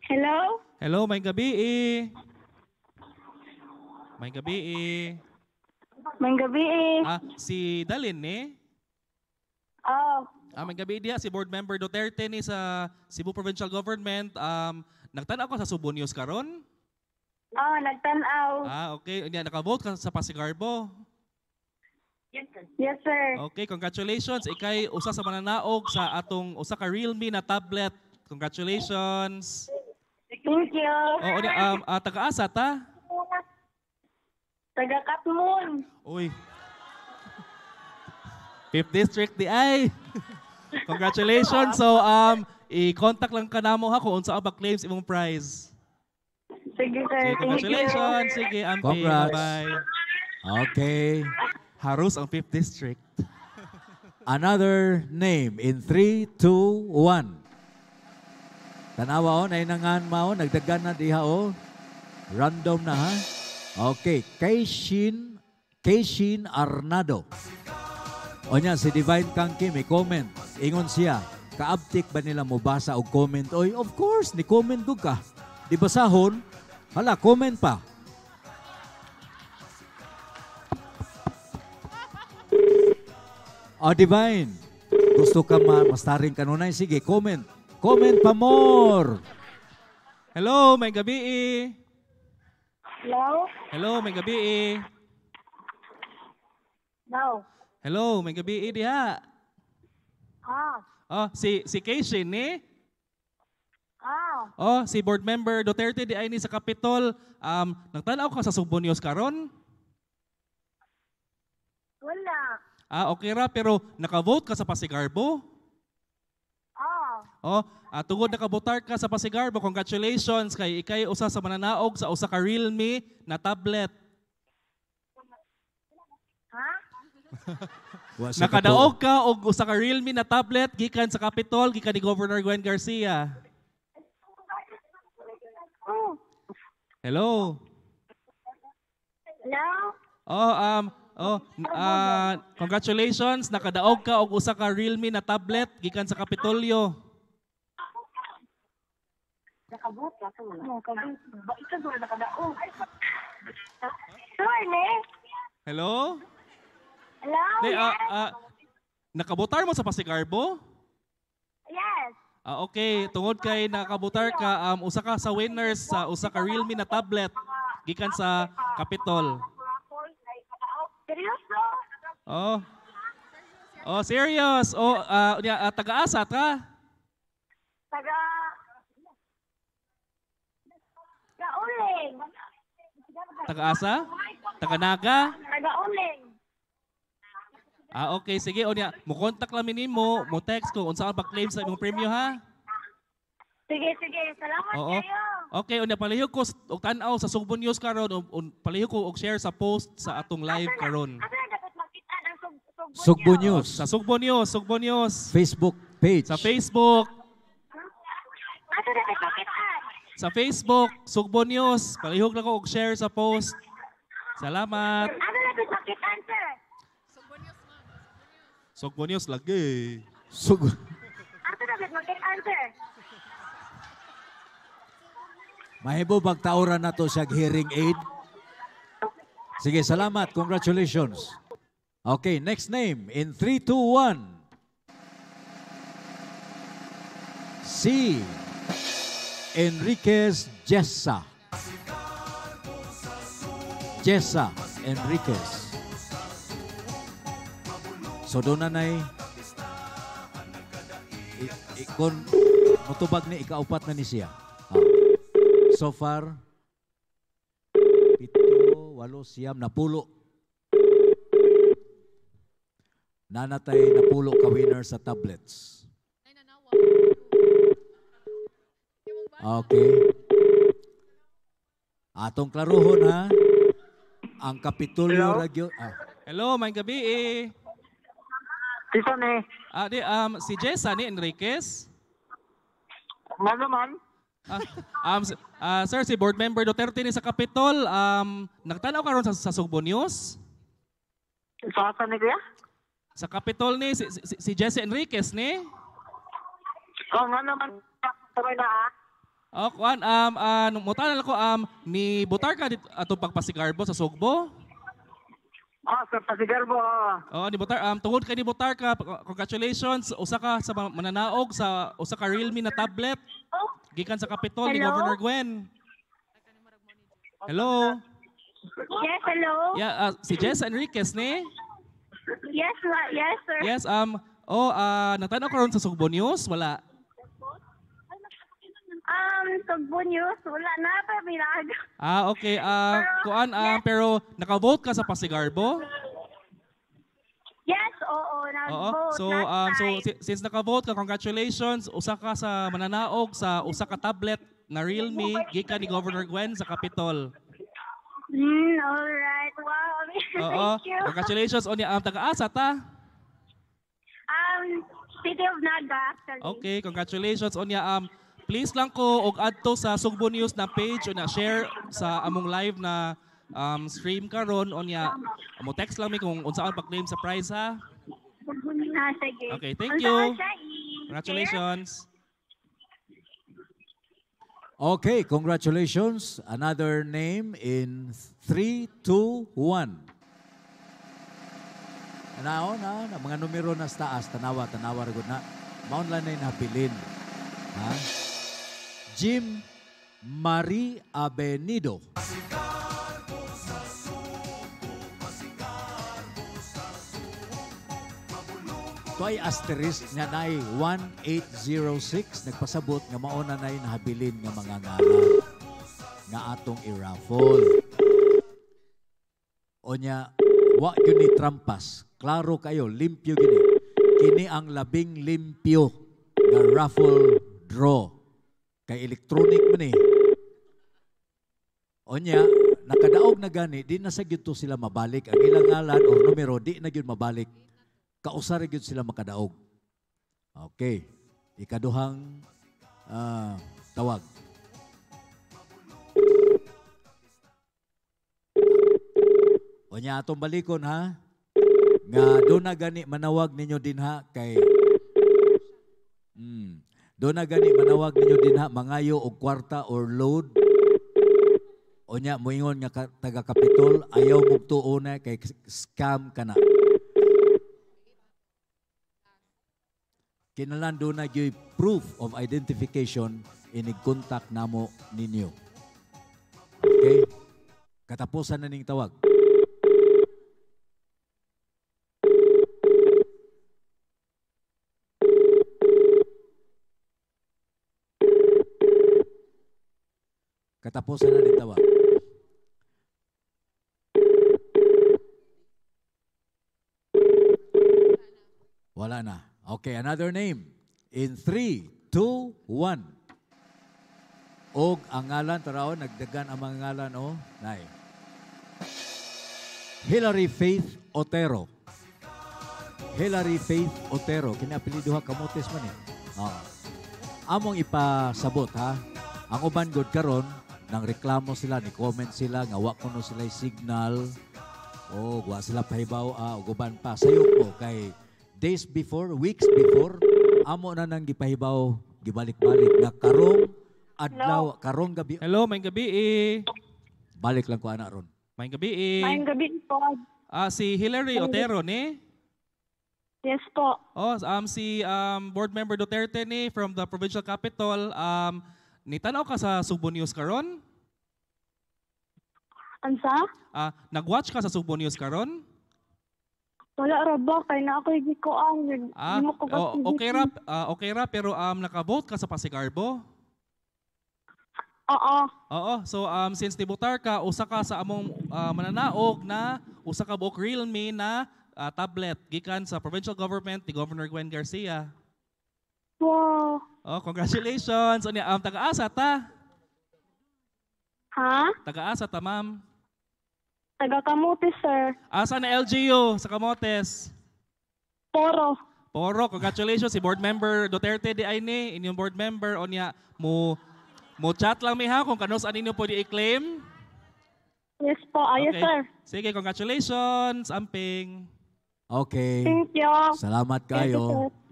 Hello?
Hello, may gabi eh. May gabi eh.
May gabi eh.
Ah, si Dalin eh?
Oh.
Ah, may gabi diya, si Board Member Duterte ni sa Cebu Provincial Government. Nagtan-aw ka sa Sugbo News karon?
Oh, nagtan-aw.
Ah, okay. Unya, naka-vote ka sa Pasigarbo?
Yes, sir.
Okay, congratulations. Ikay usa sa mananaog sa atong usa ka Realme na tablet. Congratulations.
Thank you.
Oo, oh, taga-asa ta?
Taga Katmon.
Uy. 5th District di ay. Congratulations. So, i-contact lang ka namo ha kung unsa ang ba-claim sa imong prize.
Sige, sir.
Sige, congratulations. Sige, Ampi.
Congrats.
Bye.
Okay.
Harus ang 5th District.
Another name in 3, 2, 1. Tanawa o, nainangan mao, nagdagan na diha o. Random na ha. Okay, Keishin Arnado. O niya, si Divine Kangki may comment. Ingon siya, kaabtik ba nila mo basa og comment? Oy, of course, ni comment gud ka. Di basahon? Hala, comment pa. O, Divine, gusto ka mastaring kanunay? Sige, comment. Comment pa more.
Hello, may gabi eh.
Hello?
Hello, may gabi eh.
No.
Hello, may gabi eh diha.
Ah.
Oh, si Keishin ni?
Ah.
Oh, si Board Member Duterte di ay ni sa Capitol. Nagtan-aw ka sa Sugbo News karon?
Wala.
Ah, okay ra, pero naka-vote ka sa Pasigarbo?
Ah.
Oh, tungod nakabotar ka sa Pasigarbo, congratulations kay ikay usa sa mananaog sa usa ka Realme na tablet.
Ha?
Nakadaog ka og usa ka Realme na tablet gikan sa Capitol, gikan ni Governor Gwen Garcia.
Oh.
Hello.
Hello?
Oh, oh, congratulations, nakadaog ka og usa ka Realme na tablet gikan sa Kapitolyo.
Nakabot ka to. Nakabot. Ikaw doon nakadaog. Sure, ne?
Hello?
Hello?
Di,
Yes.
nakabotar mo sa Pasigarbo?
Yes.
Ah, okay, tungod kay nakabotar ka, usa ka sa winners sa usa ka Realme na tablet gikan sa Capitol.
Seryoso?
Oh. Oh, serious. Oh, taga-asa ka?
Taga... Kauling.
Taga-asa? Taga-Naga?
Taga-uling.
Ah, okay, sige. O niya, mo-contact lang nimo, mo text ko unsa ang pag-claim sa imong premyo ha.
Sige, sige. Salamat
Oo.
kayo.
Okay, unya palihog ko og tan-aw sa Sugbo News karon, palihog ko og share sa post sa atong live karon.
Asa na dapat makita ng Sugbo
Sugbo News.
Sa Sugbo News, Sugbo News.
Facebook page.
Sa Facebook,
Asa dapat makita?
sa Facebook, Sugbo News. Palihog lang ko og share sa post. Salamat.
Asa dapat makita, sir?
Sugbo News lagi.
Sug
Asa dapat makita, sir?
Mahibo bagtaoran na to siya hearing aid. Sige, salamat. Congratulations. Okay, next name in 3, 2, 1. C. Enriquez Jessa. Jessa Enriquez. So doon na na'y kung mutubag ni ikaupat na ni siya. Ah. So far, 7, 8, 9, 10. Nanatay napulo ka winner sa tablets. Okay. Atong klaruhon ha. Ang Kapitolyo Ragyo. Ah.
Hello, may gabi eh.
Sino ni?
Ah, di, si Jessa ni Enriquez.
Ano man?
Sir, si board member Duterte ni sa Capitol, nagtanaw karon sa Sugbo News?
Sa asa ni kuya?
Sa Capitol ni si Jesse Enriquez ni?
Oh, nga naman. Sabay na ah.
Oh, kuan, mutanan ko, ni butar ka dito atong pagpasigarbo sa Sugbo?
Oh, sa Pasigarbo.
Oo, ni butar, tungod kay ni butar ka, congratulations, usa ka sa mananaog sa usa ka Realme na tablet. Gikan sa Capitol ni
Hello?
Governor Gwen. Hello.
Yes, hello?
Yeah, si Jess Enriquez ni?
Yes, yes, sir.
Yes, natanaw karon sa Sugbo News, wala.
Sugbo News, wala na pa bilag.
Ah, okay. Kuan, pero naka-vote ka sa Pasigarbo?
Yes, oo,
Oo.
nag-vote
So,
last
so
time.
since naka-vote ka, congratulations. Usa ka sa mananaog sa usa ka tablet na Realme gikan ni Governor Gwen sa Capitol.
All right. Wow.
Oo.
Thank you.
Congratulations on taga-asa ta.
City of Naga, actually.
Okay, congratulations onya. Please lang ko og adto sa Sugbo News na page o na share sa among live na stream karon onya. Mo text lang mi kung unsaon pag-claim sa prize ha.
Ah, sige.
Okay, thank
Unsaon
you.
siya i-share?
Congratulations.
Okay, congratulations. Another name in 3, 2, 1. Now, na, mga numero na sa taas, tanawa, tanawa, ragod na. Maon lang na habilin. Ha? Jim Marie Avenido. Ito ay asterisk nga naay 1806. Nagpasabot nga mauna na nahabilin nga mga ngalan nga atong i-raffle. Onya, wa gyud ni trampas. Klaro kayo, limpyo gini. Kini ang labing limpyo nga raffle draw. Kay electronic man eh. Onya, nakadaog na gani, di na sa gyud to sila mabalik. Ang ilang ngalan or numero, di na gyud mabalik. Kausa ra gyud sila makadaog. Okay. Ikaduhang tawag. Unya atong balikon ha. Nga do na gani manawag ninyo dinha kay do na gani manawag ninyo dinha mangayo og kwarta or load. Unya moingon nga taga Kapitol ayaw mugtuo na kay scam kana. Kinalan do na gyud proof of identification inig contact namo ninyo. Okay? Katapusan na ning tawag. Katapusan na ning tawag. Wala na. Okay, another name. In 3, 2, 1. Og ang ngalan, taraon, nagdagan ang mga ngalan, oh. Nay. Hillary Faith Otero. Hillary Faith Otero. Kini apelyido ha, Camotes man eh. Oh. Among ipasabot ha. Ang uban god karon, nang reklamo sila, ni comment sila, nga wa kuno sila signal. O, wa sila pahibaw, og uban pa. Sayo po kay days before, weeks before, amo na nang gipahibaw, gibalik-balik nga karong adlaw, karong gabi.
Hello, may gabi eh.
Balik lang ko ana ron.
May gabi eh.
May gabi po.
Si Hillary Otero ni?
Yes po.
Oh, si board member Duterte ni from the provincial capital. Nitanaw ka sa Sugbo News karon?
Ansa?
Nag-watch ka sa Sugbo News karon?
Wala ra ba kay na ako'y gikuan.
Okay ra, okay ra pero naka-vote ka sa Pasigarbo?
Oo.
Oo, so since nibutar ka, usa ka sa among mananaog na usa ka buok Realme na tablet gikan sa provincial government ni Governor Gwen Garcia.
Wow.
Oh, congratulations. Unya taga-asa ta?
Ha?
Taga-asa ta, ma'am?
Taga Camotes, sir.
Asa na LGU sa Camotes?
Poro.
Poro, congratulations si board member Duterte di ay ni, inyong board member onya mo chat lang mi ha kung kanus aninyo pwede i-claim.
Yes po, okay. Yes sir.
Sige, congratulations, amping.
Okay.
Thank you.
Salamat kayo.
Thank you, sir.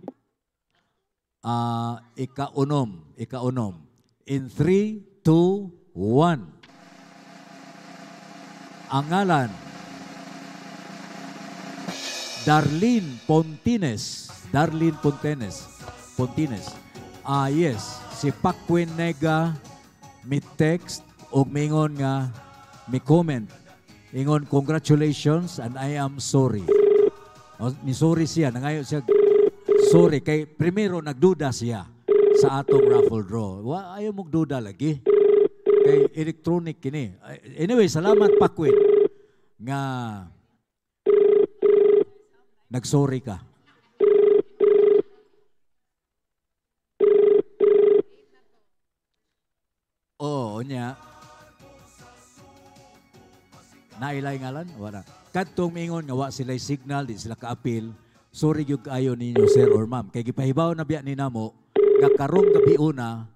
Ikaunom. In 3, 2, 1. Ang ngalan, Darlene Pontines. Darlene Pontines. Yes. Si Paquin Nega mi text og mingon nga mi comment. Ingon, congratulations and I am sorry. O, ni sorry siya. Nangayo siya sorry. Kay primero nagduda siya sa atong raffle draw. Wa, ayaw mong duda lagi. Kay electronic kini. Anyway, salamat Paquin nga nagsorry ka. Oo, niya. Nailay ngalan? Wala. Kadtong mingon nga wa sila signal, di sila kaapil. Sorry gyud kaayo ninyo sir or ma'am. Kay gipahibaw na biya ni namo nga karong gabi una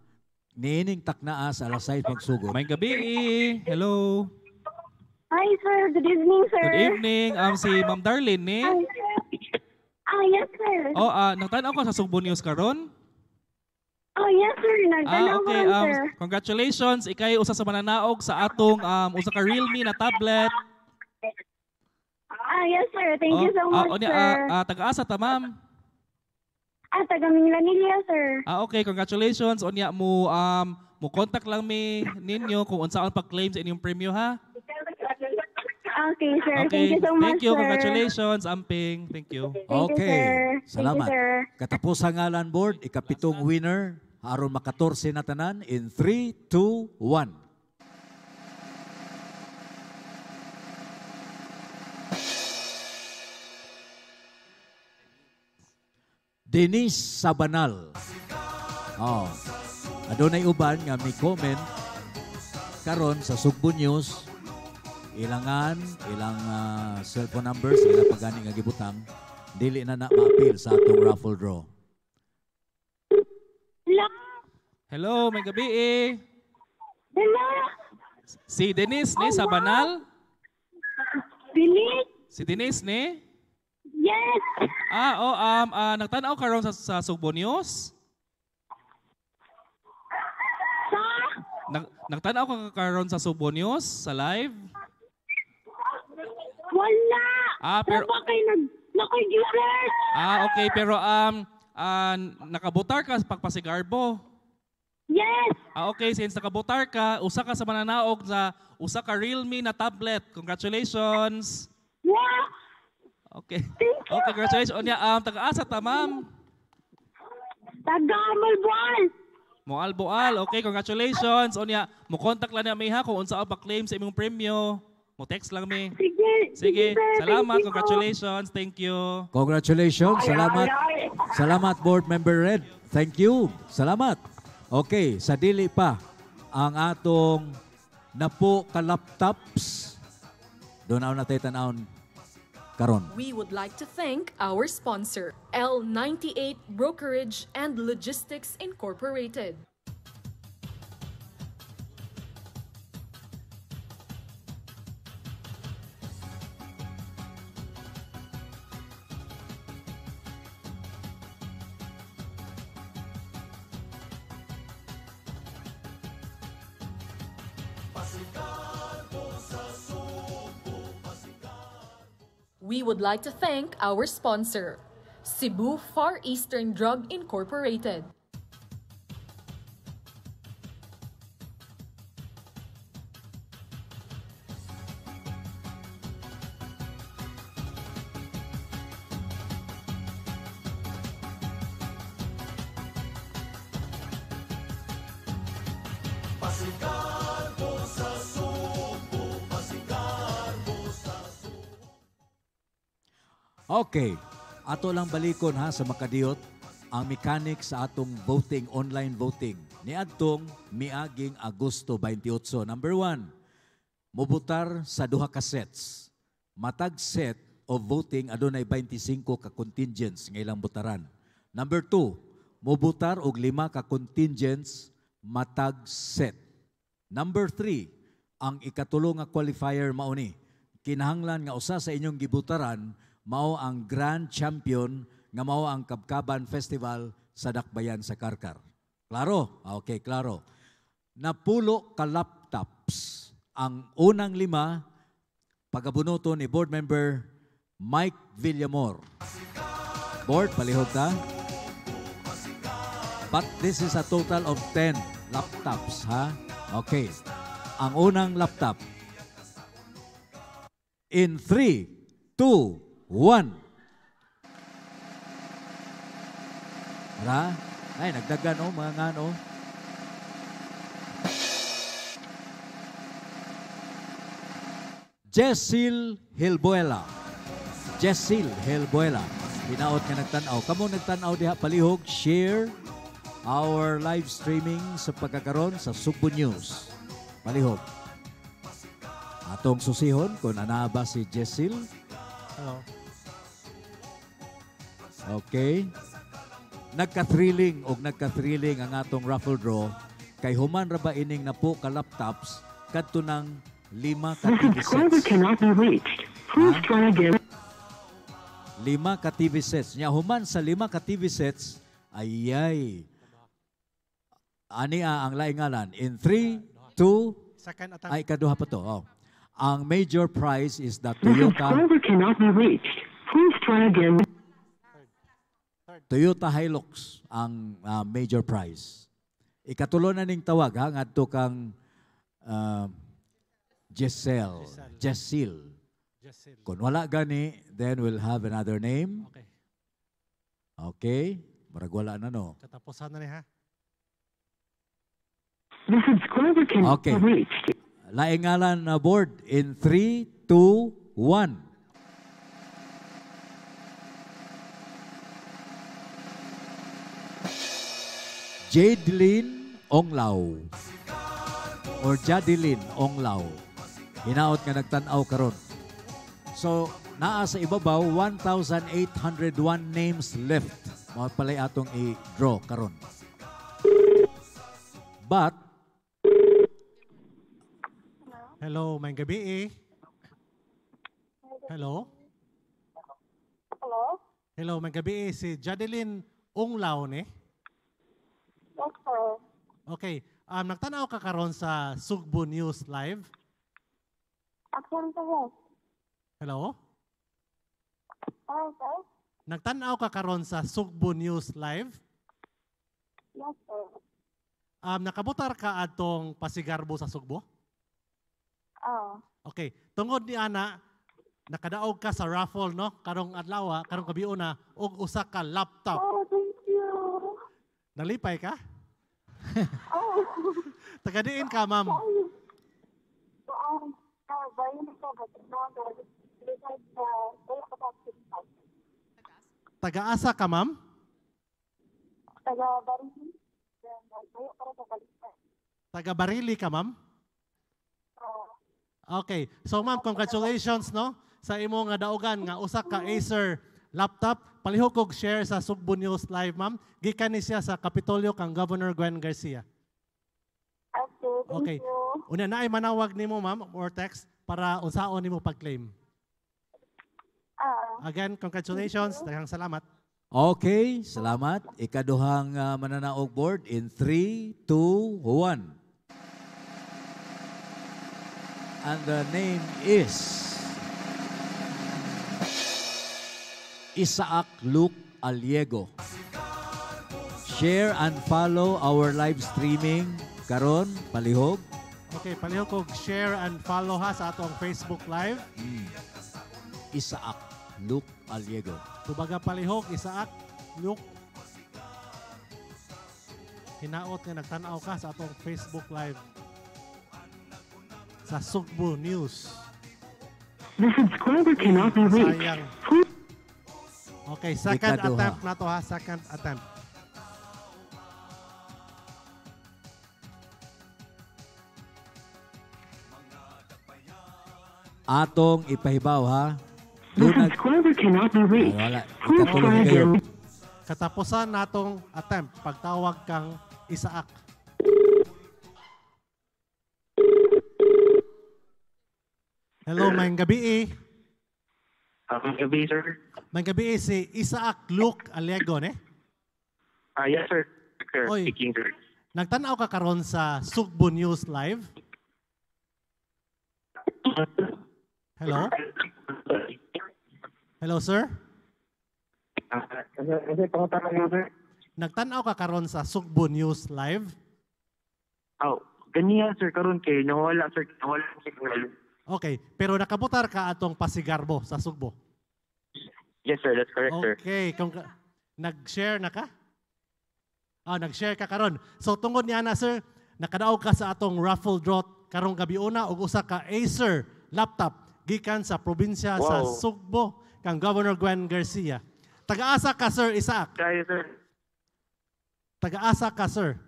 niining taknaa sa alas 6 magsugod.
May gabi. Hello.
Hi sir, good evening sir.
Good evening. Si Ma'am Darlene ni.
Yes sir.
Oh, nagtan-aw ka sa Sugbo News karon?
Oh yes sir, nagtan-aw
okay.
Ko, sir.
Congratulations, ikay usa sa mananaog sa atong usa ka Realme na tablet.
Yes sir, thank you so much sir.
Taga-asa ta ma'am?
Taga Minglanilla sir.
Okay, congratulations. Unya mo mo contact lang mi ninyo kung unsaon pag-claim sa inyong premyo ha.
Okay sir,
okay.
Thank you so much.
Thank you,
sir.
Congratulations, amping. Thank you.
Thank
okay,
you, sir.
Salamat.
Thank you, sir.
Katapos ang ngalan board, ikapitong winner aron makatorse na tanan in 3, 2, 1. Denise Sabanal. Oh. Adunay uban nga mi comment karon sa Sugbo News, ilangan, ilang cellphone numbers, ilang pagani nga gibutang, dili na na ma-appeal sa atong raffle draw.
Hello.
Hello, may gabi eh.
Hello.
Si Denise ni Sabanal?
Bilis?
Si Denise ni?
Yes.
Ah, oh, nagtan-aw karon sa Sugbo News?
Sa?
Nagtan-aw ka karon sa Sugbo News sa live?
Wala.
Ah, pero
kay nag nakoy.
Ah, okay, pero nakabotar ka sa pagpasigarbo.
Yes.
Ah, okay, since nakabotar ka, usa ka sa mananaog sa usa ka Realme na tablet. Congratulations.
Wow.
Okay. Oh, congratulations. Unya, taga-asa ta, ma'am?
Taga Malboal.
Moalboal. Okay, congratulations. Unya, mo contact lang niya mi ha kung unsa ang pa-claim sa imong premyo. Mo text lang mi.
Sige.
Sige.
Sir.
Salamat.
Thank you.
Congratulations. Thank you.
Congratulations. Salamat. Salamat, Board Member Red. Thank you. Salamat. Okay, sa dili pa ang atong napo ka laptops. Doon na tayo tan-awon karon.
We would like to thank our sponsor, L98 Brokerage and Logistics Incorporated. We would like to thank our sponsor, Cebu Far Eastern Drug Incorporated.
Okay. Ato lang balikon ha sa makadiyot ang mechanics sa atong voting, online voting. Niadtong miaging Agosto 28. Number 1, mubutar sa duha ka sets. Matag set of voting adunay 25 ka contingents nga ilang butaran. Number 2, mubutar og 5 ka contingents matag set. Number 3, ang ikatulo nga qualifier mao ni. Kinahanglan nga usa sa inyong gibutaran mao ang Grand Champion nga mao ang Kabkaban Festival sa Dakbayan sa Karkar. Klaro? Okay, klaro. Napulo ka laptops. Ang unang 5, pagabunuto ni Board Member Mike Villamor. Board, palihog ta. But this is a total of 10 laptops, ha? Okay. Ang unang laptop. In 3, 2, 1. Ra? Ay, nagdagan oh, mga ngano. Jessil Hilbuela. Jessil Hilbuela. Hinaot nga nagtan-aw. Kamo nagtan-aw diha palihog, share our live streaming sa pagkakaron sa Sugbo News. Palihog. Atong susihon kung anaa ba si Jessil.
Hello.
Okay. Nagka-thrilling og nagka-thrilling ang atong raffle draw kay human ra ba ining napo ka laptops kadto nang 5 ka
The
TV
subscriber
sets.
cannot be reached. Please try again.
5 ka TV sets. Nya human sa 5 ka TV sets, ayay. Ani ang laing ngalan. In 3, 2,
Second attempt.
ay kaduha pa to. Oh. Ang major prize is the
The
Toyota
subscriber cannot be reached. Please try again.
Toyota Hilux ang major prize. Ikatulo na ning tawag ha ngadto kang Giselle. Jessil. Kung wala gani, then we'll have another name.
Okay.
Okay. Murag wala na no.
Katapusan na ni ha.
The subscriber cannot
Okay.
be reached.
Laing ngalan na board in 3, 2, 1. Jadelyn Onglao or Jadelyn Onglao. Hinaot nga nagtan-aw karon. So, naa sa ibabaw 1,801 names left. Mao pala'y atong i-draw karon. But
Hello, may gabi eh. Hello?
Hello?
Hello, may gabi si Jadeline Unglao ni.
Yes, sir.
Okay, nagtanaw ka karon sa Sugbo News Live?
Actually, sir, yes.
Hello?
Hello, sir?
Nagtanaw ka karon sa Sugbo News Live?
Yes, sir.
Nakabutar ka atong Pasigarbo sa Sugbo?
Oo.
Okay, tungod ni ana, nakadaog ka sa raffle, no? Karong adlaw, karong gabi una, og usa ka laptop.
Oh, thank you.
Nalipay ka?
Oh.
Taga diin ka, ma'am? Taga-asa ka, ma'am?
Taga Barili.
Taga Barili ka, ma'am? Okay. So, ma'am, congratulations, no? Sa imo nga daugan nga usa ka Acer laptop. Palihog og share sa Sugbo News Live, ma'am. Gikan ni siya sa Kapitolyo kang Governor Gwen Garcia.
Okay,
Okay.
thank you.
Una na ay manawag nimo, ma'am, or text para unsaon nimo pag-claim. Again, congratulations. Daghang salamat.
Okay, salamat. Ikaduhang mananaog board in 3, 2, 1. And the name is Isaac Luke Aliego. Share and follow our live streaming karon palihog.
Okay, palihog og share and follow ha sa atong Facebook Live.
Isaac Luke Aliego.
Tubaga palihog Isaac Luke. Hinaot nga nagtan-aw ka sa atong Facebook Live sa Sugbo News.
The subscriber cannot be reached.
Sayang. Okay, second
Ikaduha.
attempt na to ha, second attempt.
Atong ipahibaw ha.
The subscriber cannot be reached.
Ay, wala.
Please
Ikatulong
try
kayo.
again.
Katapusan natong attempt pagtawag kang Isaac. Hello, maayong gabi eh.
Maayong gabi, sir.
Maayong gabi eh, si Isaac Luke Aliego, ne?
Yes, sir. Sir,
Oy.
speaking, sir.
Nagtan-aw ka karon sa Sugbo News Live? Hello? Hello, sir?
Kasi pangutanong mo, sir.
Nagtan-aw ka karon sa Sugbo News Live?
Oh, ganiya, sir, karon kay nawala, sir, nawala ang signal.
Okay, pero nakabutar ka atong Pasigarbo sa Sugbo.
Yes, sir, that's correct, sir.
Okay, kung nag-share na ka? Ah, nag-share ka karon. So tungod niya na sir, nakadaog ka sa atong raffle draw karong gabi una og usa ka Acer laptop gikan sa probinsya sa
Wow.
Sugbo kang Governor Gwen Garcia. Taga-asa ka sir Isaac.
Kaya, sir.
Taga-asa ka sir.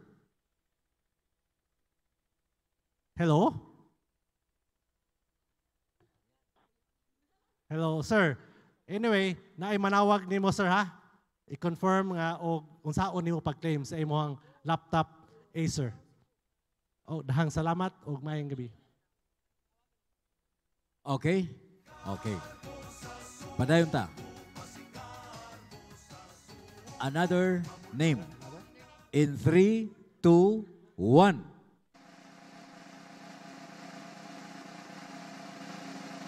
Hello? Hello, sir. Anyway, naay manawag nimo sir ha. I-confirm nga og unsaon nimo pag-claim sa imong laptop Acer. Oh, dahang salamat og maayong gabi.
Okay? Okay. Padayon ta. Another name. In 3, 2, 1.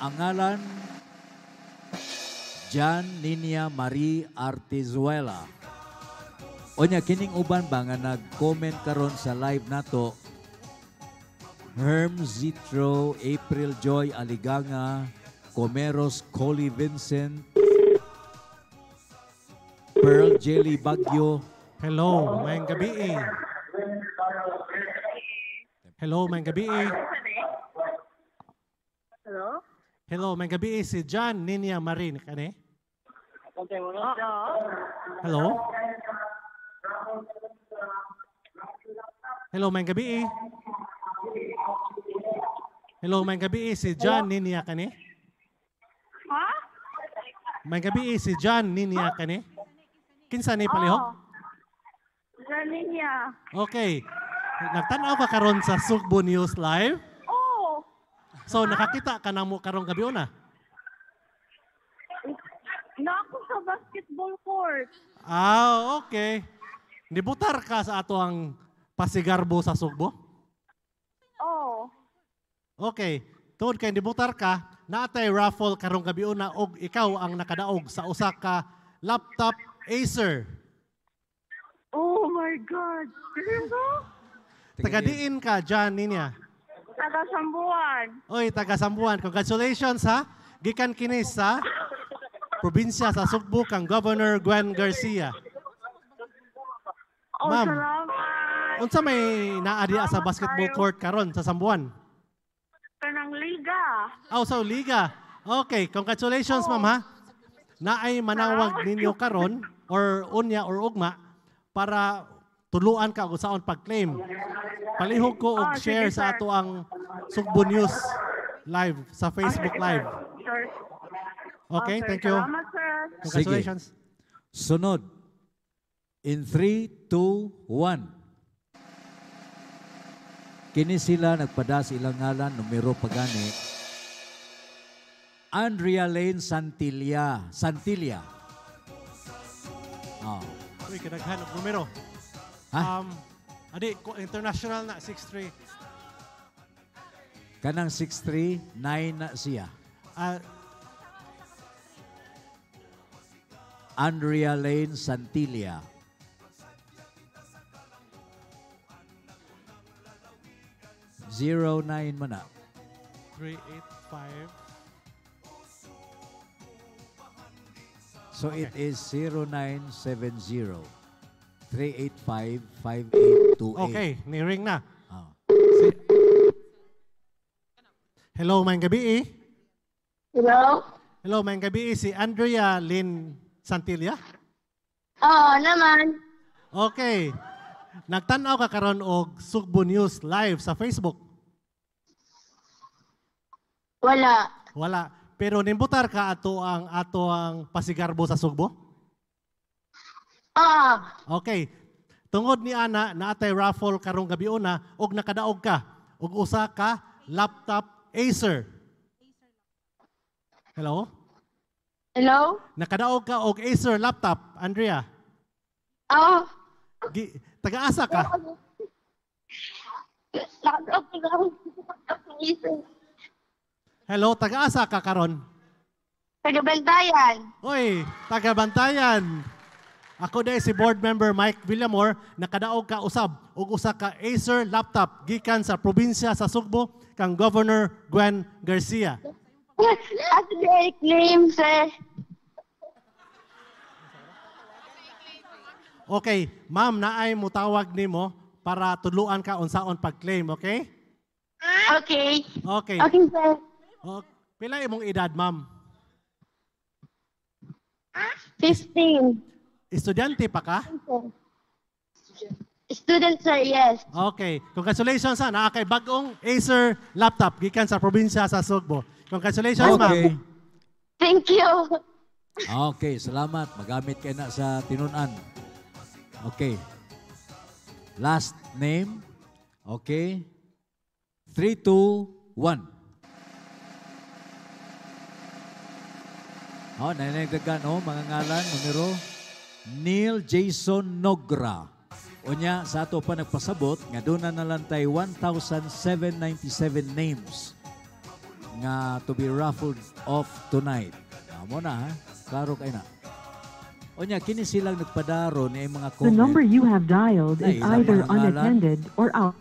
Ang ngalan, Jan Ninia Marie Artizuela. Onya, kining uban ba nga nag-comment karon sa live nato, Herm Zitro, April Joy Aliganga, Comeros Coley Vincent, Pearl Jelly Bagyo.
Hello, maayong gabi eh. Hello, maayong gabi eh.
Hello?
Hello, maayong gabi eh. Si John Ninia Marie kani?
Oo.
Hello? Hello, maayong gabi eh. Hello, maayong gabi eh. Si John Ninia kani?
Ha?
Maayong gabi eh. Si John Ninia kani? Kinsa ni palihog?
Galing niya.
Okay. Nagtan-aw ka karon sa Sugbo News Live?
Oo.
So nakakita ka na mo karong gabi una?
basketball court.
Ah, okay. Nibutar ka sa ato ang Pasigarbo sa Sugbo?
Oh.
Okay. Tungod kay nibutar ka, naatay raffle karong gabi una og ikaw ang nakadaog sa usa ka laptop Acer.
Oh my God. Seryoso?
Taga-diin ka dyan ninya.
Taga Sambuan.
Oy, taga Sambuan. Congratulations ha. Gikan kini sa probinsya sa Sugbo kang Governor Gwen Garcia.
Oh,
Ma'am.
salamat.
Unsa may naa diha sa basketball court karon sa Sambuan?
Kanang liga.
Oh, so liga. Okay, congratulations ma'am ha. Naay manawag ninyo karon or unya or ugma para tuluan ka og saon pag-claim. Palihog ko og
Ah, sige,
share sa
sir.
ato ang Sugbo News live sa Facebook
Ah, sige,
Live.
Sir.
Okay,
Ah, sir.
thank you.
Salamat, sir.
Congratulations.
Sige. Sunod. In 3, 2, 1. Kini sila nagpada sa ilang ngalan, numero pagani. Andrea Lane Santilla. Santilla. Oh.
Uy, kadaghan og numero.
Ha?
Adi, international na 63.
Kanang 6'3", 9 na siya.
Ah,
Andrea Lane Santilla. 09 man na.
385.
So it is 0970 385 5828.
Okay, ni-ring na.
Ah.
Hello, maayong gabi. Eh.
Hello?
Hello, maayong gabi. Eh. Si Andrea Lynn Santilla.
Oo naman.
Okay. Nagtan-aw ka karon og Sugbo News live sa Facebook.
Wala.
Wala. Pero nimbutar ka ato ang Pasigarbo sa Sugbo?
Oo.
Okay. Tungod ni ana naatay raffle karong gabi una og nakadaog ka og usa ka laptop Acer. Hello?
Hello?
Nakadaog ka og Acer laptop, Andrea.
Oo.
Taga-asa ka? Hello, taga-asa ka karon?
Taga-Bantayan.
Oy, taga-Bantayan. Ako dahil si board member Mike Villamor, nakadaog ka usab og usa ka Acer laptop gikan sa probinsya sa Sugbo kang Governor Gwen Garcia.
Asa di claim, sir?
Okay, ma'am, naay mutawag nimo para tudluan ka unsaon pag-claim, okay?
Okay.
Okay.
Okay, sir.
Okay. Pila imong edad, ma'am?
15.
Estudyante pa ka?
Student, sir, yes.
Okay. Congratulations ha. Naa kay bag-ong Acer laptop gikan sa probinsya sa Sugbo. Congratulations, ma'am.
Okay.
Thank you.
Okay, salamat. Magamit kay na sa tinun-an. Okay. Last name. Okay. 3, 2, 1. Oh, nananagdagan, oh, mga ngalan, numero. Neil Jason Nogra. Unya, sa ato pa nagpasabot, nga doon na nalantay 1,797 names nga to be raffled off tonight. Amo na, ha? Klaro kay na. Unya, kini silang nagpadaro ni mga
The
comment.
number you have dialed
Na
is
ilang
either
mga ngalan.
unattended or out.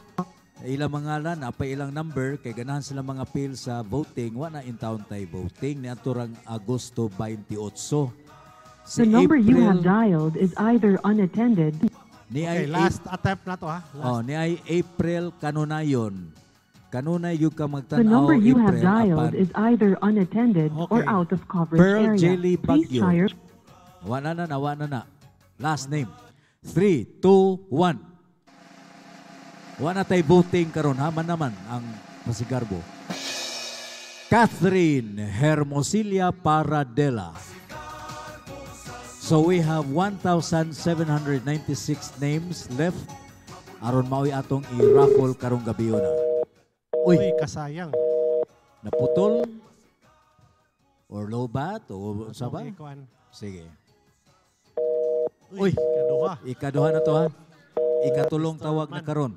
Ilang mga ngalan, apa ilang number, kay ganahan sila mga pil sa voting, wa na in town tay voting, ni aturang Agosto 28. Si
The number you have
April,
dialed is either unattended.
ni
Okay,
ay
last attempt na to ha. Last.
Oh, ni ay April kanunayon. Kanunay yung ka
The
magtan-aw
number you have
April
dialed
apan
is either unattended or
Okay.
out of coverage
Pearl
area.
Jelly
Please
Bagyo.
try your
Wa na na, wa na na. Last name. 3, 2, 1. Wa na tay voting karon haman naman ang Pasigarbo. Catherine Hermosilia Paradela. So we have 1,796 names left aron mao'y atong i-raffle karong gabi na. Uy,
Uy, kasayang.
naputol or low bat o sa ba?
Okay, kuan.
Sige. Uy,
ikaduha.
Ikaduha na to ha. Ikatulong tawag na karon.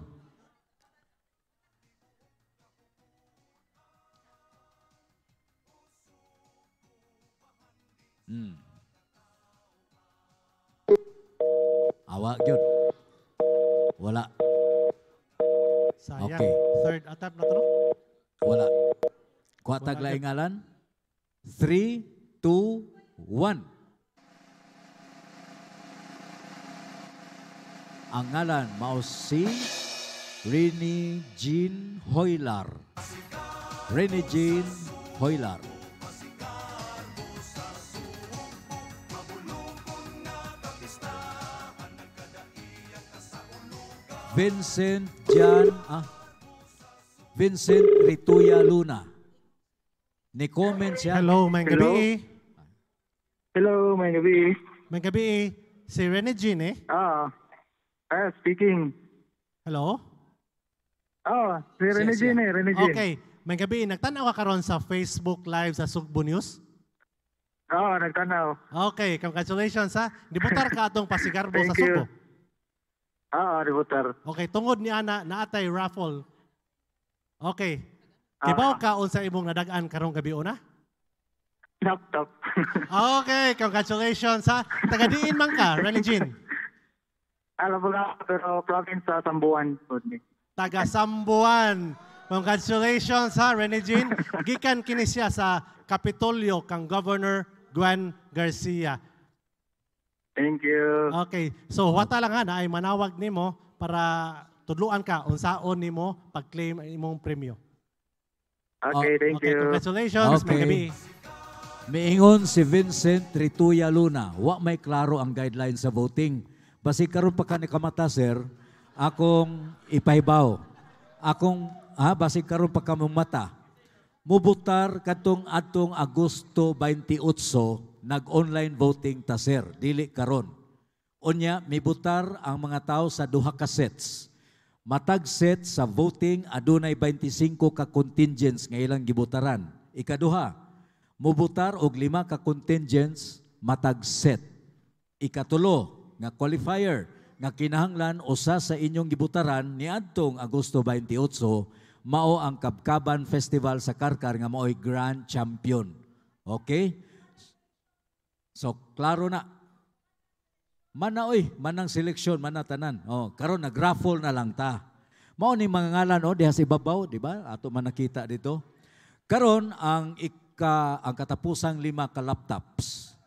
Awa gyud. Wala.
Sayang.
Okay.
Third attempt na to, no?
Wala. Kuha tag laing ngalan. 3, 2, 1. Ang ngalan mao si Rene Jean Hoylar. Rene Jean Hoylar. Vincent Jan Vincent Rituya Luna. Ni-comment siya.
Hello, may gabi.
Hello, may gabi.
May gabi. Si Rene Jean eh?
Speaking.
Hello?
Si Rene Jean eh, Rene Jean.
Okay, may gabi. Nagtanaw ka karon sa Facebook Live sa Sugbo News?
Oo, nagtanaw.
Okay, congratulations ha. Dibutar ka atong Pasigarbo sa
Thank you.
Sugbo.
Oo, dibutar.
Okay, tungod ni ana naatay raffle. Okay. Kibaw ka unsa imong nadag-an karong gabi una?
Laptop.
Okay, congratulations ha. Taga diin man ka, Rene Jean.
Alam mo na, pero province sa Sambuan.
Taga Sambuan. Congratulations ha, Rene Jean. Gikan kini siya sa Kapitolyo kang Governor Gwen Garcia.
Thank you.
Okay, so wata lang ha na ay manawag nimo para tudluan ka unsaon nimo pag-claim ang imong premyo.
Okay, thank
Okay,
you.
congratulations. May gabi.
Miingon si Vincent Rituya Luna, wa may klaro ang guidelines sa voting. Basi karon pa ka ni kamata sir, akong ipahibaw. Akong basi karon pa ka mata. Mubutar katong atong Agosto 28 nag-online voting ta sir, dili karon. Unya mibutar ang mga tao sa duha ka sets. Matag set sa voting adunay 25 ka contingents nga ilang gibutaran. Ikaduha, mubutar og 5 ka contingents matag set. Ikatulo nga qualifier nga kinahanglan usa sa inyong gibutaran niadtong Agosto 28 mao ang Kabkaban Festival sa Karkar nga maoy Grand Champion. Okay? So klaro na. Mana oy, manang seleksyon, mana tanan. Oh, karon nag-raffle na lang ta. Mao ni mga ngalan oh diha sa ibabaw, di ba? Ato man nakita dito. Karon ang ang katapusang 5 ka laptops.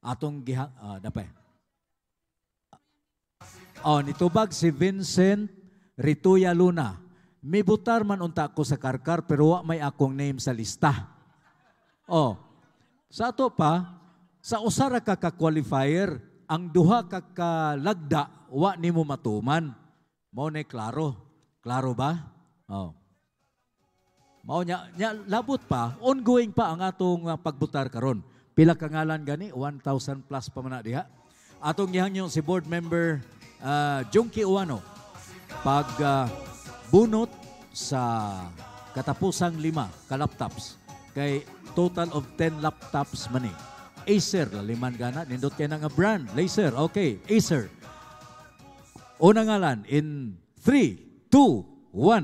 Atong giha dapay. Oh, nitubag si Vincent Rituya Luna. Mibutar man unta ko sa Karkar pero wa may akong name sa lista. Oh, sa ato pa, sa usa ra ka ka-qualifier, ang duha ka kalagda wa nimo matuman. Mao ni klaro. Klaro ba? Oh. Mao nya, labot pa, ongoing pa ang atong pagbutar karon. Pila ka ngalan gani? 1,000 plus pa man na diha. Atong gihangyo si board member Junkie Uwano pag bunot sa katapusang 5 ka laptops kay total of 10 laptops man ni. Acer, laliman gana, nindot kay na nga brand, Laser, okay, Acer. Unang ngalan in 3, 2, 1.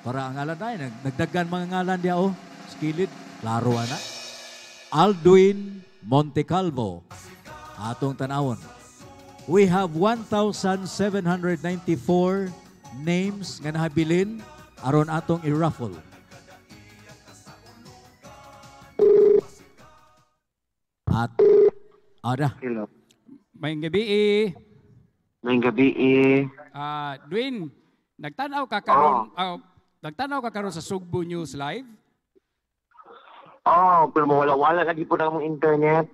Para ang ngalan tayo, nagdagan mga ngalan diya oh, skilid, klaro ana. Alduin Montecalvo, atong tanawon. We have 1,794 names nga nahabilin aron atong i-raffle. At ada.
Hello.
Maayong gabi eh.
Maayong gabi eh.
Dwayne, nagtan-aw ka karon, nagtan-aw ka karon sa Sugbo News Live?
Oh, pero mawala-wala lagi po na akong internet.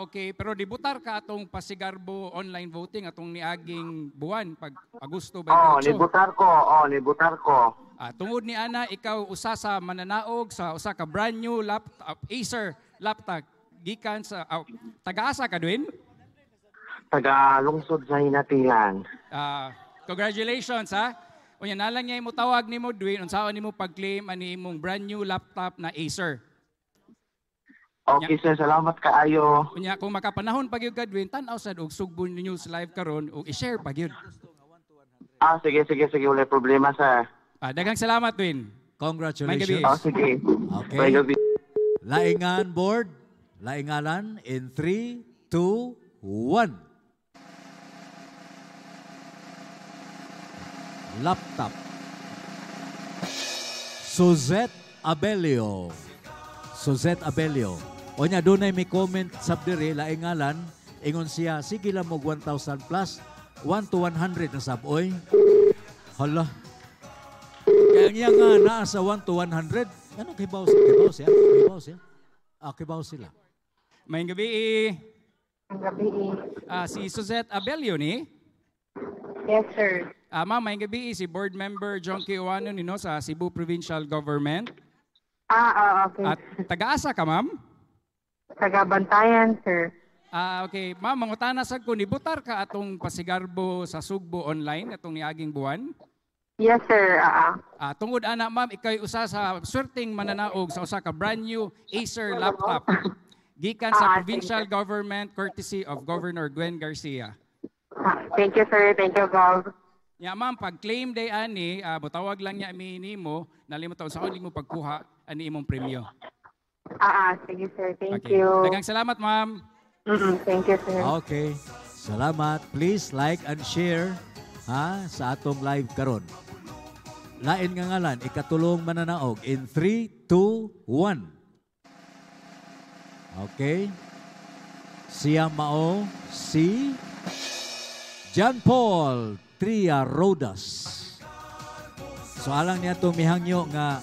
Okay, pero dibutar ka atong Pasigarbo online voting atong niaging buwan pag Agosto 28.
Oh, nibutar ko. Oh, nibutar ko.
Tungod ni ana, ikaw usa sa mananaog sa usa ka brand new laptop, Acer laptop gikan sa taga-asa ka, Dwayne?
Taga lungsod sa Hinatilan.
Congratulations ha. Unya na lang niya mo tawag nimo Dwayne unsaon nimo pag-claim ani imong brand new laptop na Acer.
Okay sir, salamat kaayo.
Unya kung makapanahon pa gyud ka Dwayne, tan-aw sad og Sugbo News live karon ug i-share pa gyud.
Ah, sige sige sige, wala problema sir.
Ah, daghang salamat Dwayne.
Congratulations.
Ah, sige.
Okay.
May gabi.
Laingan board, laingalan in 3, 2, 1. Laptop. Suzette Abelio. Suzette Abelio. Onya dunay may comment sab diri laingalan ingon siya sige lang og 1,000 plus 1 to 100 na sab oy. Hala. Kaya ang iya nga naa sa 1 to 100, ano kibaw kibaw siya? Kibaw siya? Ah, kibaw sila.
Maayong gabi.
Gabi.
Ah, si Suzette Abelio ni?
Yes, sir.
Ah, ma'am, maayong gabi si board member John K. Oano nino sa Cebu Provincial Government.
Ah, okay.
At taga-asa ka, ma'am?
Taga Bantayan, sir.
Ah, okay. Ma'am, mangutana sad ko nibutar ka atong pasigarbo sa Sugbo online atong niaging buwan?
Yes, sir.
Ah, tungod ana, ma'am, ikay usa sa swerteng mananaog sa usa ka brand new Acer laptop. Gikan sa provincial government courtesy of Governor Gwen Garcia.
Thank you, sir. Thank you, Gov.
Ya ma'am, pag claim day ani, motawag lang niya mi nimo, nalimot sa mo pagkuha ani imong premyo.
Sige, sir. Thank
Okay.
you.
Daghang salamat, ma'am.
Thank you, sir.
Okay. Salamat. Please like and share ha sa atong live karon. Lain nga ngalan, ikatulong mananaog in 3, 2, 1. Okay. Siya mao si John Paul Tria Rodas. So alang niya itong mihangyo nga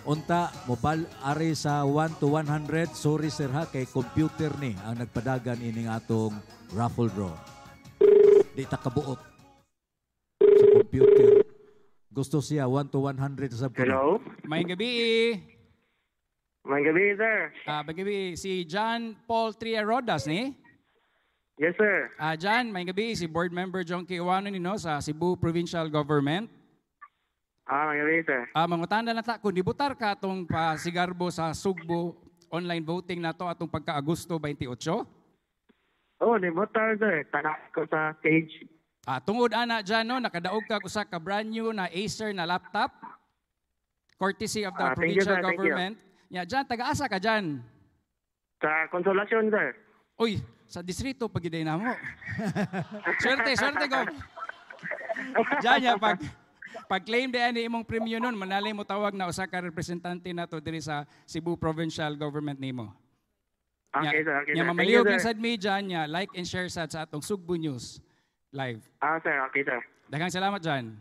unta mobile ari sa 1 to 100, sorry sir ha, kay computer ni ang nagpadagan ining atong raffle draw. Di ta kabuot sa computer. Gusto siya 1 to 100 sa.
Hello?
Maayong gabi.
Maayong gabi, sir.
Ah, maayong gabi si John Paul Tria Rodas ni?
Yes, sir.
Ah, John, maayong gabi si board member John K. Oano nino sa Cebu Provincial Government.
Ah, maayong gabi, sir.
Ah, mangutana na ta kung nibutar ka atong pasigarbo sa Sugbo online voting nato atong pagka-Agosto 28.
Oh, nibutar, sir. Tanak ko sa page.
Ah, tungod ana dyan, no, nakadaog ka usa ka brand new na Acer na laptop courtesy of the
Ah, thank you,
provincial
sir. Thank you.
government. Ya, dyan taga-asa ka dyan?
Sa Consolacion, sir.
Uy, sa distrito pagiday na mo. Swerte, swerte ko. Dyan ya, pag claim di ani imong premyo nun, manalay mo tawag na usa ka representante nato diri sa Cebu Provincial Government nimo.
Okay, sir. Okay,
Nya
sir. Thank you,
mamalihog lang
sir.
sad mi dyan, nya like and share sad sa atong Sugbo News live.
Ah, sir. Okay, sir.
Daghang salamat dyan.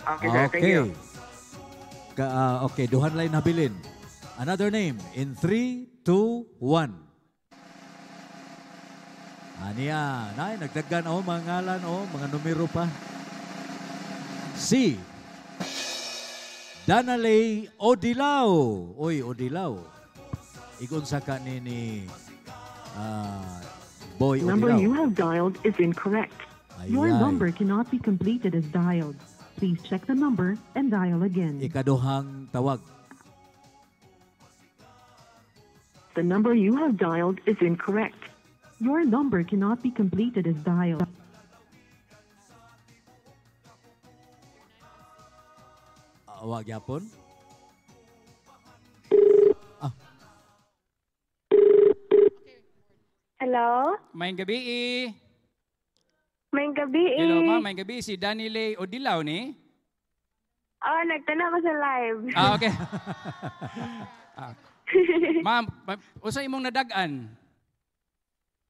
Okay, sir. Thank you.
Okay, duhan line habilin. Another name in 3, 2, 1. Aniya, nay nagdaggan oh mga ngalan oh, mga numero pa. Si Danaley Odilao. Oy, Odilao. Igon sa ka ni Boy
Number
Odilao.
you have dialed is incorrect. Your
Ay, ay.
number cannot be completed as dialed. Please check the number and dial again.
Ikaduhang tawag.
The number you have dialed is incorrect. Your number cannot be completed as dialed.
Wa gyapon.
Hello?
Maayong gabi.
Maayong gabi.
Hello, ma'am. Maayong gabi. Si Danile Odilao ni?
Oh, nagtanaw ko sa live.
Ah, okay. Ah. Ma'am, usa imong nadag-an?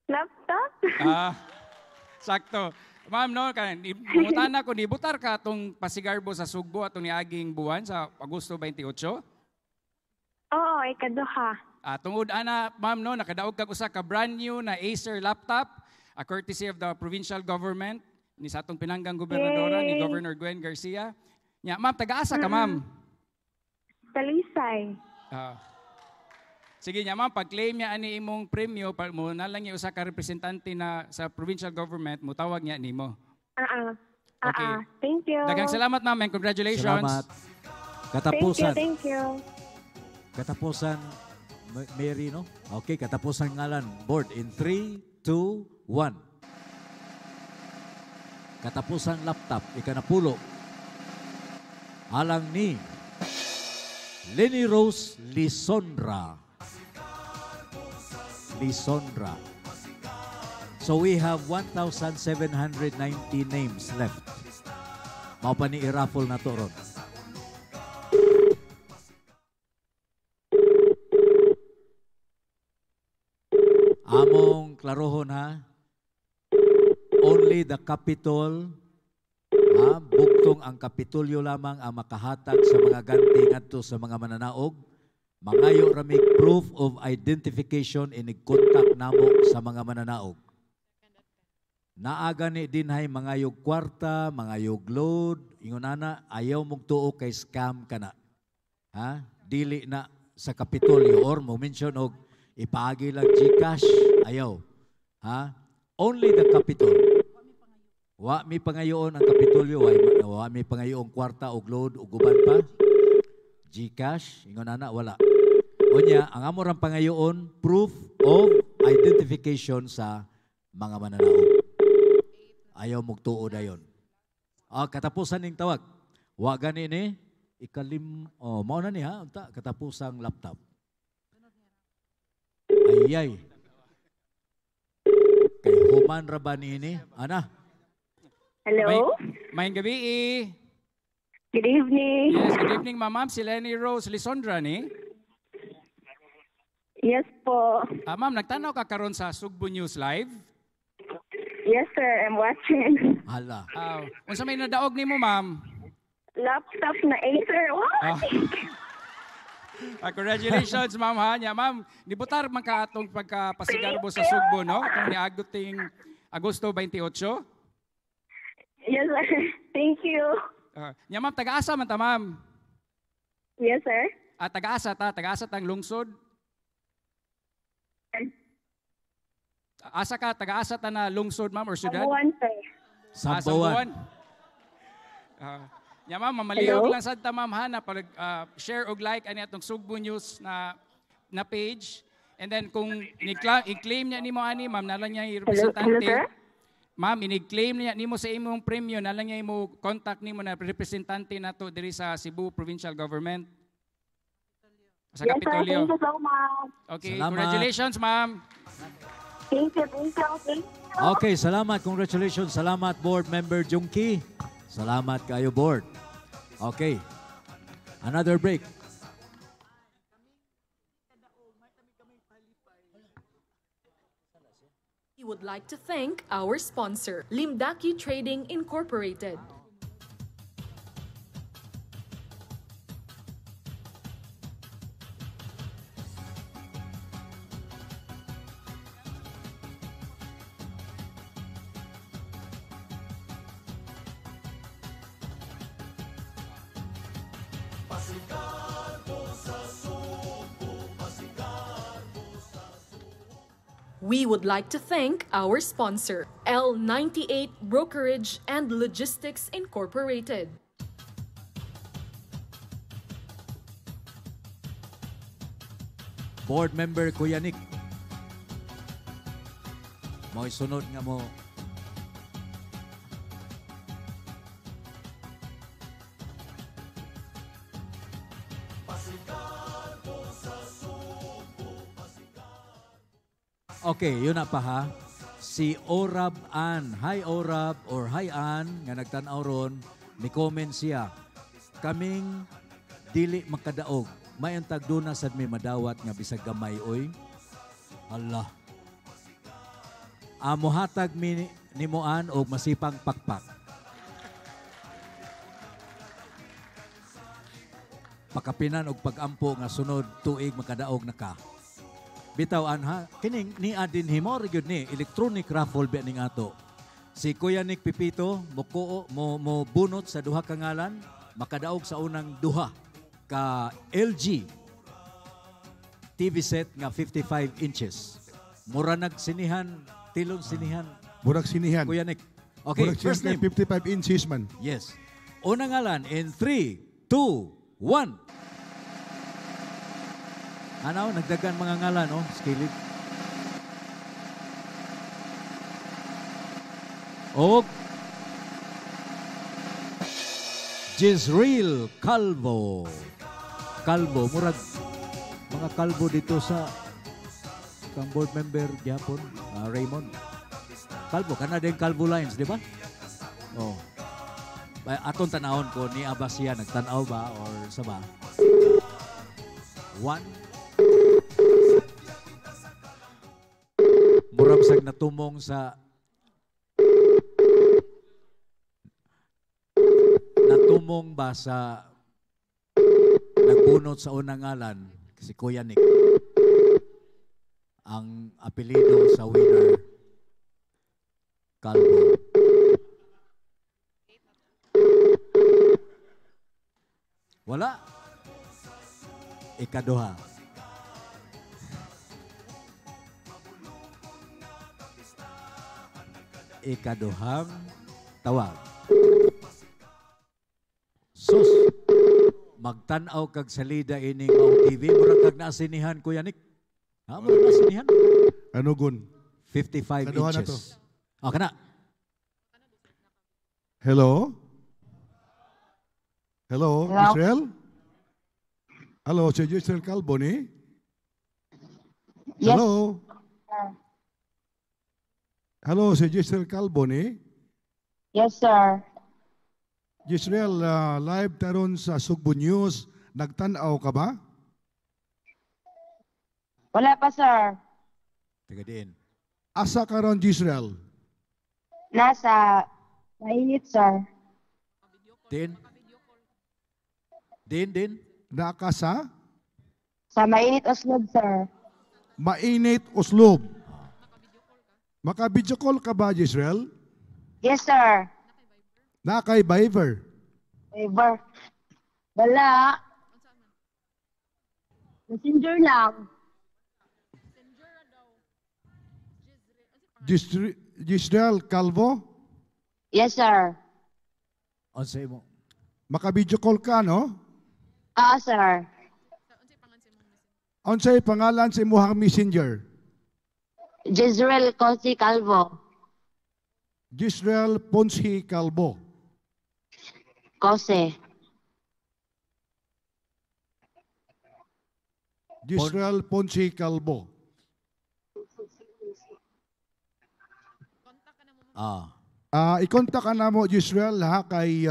Laptop?
Ah, sakto. Ma'am, no, kan mangutana ko nibutar ka atong pasigarbo sa Sugbo atong niaging buwan sa Agosto 28.
Oo, ikaduha.
Ah, tungod ana, ma'am, no, nakadaog kag usa ka brand new na Acer laptop, a courtesy of the provincial government ni sa atong pinanggang gobernadora ni
Yay!
Governor Gwen Garcia. Nya, ma'am, taga-asa ka, ma'am?
Talisay.
Ah. Sige nya, ma'am, pag-claim niya ani imong premyo, pa, mo na lang niya usa ka representante na sa provincial government, mutawag niya nimo. Okay.
Thank you.
Daghang salamat, ma'am, and congratulations.
Salamat. Katapusan.
Thank you, thank you.
Katapusan, Mary, no? Okay, katapusan ngalan. Board in 3, 2, 1. Katapusan laptop, ikanapulo. Alang ni Lenny Rose Lisondra. Lisondra. So we have 1,790 names left. Mao pa ni i-raffle na to ron. Among klarohon ha, only the Capitol, ha, bugtong ang Kapitolyo lamang ang makahatag sa mga ganti ngadto sa mga mananaog. Mangayo ramig proof of identification inig contact namo sa mga mananaog. Naa gani dinhay mangayog kwarta, mangayog load, ingon ana, ayaw mong tuo kay scam kana. Ha? Dili na sa Kapitolyo or mo mention og ipaagi lang GCash, ayaw. Ha? Only the Capitol. Wa mi pangayoon ang Kapitolyo, wa mi pangayoon kwarta og load og uban pa. GCash, ingon ana, wala. Unya, ang amo rang pangayoon, proof of identification sa mga mananaog. Ayaw mugtuo dayon. Katapusan ning tawag. Wa gani ni ikalim, oh, mao na ni ha, unta katapusang laptop. Ayay. Kay human ra ba niini? Ana.
Hello?
Maayong gabi.
Good evening.
Yes, good evening, ma'am. Ma'am, si Lenny Rose Lisondra ni?
Yes po.
Ma'am, nagtanaw ka karon sa Sugbo News Live?
Yes, sir. I'm watching.
Hala.
Unsa may nadaog nimo, ma'am?
Laptop na Acer. What?
Congratulations, ma'am ha. Nya, ma'am, nibutar man ka atong pagkapasigarbo sa Sugbo, no? Atong niagoting Agosto 28.
Yes, sir. Thank you.
Nya, ma'am, taga-asa man ta, ma'am?
Yes, sir.
Taga-asa ta, taga-asa tang lungsod. Asa ka, taga-asa ta na lungsod, ma'am, or syudad?
Sambuan, sir.
Sambuan.
Nya, ma'am, mamalihog lang sad ta, ma'am, ha, na pag share og like ani atong Sugbo News na page. And then kung i-claim niya nimo ani, ma'am, nalang niya yung representante.
Hello, sir?
Ma'am, ini-claim niya nimo sa imong premyo, nalang niya imo contact nimo na representante nato diri sa Cebu Provincial Government. Sa
Yes, sir.
Kapitolyo.
Thank you so much.
Okay,
Salamat.
Congratulations, ma'am.
Thank you, thank you, thank you.
Okay, salamat. Congratulations. Salamat, board member Junkie. Salamat kayo, board. Okay. Another break.
We would like to thank our sponsor, Limdaki Trading Incorporated. We would like to thank our sponsor, L98 Brokerage and Logistics Incorporated.
Board member Kuya Nick. Mo'y sunod nga mo. Okay, yun na pa ha. Si Orab Ann. Hi Orab or hi Ann nga nagtan-aw ron, ni-comment siya. Kaming dili makadaog. May ang tagduna sad may madawat nga bisag gamay oy. Allah. Amohatag mi nimo Ann og masipang pakpak. Pakapinan og pagampo nga sunod tuig makadaog na ka. Bitaw anha, kining ni adin himo gyud ni electronic raffle ba ning ato. Si Kuya Nick Pipito mo mo bunot sa duha ka ngalan, makadaog sa unang duha ka LG TV set nga 55 inches. Mura nagsinihan, tilon sinihan.
Murag sinihan.
Kuya Nick. Okay,
murag
first name.
55 inches man.
Yes. Unang ngalan in 3, 2, 1. Ano, nagdagan mga ngalan, no? Skilid. Og Jezreel Calvo. Calvo, murag mga kalbo dito sa kang board member gyapon, Raymond. Calvo, kana din Calvo Lines, di ba? Oh. Atong tanawon ko ni Abasia nagtan-aw ba or sa ba? One. Murag sag natumong sa natumong ba sa nagbunot sa unang ngalan si Kuya Nick. Ang apelyido sa winner Calvo. Wala. Ikaduha. Ikaduhang tawag. Sus, magtan-aw kag salida ining Mao TV, murag kag naasinihan, Kuya Nick. Ha, murag naasinihan?
Ano gun?
55
Kaduha na
inches.
to.
Oh, kana.
Hello? Hello,
Hello?
Israel? Hello, si Israel Calvo ni?
Yes.
Hello? Hello, si Giselle Calvo ni?
Yes, sir.
Giselle, live taron sa Sugbo News. Nagtan-aw ka ba?
Wala pa, sir.
Taga diin.
Asa ka ron, Giselle?
Nasa mainit, sir.
Din? Din, din?
Naka sa?
Sa mainit Oslob, sir.
Mainit Oslob. Maka-video call ka ba, Giselle?
Yes, sir.
Nakay Viber.
Favor. Wala. Messenger lang.
Giselle Calvo?
Yes, sir.
Unsay mo?
Maka-video call ka, no?
Ah, sir.
Unsay pangalan sa imuhang messenger?
Jezreel Cosi Calvo.
Giselle Ponce Calvo.
Cose.
Giselle Ponce Calvo.
Ah.
I-contact ka na mo, Giselle, ha, kay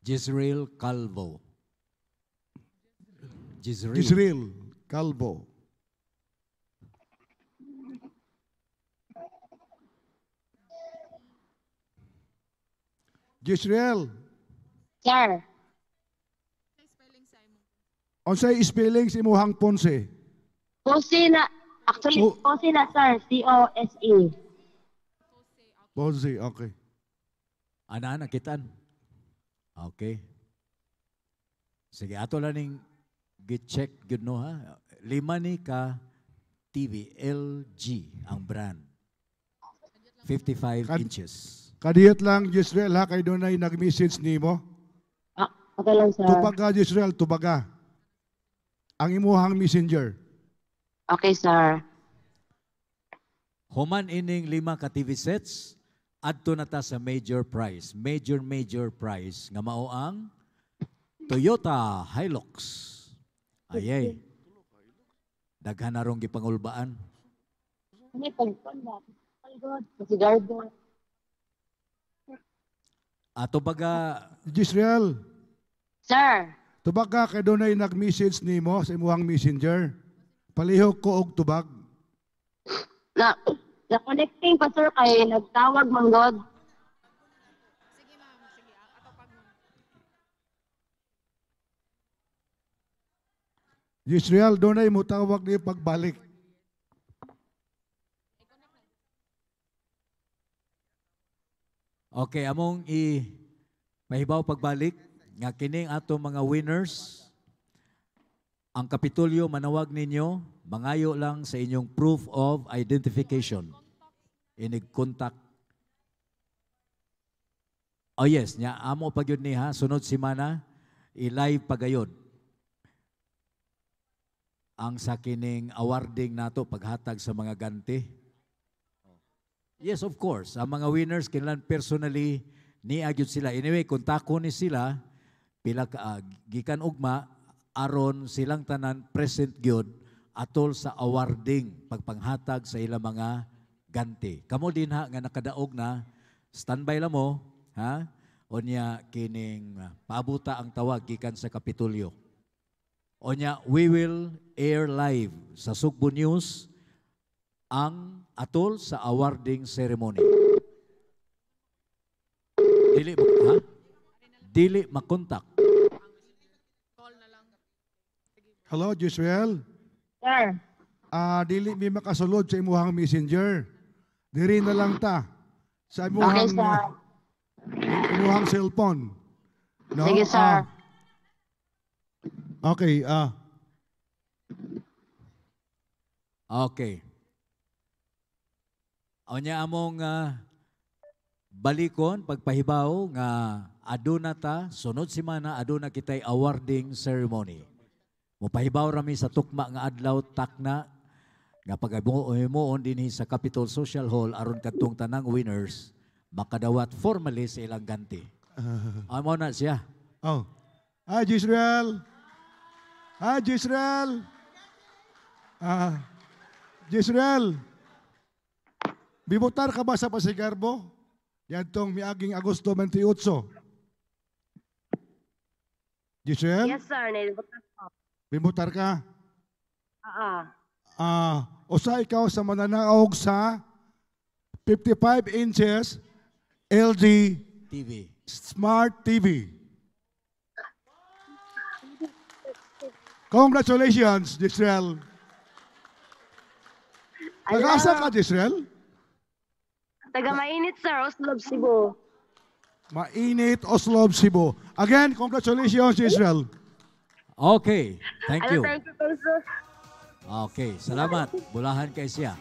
Jezreel Calvo. Jezreel.
Jezreel Calvo. Jezreel,
Sir.
unsay spelling sa imuhang Ponce?
Cose na. Actually, Cose na, sir. C-O-S-E.
Ponce, okay.
Ana, nakitaan. Okay. Sige, ato lang ning gi-check gyud no ha. Lima ni ka TV LG ang brand. 55 inches.
Kadiyot lang, Jezreel, ha, kay dunay nag-message nimo.
Ah, okay lang, sir.
Tubaga, Jezreel, tubaga. Ang imuhang messenger.
Okay, sir.
Human ining lima ka TV sets, adto na ta sa major prize. Major, major prize. Nga mao ang Toyota Hilux. Ayay. Daghan na rong gipangulbaan.
Ano pagpon ba? God, si Gardo.
Ato baga
Jezreel.
Sir.
Tubaga kay dunay nag-message nimo sa imuhang messenger. Palihog ko og tubag.
Na, na-connecting pa, sir, kay nagtawag man God.
Jezreel, dunay mo tawag ni pagbalik.
Okay, among i mahibaw pagbalik nga kining ato mga winners. Ang Kapitolyo manawag ninyo, mangayo lang sa inyong proof of identification. Inig contact. Oh yes, nya amo pa gyud ni ha, sunod semana i-live pagayon. Ang sa kining awarding nato, paghatag sa mga ganti. Yes, of course. Ang mga winners kinahanglan personally ni gyud sila. Anyway, kontako ni sila pila ka gikan ugma aron silang tanan present gyud atol sa awarding, pagpanghatag sa ilang mga ganti. Kamo din ha nga nakadaog na, standby lang mo ha. Unya kining paabuta ang tawag gikan sa Kapitolyo. Onya we will air live sa Sugbo News ang atol sa awarding ceremony. Dili ha? Dili makontak.
Hello, Giselle.
Sir.
Ah, dili mi makasulod sa imuhang Messenger. Diri na lang ta sa imuhang
Okay, sir.
Imuhang cellphone. No?
Sige, sir.
Okay.
Okay. Unya among balikon pagpahibaw nga aduna ta sunod semana, aduna kitay awarding ceremony. Mopahibaw rami sa tukma nga adlaw takna nga pagahimuon dinhi sa Capitol Social Hall aron kadtong tanang winners makadawat formally sa ilang ganti. Amo na siya.
Oh. Hi, Gisrael. Hi, Gisrael. Gisrael. Bibotar ka ba sa Pasigarbo? Yantong miaging Agosto 28. Gisrael?
Yes, sir. Naibutan ko.
Bibotar ka?
Oo.
Usa ikaw sa mananaog sa 55 inches LG
TV.
Smart TV. Congratulations, Giselle. Nag-asa ka, Giselle?
Taga mainit, sir. Oslob, Cebu.
Mainit, Oslob, Cebu. Again, congratulations, Giselle.
Okay, thank
Ano,
you.
thank you, sir.
Okay, salamat. Bulahan kay siya.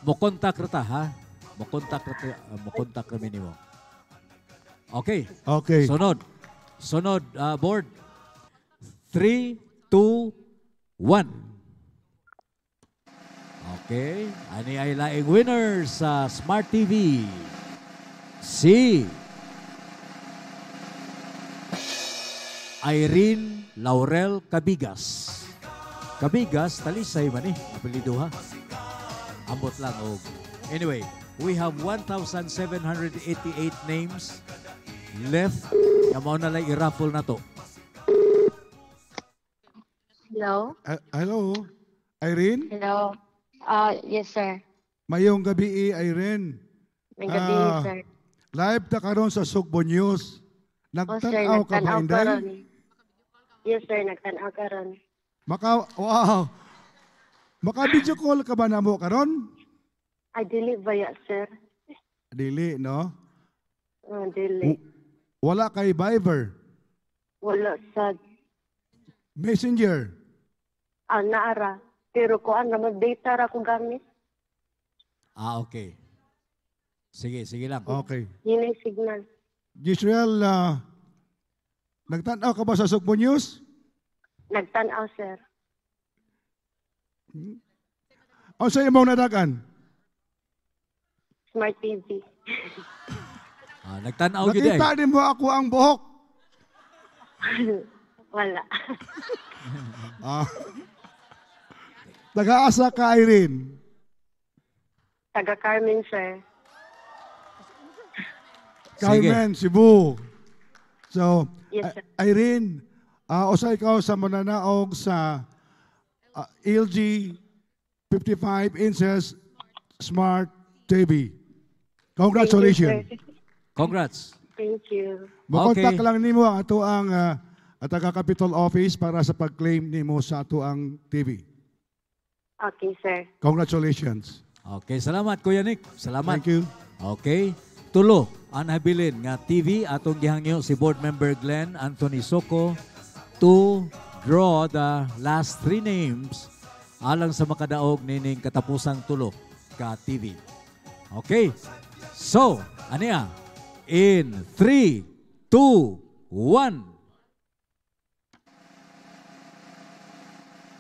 Mokontak ra ta ha. Mokontak ra ta, mokontak ra mi nimo. Okay.
Okay.
Sunod. Sunod, board. 3, 2, 1. Okay. Ani ay laing winner sa Smart TV. Si Irene Laurel Cabigas. Cabigas, Talisay man eh. Apelido ha. Ambot lang. Og. Anyway, we have 1,788 names left. Nga mao na lang i-raffle na to.
Hello?
Hello, Irene?
Hello. Yes, sir.
Mayong gabi, Irene.
Mayong gabi, sir.
Live ta karon sa Sugbo News.
Oh, sir,
Nagtan-aw ka ba,
nagtan-aw
Inday?
karon. Yes, sir, nagtan-aw karon.
Wow. Maka video call ka ba namo karon?
Ay, dili ba ya, sir?
Dili, no?
Oh, dili.
Wala kay Viber,
Wala sad.
Messenger.
Naara. Pero kuan naman data ra ko gamit.
Okay. Sige, sige lang.
Okay.
Yun ay signal.
Gisrael, nagtan-aw ka ba sa Sugbo News?
Nagtan-aw, sir.
O sa imong nadagan?
Smart TV.
Nagtan-aw gyud ay.
Nakita din mo ako ang buhok.
Wala.
Taga-asa ka, Irene?
Taga Carmen, sir.
Carmen, Cebu. So,
Yes, sir.
Irene, usa ikaw sa mananaog sa LG 55 inches Smart TV. Congratulations.
Thank you, sir.
Congrats.
Thank you.
Mokontak lang nimo ang ato ang taga Capitol Office para sa pag-claim nimo sa ato ang TV.
Okay, sir.
Congratulations.
Okay, salamat Kuya Nick. Salamat.
Thank you.
Okay. Tulo ang habilin nga TV atong gihangyo si board member Glenn Anthony Soco to draw the last three names alang sa makadaog nining katapusang tulo ka TV. Okay. So, aniya? In 3, 2, 1.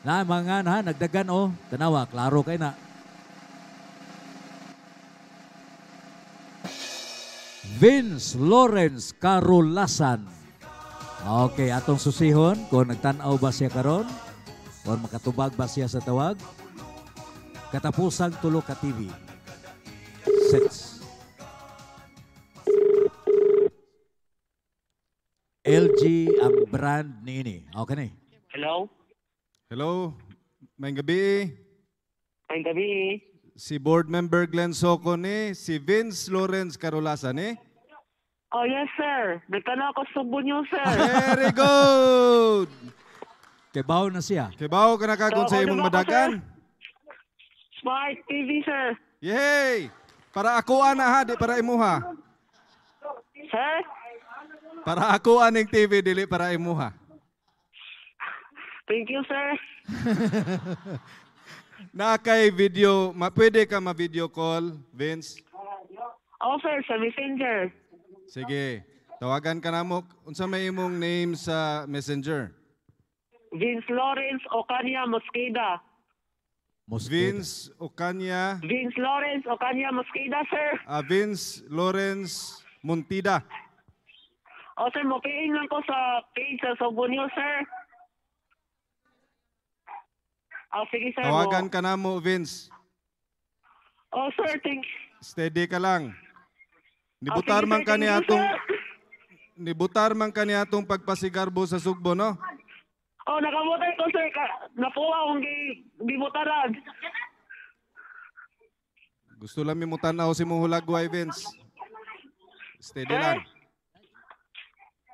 Na mga na nagdagan oh, tanawa klaro kay na. Vince Lawrence Carolasan. Okay, atong susihon kung nagtan-aw ba siya karon or makatubag ba siya sa tawag. Katapusang tulo ka TV. Sets. LG ang brand niini. Okay ni.
Hello?
Hello. Maayong gabi.
Maayong gabi.
Si board member Glenn Soco ni, si Vince Lawrence Carolasan ni.
Oh, yes, sir. Nagtanaw ko sa Sugbo News, sir.
Very good.
Kibaw na siya.
Kibaw ka na kagon sa imong madagan.
Smart TV, sir.
Yay! Para ako ana ha, di para imuha.
Sir?
Para ako aning TV, dili para imuha.
Thank you, sir.
Na kay video, pwede ka ma-video call, Vince?
Oh, sir, sa Messenger.
Sige. Tawagan ka na mo. Unsa may imong name sa Messenger?
Vince Lawrence Ocaña Mosqueda.
Vince Ocaña.
Vince Lawrence Ocaña Mosqueda, sir.
Vince Lawrence Montida.
Oh, sir, mopiin lang ko sa page sa Sugbo News, sir. Oh, sige, sir.
Tawagan ka na mo, Vince.
Oh, sir, thank
Steady ka lang. Nibutar
Oh, sige,
man
sir,
ka ni
thank you,
atong
sir.
Nibutar man ka ni atong pagpasigarbo sa Sugbo, no?
Oh, nakabutar ko, sir. Napuha akong gibutaran.
Gusto lang mi mo tan-aw si mong hulagway, Vince. Steady
Sir?
lang.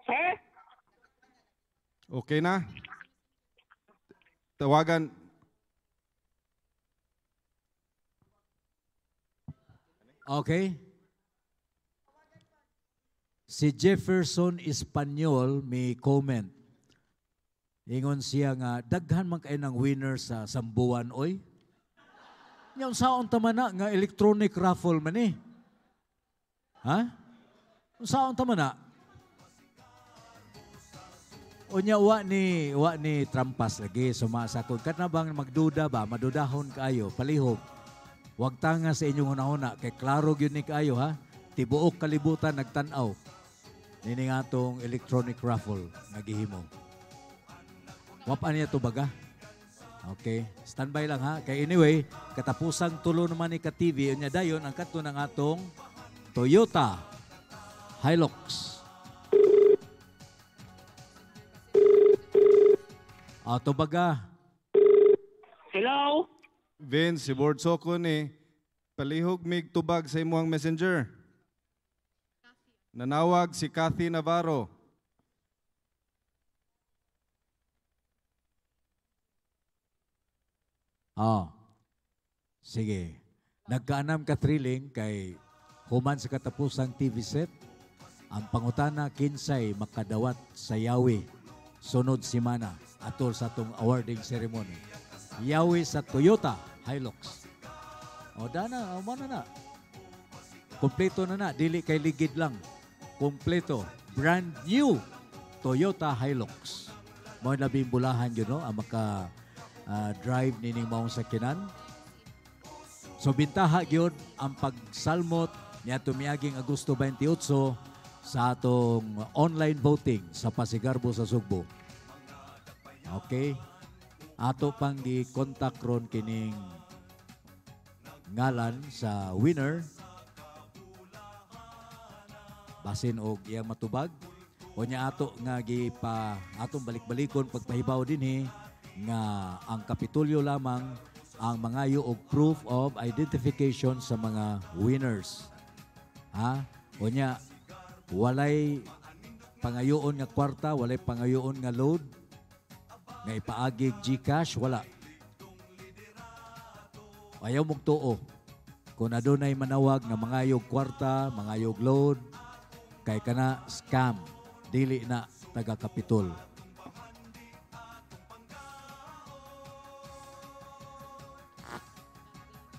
Sir?
Okay na? Tawagan.
Okay. Si Jefferson Espanyol may comment. Ingon siya nga, daghan man kay ng winner sa Sambuan, oy. Nya unsaon ta man na nga electronic raffle man eh? Ha? Unsaon ta man na? Unya wa ni trampas lagi sumasakod. Kana bang magduda ba, madudahon kaayo, palihog. Wag tanga sa inyong hunahuna kay klaro gyud ni kaayo ha. Tibuok kalibutan nagtan-aw nining atong electronic raffle nga gihimo. Wa pa niya tubaga. Okay, standby lang ha. Kay anyway, katapusang tulo naman ni ka-TV unya dayon ang kadto ng atong Toyota Hilux. Ah, tubaga.
Hello?
Vince, si Board Soko ni palihog mig tubag sa imong messenger. Nanawag si Kathy Navarro.
Oh. Sige. Nagkaanam ka thrilling kay human sa katapusang TV set, ang pangutana kinsay makadawat sa yawi sunod semana atol sa atong awarding ceremony. Yawi sa Toyota Hilux. O dana, o na na. Kompleto na na, dili kay ligid lang. Kompleto, brand new Toyota Hilux. Mao labing bulahan yun, no? Ang maka drive nining maong sakyanan. So bintaha gyud ang pagsalmot niya tumiaging Agosto 28 sa atong online voting sa Pasigarbo sa Sugbo. Okay? Ato pang gi-contact ron kining ngalan sa winner. Basin og iyang matubag. O niya ato nga gipa atong balik-balikon pagpahibaw dinhi nga ang Kapitolyo lamang ang mangayo og proof of identification sa mga winners. Ha? O niya walay pangayoon nga kwarta, walay pangayoon nga load nga ipaagi GCash, wala. Ayaw mong tuo. Kung adunay manawag nga mangayog kwarta, mangayog load, kay kana scam, dili na taga Kapitol.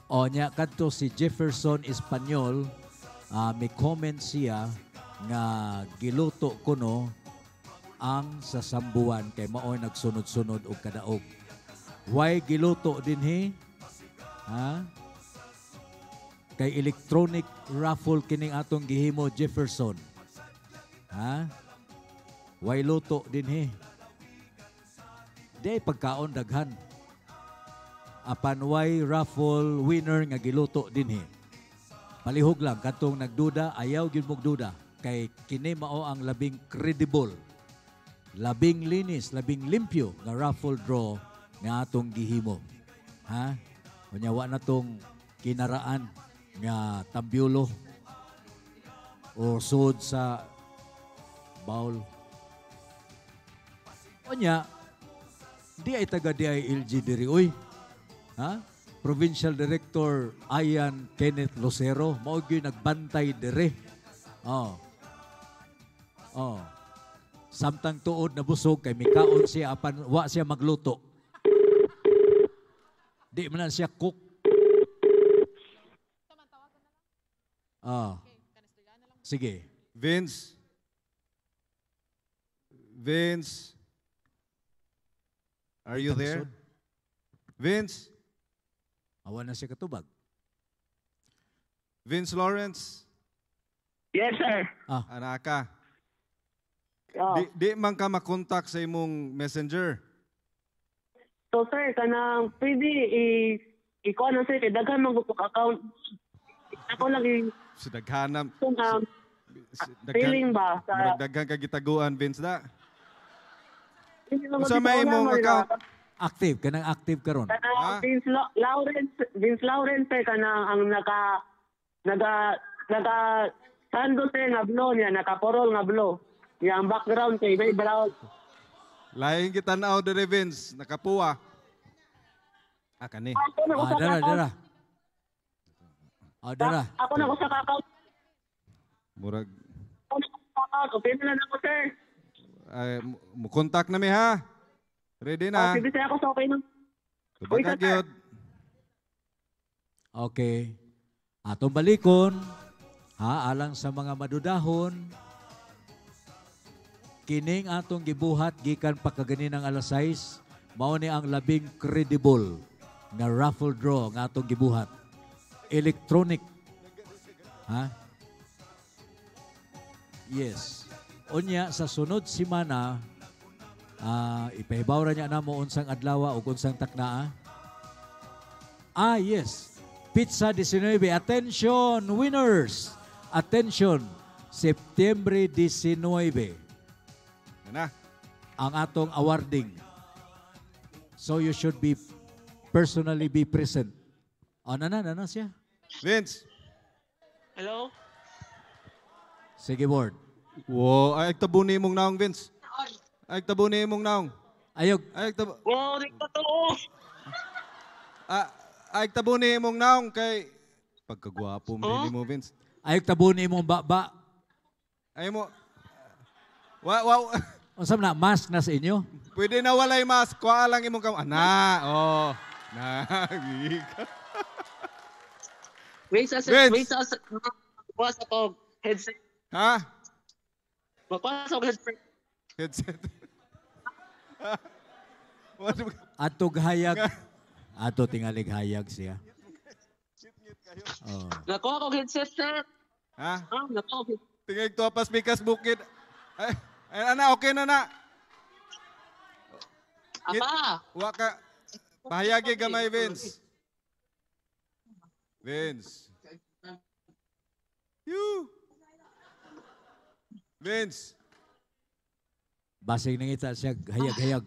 O nya kadto si Jefferson Espanyol, may comment siya nga giluto kuno ang sa Sambuan kay maoy nagsunod-sunod og kadaog. Why giluto dinhi? Ha? Kay electronic raffle kining atong gihimo, Jefferson. Ha? Why luto dinhi? Di pagkaon daghan. Apan why raffle winner nga giluto dinhi? Palihog lang katong nagduda, ayaw gyud mog duda kay kini mao ang labing credible, labing linis, labing limpyo nga raffle draw nga atong gihimo. Ha? Unya wa na tong kinaraan nga tambyulo o sud sa bowl. Unya, di ay taga DILG diri uy. Ha? Provincial Director Ian Kenneth Lucero mao gyud nagbantay diri. Oh. Oh. Samtang tuod na busog kay mikaon siya apan wa siya magluto. Di man na siya cook. Oh. Sige.
Vince. Vince. Are you there? Vince?
Awa na siya katubag.
Vince Lawrence?
Yes, sir.
Ah.
Anaka.
Oh.
Di man ka makontak sa imong messenger.
So, sir, kanang pwede i-ikuha na, sir, kay daghan man ko account. Ako lang i
Si daghanam.
kung feeling ba sa
Murag daghan ka gitaguan, Vince da.
Hindi naman
Unsa may
gitaguan,
imong
man,
account?
Active kanang active karon.
Kanang Vince Vince Lawrence, sir, kanang ang naka naga naga sando, sir, nga blow niya, nakaporol nga blow. Niya ang background kay may brown.
Laing kita tanaw dire, Vince, nakapuwa. Ah, kani.
Ako na
Ah,
usa ka
dara,
account.
dara. Ah, dara.
Ako na usa ka account.
Murag
Ako na usa ka account. Okay na lang ako, sir.
ay, mo contact na mi ha. Ready na.
Oh, sige, sir, ako sa okay na.
Tubag ka gyud.
Okay. Atong balikon, ha, alang sa mga madudahon, kining atong gibuhat gikan pa kaganinang alas 6, mao ni ang labing credible nga raffle draw nga atong gibuhat. Electronic. Ha? Yes. Unya sa sunod semana, ipahibaw ra niya namo unsang adlaw ug unsang taknaa. Ah, yes. Pizza 19. Attention, winners. Attention, September 19.
Na.
Ang atong awarding. So you should be personally be present. Oh, na na siya.
Vince.
Hello?
Sige, board.
Wo, ay tabo ni imong naong, Vince. Ay tabo ni imong naong.
Ayog.
Ay tabo.
Wow, di ka to.
Ah, ay tabo ni imong naong kay pagkagwapo mo oh? Mo, Vince.
Ayog tabo ni imong baba.
Ay mo. Wa wa
Unsa man na mask na sa inyo?
Pwede na walay mask, kuha lang imong kam. Ana, oh. Na.
Wait sa
Vince.
Wait sa makuha sa kog headset.
Ha?
Makuha sa kog headset.
Headset.
Atog hayag. Ato tingalig hayag siya. Oh.
Nakuha kog headset, sir.
Ha?
Ah, nakuha kog
Tingay to pas mikas bukid. Ay, ay ana okay na na.
Apa?
Wa ka pahayagi gamay, Vince. Vince. You. Vince.
Basig nangita siya hayag-hayag.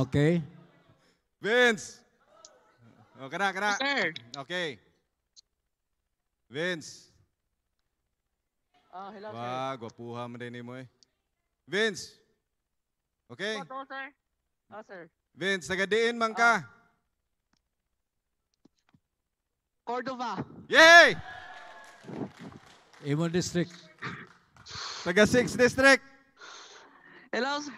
Okay.
Vince. Oh, kana kana.
Sir.
Okay. Vince.
Ah, hello, sir.
Wah, gwapuha man din mo eh. Vince. Okay?
Oh, to, sir. Oh, sir.
Vince, taga diin man ka.
Cordova.
Yay!
Imong district.
Taga 6 district.
Hello, sir.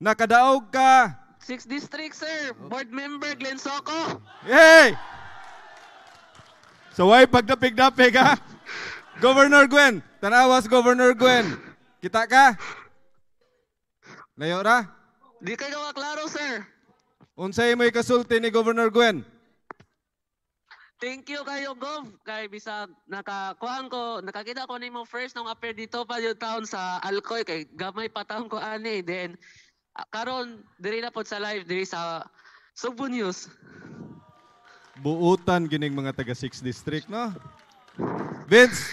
Nakadaog ka.
6 district, sir. Board member Glenn Soco.
Yay! So why pagdapig-dapig ha? Governor Gwen, tanawas Governor Gwen. Kita ka? Layo ra?
Di kayo klaro, sir.
Unsay imoy kasulti ni Governor Gwen?
Thank you kayo, Gov. Kay bisag nakakuan ko, nakakita ko nimo first nung appear dito pa yung town sa Alcoy kay gamay pa taon ko ani. Then karon diri na pod sa live diri sa Sugbo News.
Buutan gining mga taga 6 district, no? Vince,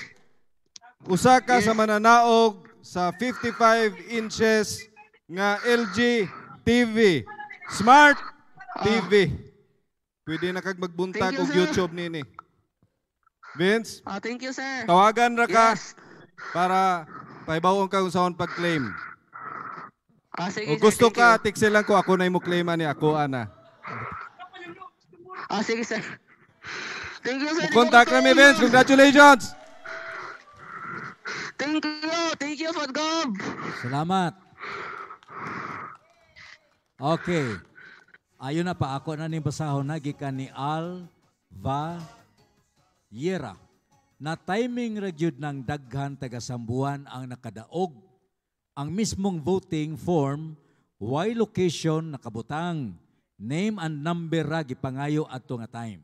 usa ka sa mananaog sa 55 inches nga LG TV. Smart TV. Pwede na kag magbuntag
Thank you,
og
sir.
YouTube nini. Vince,
Thank you, sir.
tawagan ra ka
Yes.
para pahibaw-on ka kung saan pag-claim.
Sige,
Kung
sir.
gusto
Thank
ka,
you.
tiksi lang ko ako na imo claim ani ako ana.
Sige, sir. Thank you, sir.
Contact na mi, Vince. Congratulations.
Thank you. Thank you for Gov.
Salamat. Okay. Ayon na pa ako na ning basahon na gikan ni Al Va Yera. Na timing ra gyud ng daghan taga Sambuan ang nakadaog. Ang mismong voting form, why location nakabutang, name and number ra gipangayo adto nga time.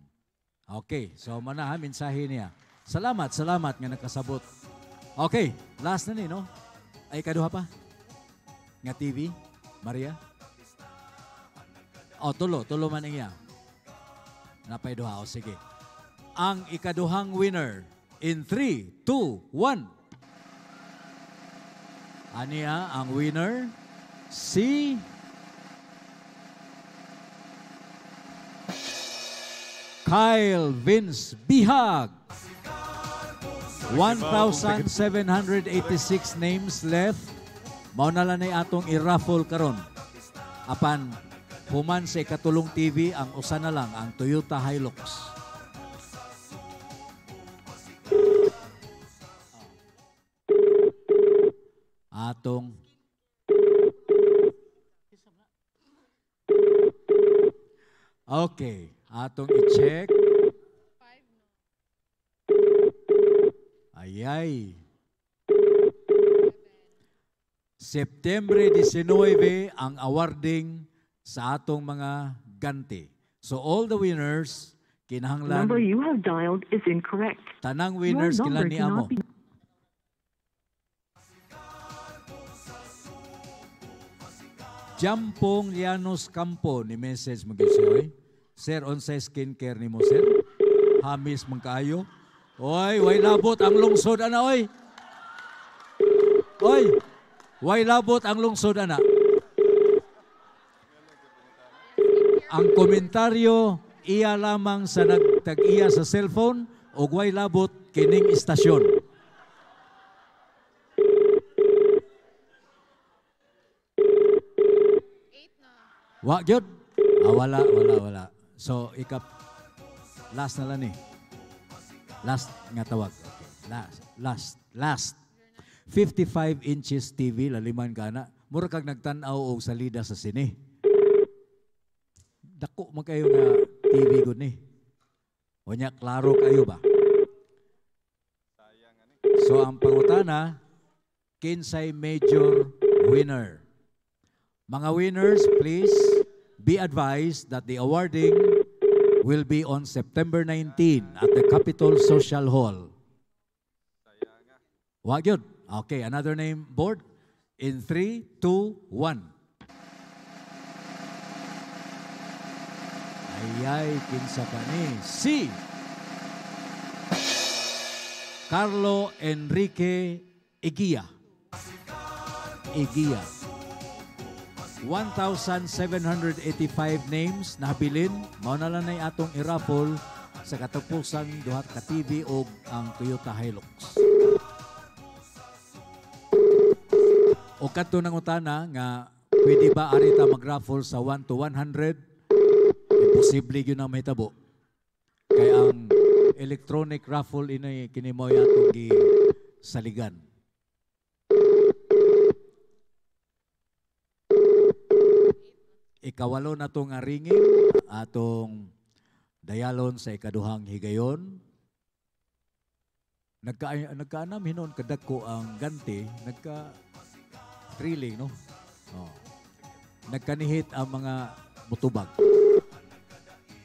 Okay, so mana ha mensahe niya. Salamat, salamat nga nakasabot. Okay, last na ni no? Ay kaduha pa. Nga TV, Maria. O, tulo, tulo man iya. Napay duha, o sige. Ang ikaduhang winner in 3, 2, 1. Aniya ang winner si Kyle Vince Bihag. 1,786 names left. Mao na lang nay atong i-raffle karon. Apan human sa ikatulong TV ang usa na lang ang Toyota Hilux. Atong Okay, atong i-check. Ayay. September 19 ang awarding sa atong mga ganti. So all the winners
The
kinahanglan
number you have dialed is incorrect.
tanang
Your
winners
number
kailan ni
cannot
amo.
be
Jampong Llanos Campo ni message mo gyud siya, oy. Sir, unsay skincare nimo, sir? Hamis man kaayo. Oy, way labot ang lungsod ana oy. Oy, way labot ang lungsod ana. Ang komentaryo iya lamang sa nagtag-iya sa cellphone ug way labot kining istasyon. Wa gyud. Ah, wala, wala, wala. So ikap last na lang ni. Last nga tawag. Okay. Last, last, last. 55 inches TV laliman ka na. Mura kag nagtan-aw og salida sa sine. Dako man kayo nga TV gud ni. Unya klaro kayo ba? So ang pangutana, kinsay major winner? Mga winners, please be advised that the awarding will be on September 19 at the Capitol Social Hall. Wa gyud. Okay, another name board in 3, 2, 1. Ayay, kinsa pa ni? Si Carlo Enrique Eguia. Eguia. 1,785 names nabilin. Mao na lang nay atong i-raffle sa katapusan duha ka TV og ang Toyota Hilux. O kadto nang utana nga pwede ba arita mag-raffle sa 1 to 100? Imposible gyud ang mahitabo. Kay ang electronic raffle ini kini mao atong gi saligan. Ikawalo na itong ringin, atong dayalon sa ikaduhang higayon. Nagkaanam hinon kadako ang ganti, nagka thrilling, no? Oh. Nagkanihit ang mga mutubag.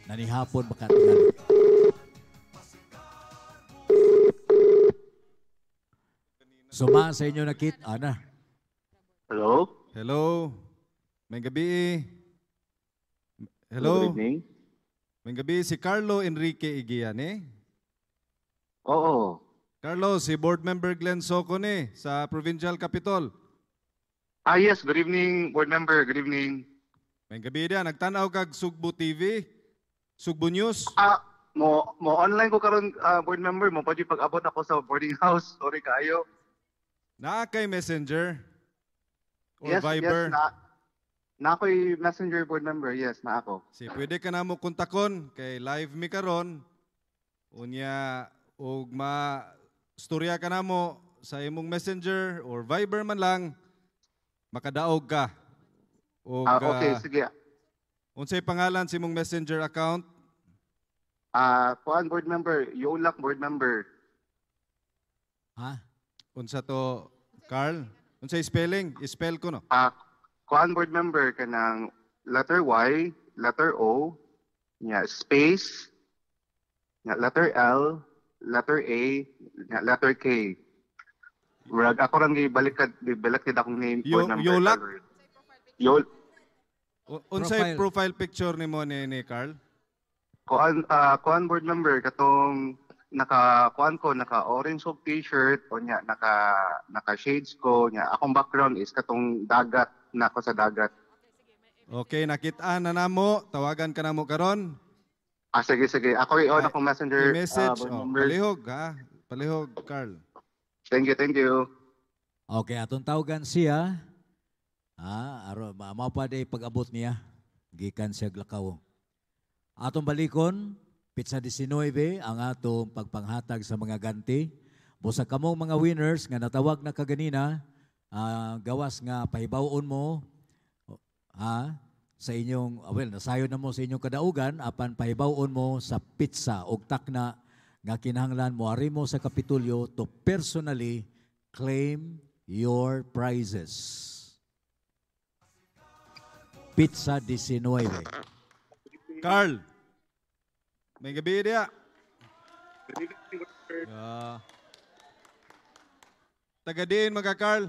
Nanihapon baka tingali. Suma sa inyo nakit, ana.
Hello?
Hello. May gabi. Hello.
Good evening.
May gabi si Carlo Enrique Igian eh.
Oo.
Carlo, si Board Member Glenn Soco ni sa Provincial Capitol.
Ah, yes. Good evening, board member. Good evening.
May gabi dia, nagtan-aw kag Sugbo TV, Sugbo News.
Ah, mo mo online ko karon board member, mo pa pag-abot ako sa boarding house. Sorry kaayo.
Naa kay Messenger or
Yes,
Viber?
yes, na ako'y messenger board member. Yes, na ako.
Si pwede ka na mo kontakon kay live mi karon. Unya og ma storya ka namo sa imong Messenger or Viber man lang makadaog ka. Og,
Ah, okay, sige.
Unsay pangalan sa imong Messenger account?
Ah, kuan board member, Yolak board member.
Ha?
Unsa to, Carl? Unsay spelling? I-spell ko no.
Ah, kuan board member kanang letter Y, letter O, nya space, nya letter L, letter A, nya letter K. Murag ako rang gibaliktad gibaliktad akong name board member.
Yolak?
Yol
Unsay profile picture nimo ni Carl?
Kuan kuan board member katong naka kuan ko naka orange og t-shirt o nya naka shades ko nya akong background is katong dagat na ako sa dagat.
Okay, nakit-an na namo, tawagan ka namo karon.
Ah, sige sige. Ako i-on akong messenger
I-message.
Board
Oh,
member.
palihog ha. Palihog, Carl.
Thank you, thank you.
Okay, atong tawagan siya. Ah, aro mao pa day pag-abot niya. Gikan siya Lakaw. Atong balikon, Pitsa 19 ang atong pagpanghatag sa mga ganti. Busa kamong mga winners nga natawag na kaganina, gawas nga pahibaw-on mo sa inyong, well, nasayon na mo sa inyong kadaugan, apan pahibaw-on mo sa pizza og takna nga kinahanglan moari mo sa Kapitolyo to personally claim your prizes. Pizza 19.
Carl, may gabi diya. Taga diin mga Carl.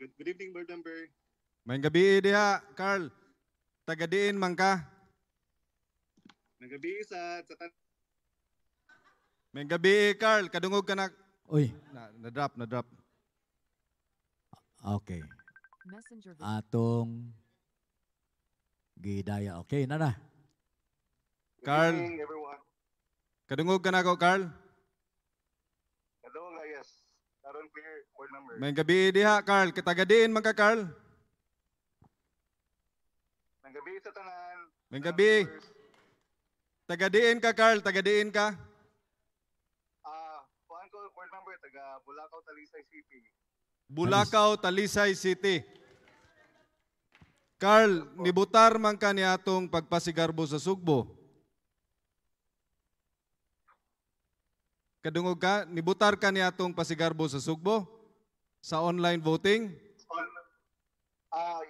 Good evening, board member.
May gabi diha, Carl. Taga diin man ka.
Nagabi sa
May gabi, Carl. Kadungog ka na.
Uy.
Na-drop, na-drop.
Okay. Atong gidaya. Okay, na na.
Carl.
Good evening, everyone.
Kadungog ka na ko, Carl.
Hello, yes. Karon clear, board member.
May gabi diha, Carl. Taga diin man ka, Carl.
Nagabi sa tanan.
May gabi. Taga diin ka, Carl. Taga diin ka.
Ah, kuan ko board member taga Bulacau, Talisay City.
Bulacau, Talisay City. Carl, nibutar man ka ni atong pagpasigarbo sa Sugbo. Kadungog ka, nibutar ka ni atong pasigarbo sa Sugbo sa online voting?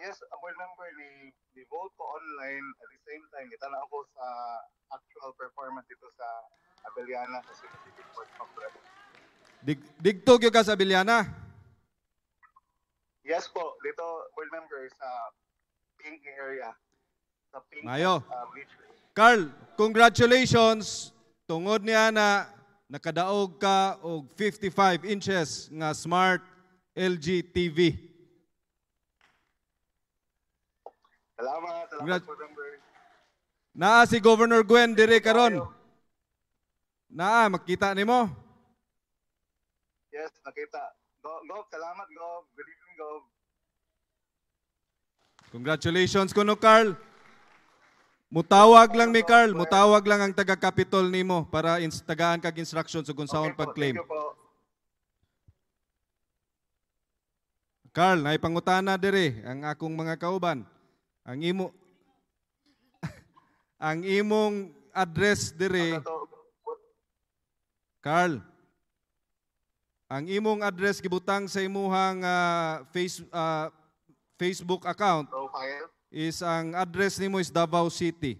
Yes, board member ni vote ko online at the same time itanaw ko sa actual performance dito sa Abellana sa Cebu City Sports Complex.
Digtog yun ka sa Abellana?
Yes po, dito board member sa pink area. Sa pink
Mayo.
Beach.
Carl, congratulations. Tungod niya na nakadaog ka og 55 inches nga smart LG TV.
Salamat, salamat board member.
Naa si Governor Gwen dire karon. Naa, makita nimo.
Yes, nakita. Gov, salamat Gov. Good evening, Gov.
Congratulations kuno Carl. Mutawag lang mi Carl, mutawag lang ang taga-Capitol nimo para tagaan kag instructions ug unsaon pag-claim.
Thank you po.
Carl, naay pangutana diri ang akong mga kauban. Ang imo ang imong address diri Carl. Ang imong address gibutang sa imuhang Facebook account
Profile.
Is ang address nimo is Davao City.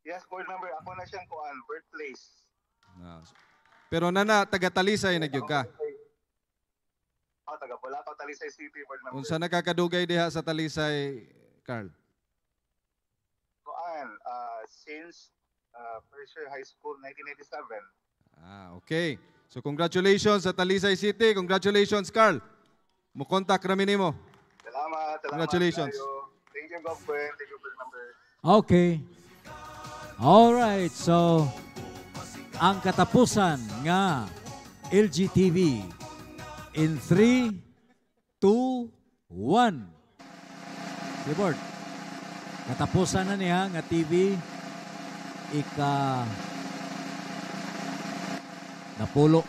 Yes, board member, ako na siyang kuan, birthplace.
Ah, pero nana taga Talisay na gyud ka.
Oh, taga Pulakaw, Talisay City, board member.
Unsa nakakadugay diha sa Talisay, Carl?
Kuan, since first year high school, 1997.
Ah, okay. So congratulations sa Talisay City. Congratulations, Carl. Mo-contact rami nimo.
Salamat, salamat.
Congratulations.
Kayo. Thank you, Gov. Gwen. Thank you, board member.
Okay. All right. So, ang katapusan nga LGTV in 3, 2, 1. Keyboard. Katapusan na niya nga TV ika napulo.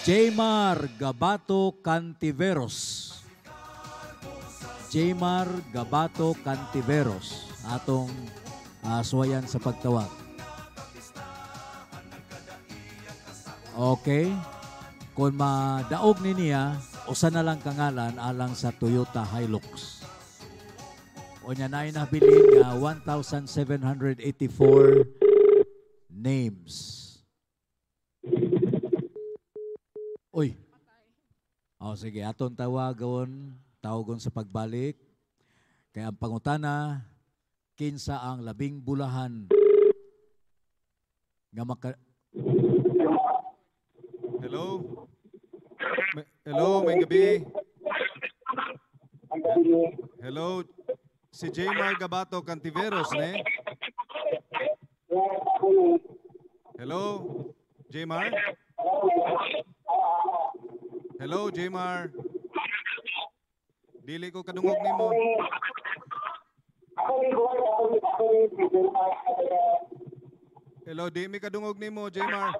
Jmar Gabato Cantiveros. Jmar Gabato Cantiveros atong suwayan sa pagtawag. Okay. Kung madaog ni niya, usa na lang kangalan alang sa Toyota Hilux. Unya na nabilin nga 1,784 names. Uy. O sige, aton tawagon, tawagon sa pagbalik. Kaya ang pangutana, kinsa ang labing bulahan nga maka
Hello? Hello, may gabi. Hello, si Jmar Gabato Cantiveros, ne? Hello, Jmar? Hello, Jmar. Dili ko kadungog nimo. Hello, di mi kadungog nimo, Jmar.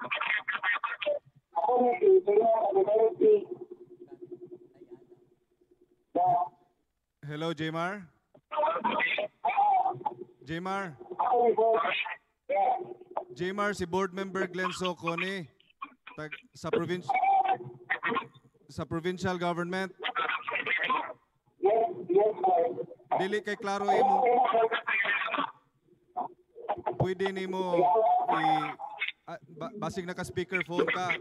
Hello, Jmar. Jmar. Jmar, si board member Glenn Soco ni tag, sa provincial government. Dili kay klaro imo. Pwede nimo i basig naka speakerphone ka.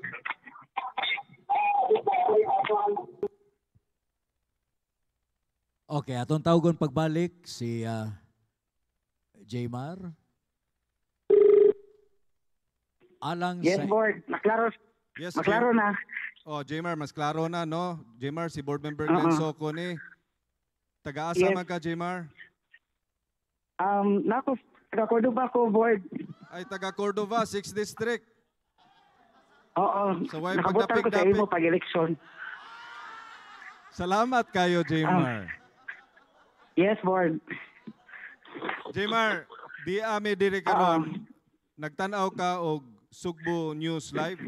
Okay, atong tawagon pagbalik si Jmar. Alang
Yes,
sa
board. Maklaro.
Yes,
Maklaro na.
Oh, Jmar, mas klaro na, no? Jmar, si board member Glenn
Oo.
Soco ni. Taga-asa
Yes.
man ka, Jmar?
Nako, taga Cordova ko, board.
Ay, taga Cordova, 6th District.
Oo.
So, why
Nakabutan ko sa
pagdapik-dapik?
imo pag-eleksyon.
Salamat kayo, Jmar.
Yes, board.
Jmar, di ami diri karon. Nagtan-aw ka og Sugbo News Live?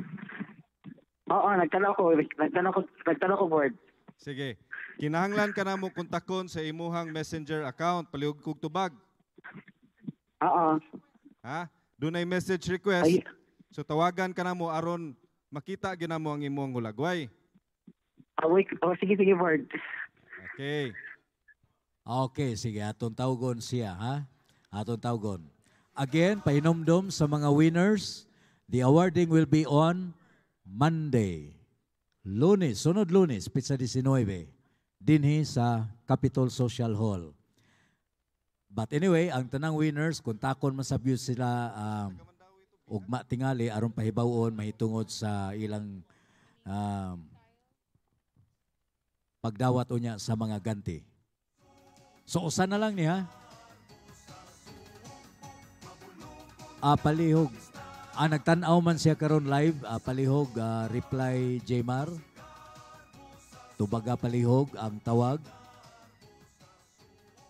Oo, nagtanaw ko, nagtanaw ko, nagtanaw ko, board.
Sige. Kinahanglan ka na mo kontakon sa imuhang messenger account palihog kog tubag.
Oo.
Ha? Dunay message request. So tawagan ka na mo aron makita gyud na mo ang imong hulagway.
Wait. Oh, sige, sige, board.
Okay.
Okay, sige. Atong tawagon siya, ha? Atong tawagon. Again, pahinomdom sa mga winners, the awarding will be on Monday. Lunes, sunod Lunes, pizza 19, dinhi sa Capitol Social Hall. But anyway, ang tanang winners, kontakon man sa view sila ugma tingali aron pahibaw-on mahitungod sa ilang pagdawat unya sa mga ganti. So usa na lang niya. Palihog. Nagtan-aw man siya karon live. Palihog, reply Jmar. Tubaga palihog ang tawag.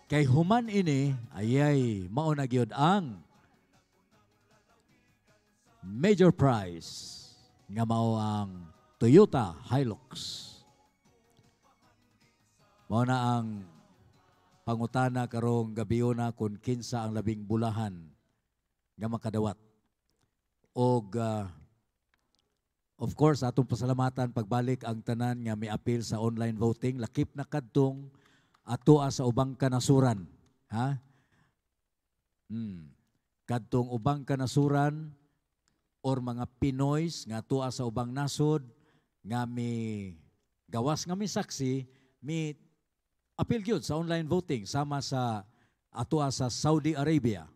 Kay human ini, ayay, mao na gyud ang major prize nga mao ang Toyota Hilux. Mao na ang pangutana karong gabiona kung kinsa ang labing bulahan nga makadawat. Og Of course, atong pasalamatan pagbalik ang tanan nga miapil sa online voting, lakip na kadtong atoa sa ubang kanasuran, ha? Kadtong ubang kanasuran or mga Pinoys nga atoa sa ubang nasod nga mi gawas nga mi saksi, mi apil gyud sa online voting, sama sa atoa sa Saudi Arabia,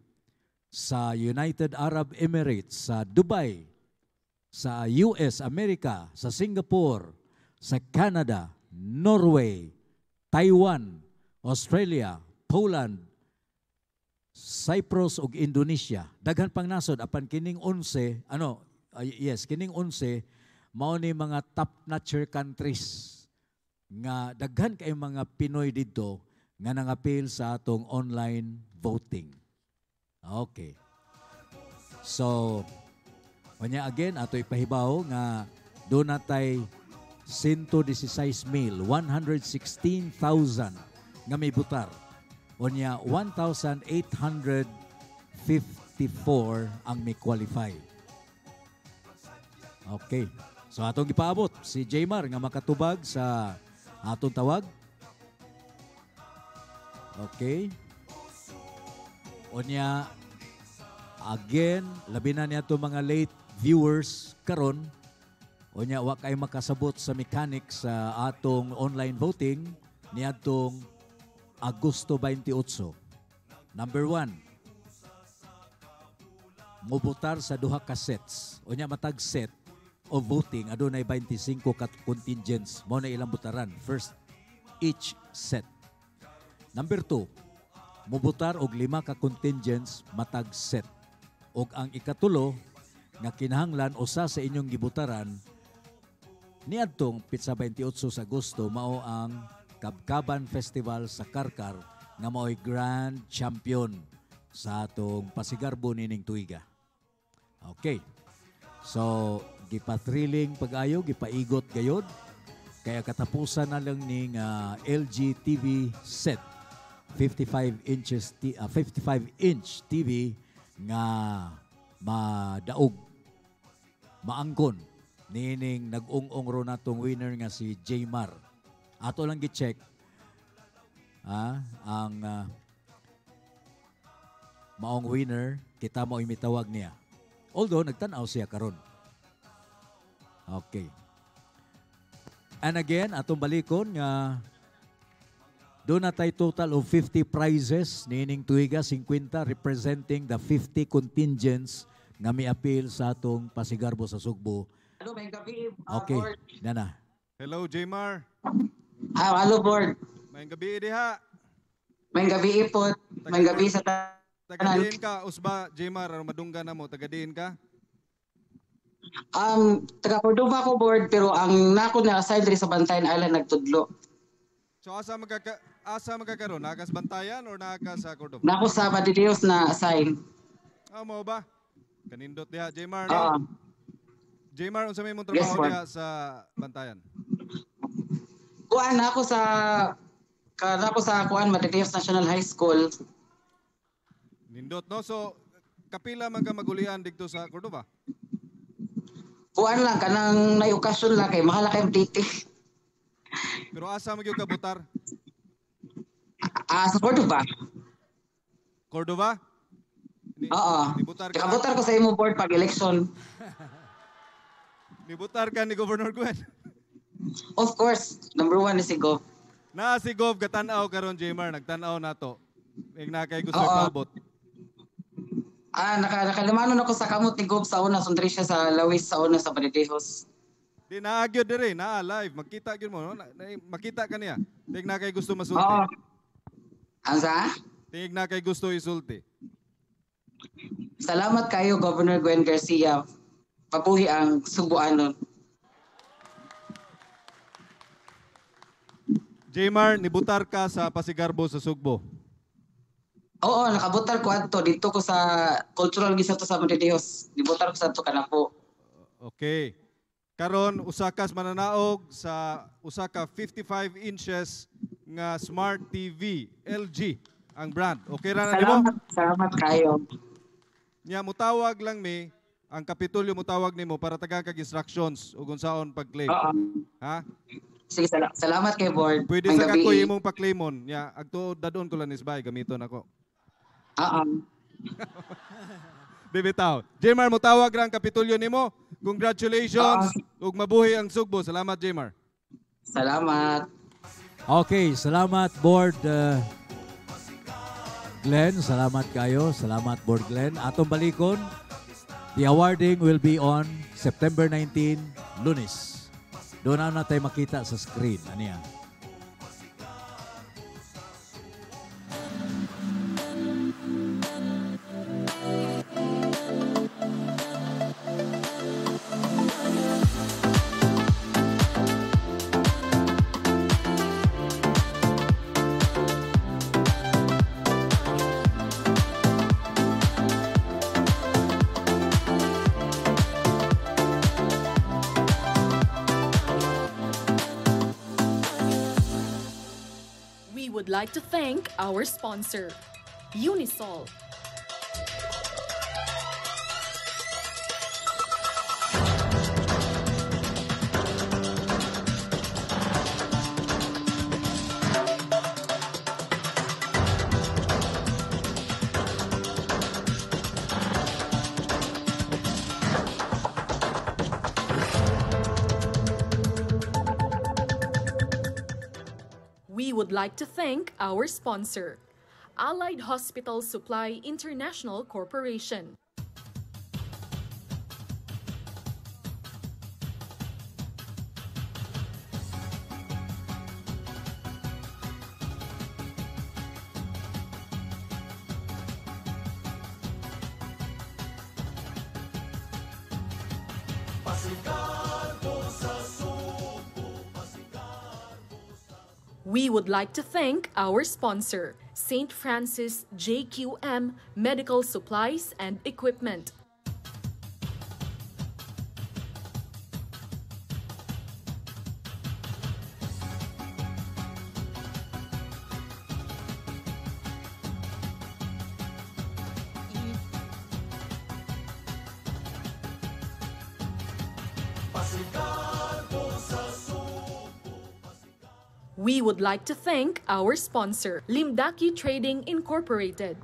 sa United Arab Emirates, sa Dubai, sa US, America, sa Singapore, sa Canada, Norway, Taiwan, Australia, Poland, Cyprus ug Indonesia. Daghan pang nasod apan kining 11, ano, yes, kining 11 mao ni mga top-notcher countries nga daghan kay mga Pinoy didto nga nangapil sa atong online voting. Okay. So, unya again, ato ipahibaw nga doon natay 116,000, 116,000 nga may butar. Unya 1,854 ang may qualify. Okay. So atong gipaabot si Jaymar nga makatubag sa atong tawag. Okay. Unya again, labi na niya mga late viewers karon. Unya wa kay makasabot sa mechanics sa atong online voting niadtong Agosto 28. Number 1, mubotar sa duha ka sets. Unya matag set of voting adunay 25 ka contingents mao na ilang butaran first each set. Number 2, mubotar og 5 ka contingents matag set. Og ang ikatulo nga kinahanglan usa sa inyong gibutaran niadtong pitsa 28 sa Agosto mao ang Kabkaban Festival sa Karkar nga mao'y Grand Champion sa atong Pasigarbo nining tuiga. Okay. So, gipa-thrilling pag-ayo, gipaigot gayod. Kaya katapusan na lang ning LG TV set 55 inches 55 inch TV nga madaog, maangkon nining nag-ung-ong ro natong winner nga si Jaymar. Ato lang gi-check ang maong winner, kita mo imitawag niya. Although nagtan-aw siya karon. Okay. And again, atong balikon nga doon na tayo total of 50 prizes niining tuiga, 50 representing the 50 contingents nga miapil sa atong Pasigarbo sa Sugbo.
Hello, may gabi.
Okay,
Board.
Nana.
Hello, Jaymar.
Hello, board.
May gabi diha.
May gabi po. May gabi sa tanan.
Tagadiin ka, usba, Jaymar, aron madunggan na mo. Tagadiin ka?
Taga Cordova ko, board, pero ang nako na aside diri sa Bantayan Island nagtudlo.
So asa magkakaroon? Naa ka sa Bantayan or naa ka sa Cordova?
Nako sa Badidios na assign.
Ah, mao ba? Kanindot diha, Jaymar.
Oo.
No? Jaymar, unsa may imong
Yes,
trabaho
board.
diha sa Bantayan?
Kuan ako sa kanako sa kuan Badidios National High School.
Nindot, no? So kapila man ka magulian didto sa Cordova?
Kuan lang kanang nay okasyon lang kay mahal kay MTT.
Pero asa man gyud ka butar?
Sa Cordova.
Cordova?
Oo.
Nibutar ka?
Nakabutar ko sa imo board pag election.
Nibutar ka ni Governor Gwen?
Of course, number one is si Gov.
Na si Gov gatan-aw karon, Jaymar, nagtan-aw nato. Ing na kay gusto
Oo.
ipaabot.
Nakalimanon ako sa kamot ni Gov sa una, sundri siya sa Lawis sa una sa Banidejos.
Di naa gyud dire, naa live, makita gyud mo, no? Makita ka niya. Tig na kay gusto masulti.
Oo. Ansa?
Tig na kay gusto isulti.
Salamat kayo, Governor Gwen Garcia. Pabuhi ang Subuanon.
Jaymar, nibutar ka sa Pasigarbo sa Sugbo.
Oo, nakabutar ko adto dito ko sa cultural gisa to sa Montedeos. Nibutar ko sa adto kanapo.
Okay. Karon usa ka mananaog sa usa ka 55 inches nga smart TV LG ang brand. Okay ra na nimo?
Salamat, salamat kayo.
Nya mutawag lang mi Ang Kapitolyo mo tawag nimo para tagaan kag instructions ug unsaon pag-claim.
Oo.
Ha?
Sige, salamat kay board.
Pwede
Ang
sa
gabi.
kakoy imong pa-claimon. Ya, agtuod dadon ko lang isbay gamiton ako.
Oo.
Bibitaw. Jmar, mo tawag ra ang Kapitolyo nimo. Congratulations ug mabuhi ang Sugbo. Salamat, Jmar.
Salamat.
Okay, salamat board Glenn, salamat kayo. Salamat Board Glenn. Atong balikon, the awarding will be on September 19, Lunes. Doon na tayo makita sa screen. Ano yan?
We would like to thank our sponsor, Unisol. We would like to thank our sponsor, Allied Hospital Supply International Corporation. We would like to thank our sponsor, St. Francis JQM Medical Supplies and Equipment. We would like to thank our sponsor, Limdaki Trading Incorporated.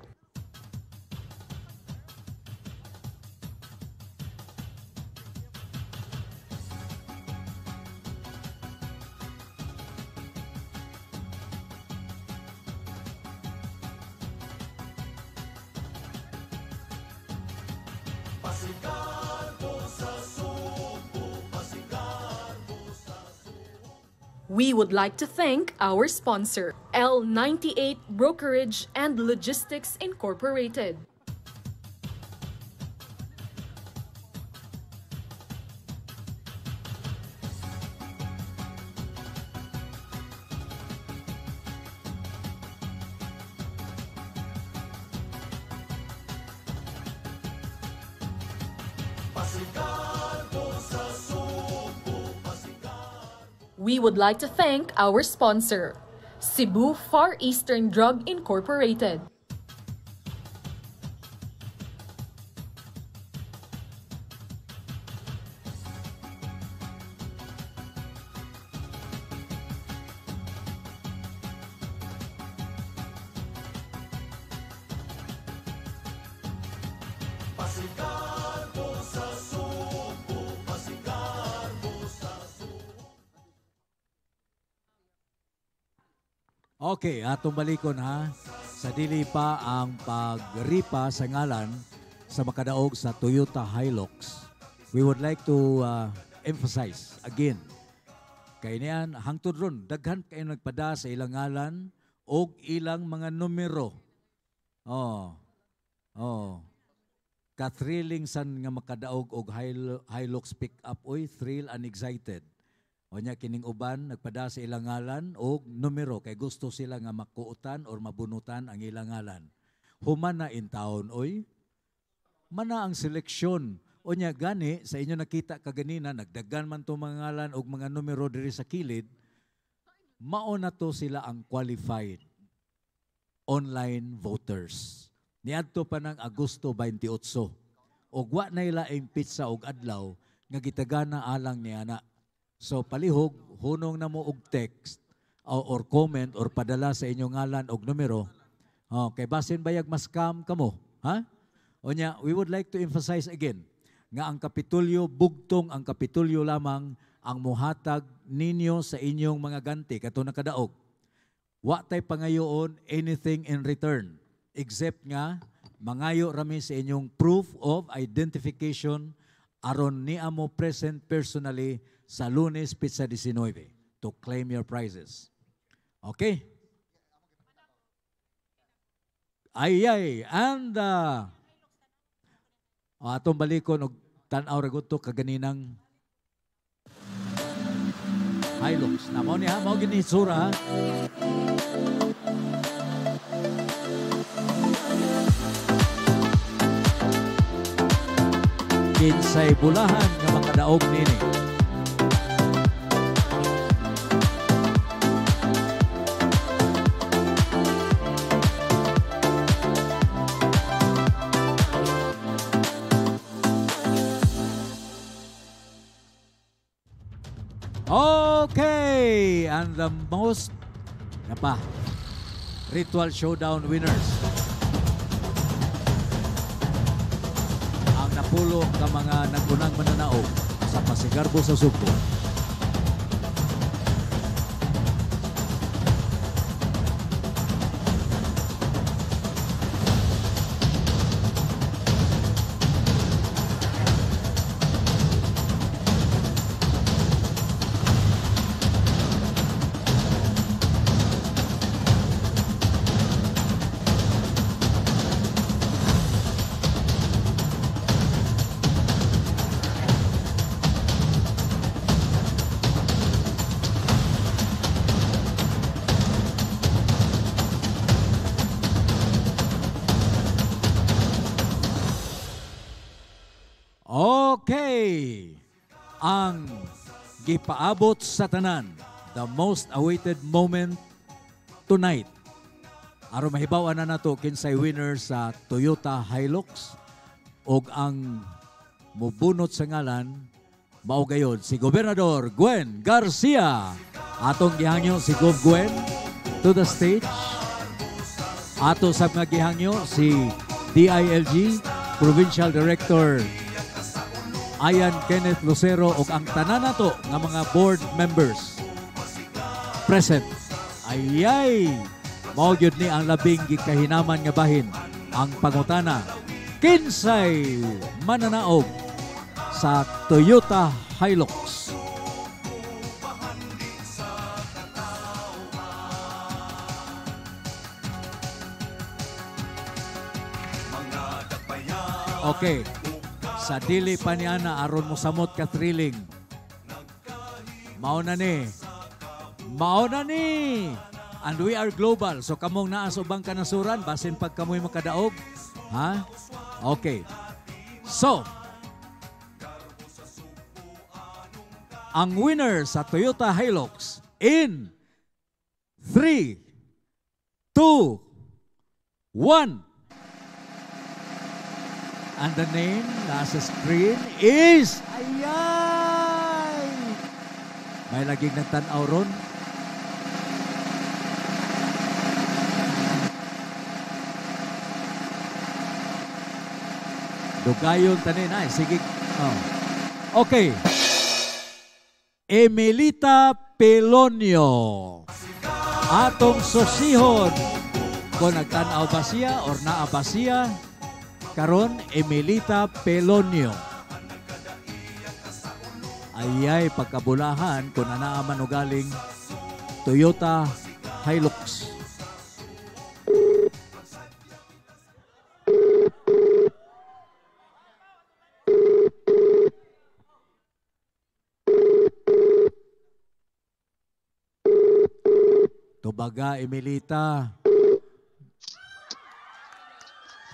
We would like to thank our sponsor, L98 Brokerage and Logistics Incorporated. We would like to thank our sponsor, Cebu Far Eastern Drug Incorporated.
Okay, atong balikon ha. Sa dili pa ang pagripa sa ngalan sa makadaog sa Toyota Hilux. We would like to emphasize again. Kay niyan hangtod ron daghan kayo nagpada sa ilang ngalan og ilang mga numero. Oh. Oh. Ka-thrilling san nga makadaog og Hilux pick up oy, thrill and excited. O nya kining uban nagpada sa ilang ngalan og numero kay gusto sila nga makuotan or mabunutan ang ilang ngalan. Human na in town oy. Mana ang seleksyon. O nya gani sa inyo nakita kaganina nagdagan man to mga ngalan og mga numero diri sa kilid. Mao na to sila ang qualified online voters. Niadto pa ng Agosto 28. Og wa nay laing pizza og adlaw nga gitagana alang ni ana. So palihog hunong na mo og text or comment or padala sa inyong ngalan og numero. Oh, kay basin bayag mas-scam kamo, ha? Unya, we would like to emphasize again nga ang Kapitolyo bugtong ang Kapitolyo lamang ang muhatag ninyo sa inyong mga ganti kato nakadaog. Wa tay pangayoon anything in return except nga mangayo rami sa inyong proof of identification aron ni amo present personally sa Lunes petsa 19 to claim your prizes. Okay? Ay ay and atong balikon og tan-aw ra gud to kaganinang Hilux. Na mao ni ha, mao gini itsura ha. Kinsay bulahan nga makadaog nini. Okay, and the most napa ritual showdown winners. Ang napulo ka mga nagunang mananaog sa Pasigarbo sa Sugbo. Okay, ang gipaabot sa tanan, the most awaited moment tonight. Aron mahibaw-an na nato kinsay winner sa Toyota Hilux og ang mubunot sa ngalan mao gayod si Gobernador Gwen Garcia. Atong gihangyo si Gov Gwen to the stage. Ato sab nga gihangyo si DILG Provincial Director Ayan Kenneth Lucero og ang tanan nato nga mga board members present. Ayay! Mao gyud ni ang labing gikahinaman nga bahin ang pangutana kinsay mananaog sa Toyota Hilux. Okay. Sa dili pa ni ana aron mo samot ka thrilling. Mao na ni. Mao na ni. And we are global. So kamong naa sa ubang kanasuran basin pag kamoy makadaog, ha? Okay. So ang winner sa Toyota Hilux in 3, 2, 1. And the name nasa screen is ayay! May laging nagtan-aw ron. Dugayon tanin ay sige. Oh. Okay. Emilita Pelonio. Atong sosihon kung nagtan-aw ba siya or naa ba siya. Karon, Emilita Pelonio. Ayay, pagkabulahan kung anaa man ugaling Toyota Hilux. Tubaga, Emilita.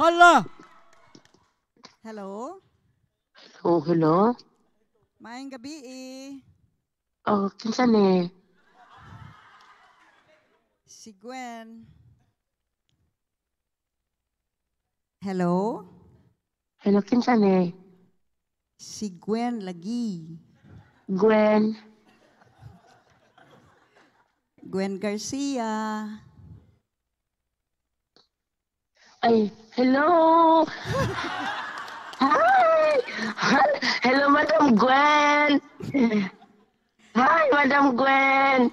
Hala!
Hello?
Oh, hello.
Maayong gabi eh.
Oh, kinsa ni?
Si Gwen. Hello?
Hello, kinsa ni?
Si Gwen lagi.
Gwen.
Gwen Garcia.
Ay, hello. Hi. Hello, Madam Gwen. Hi, Madam Gwen.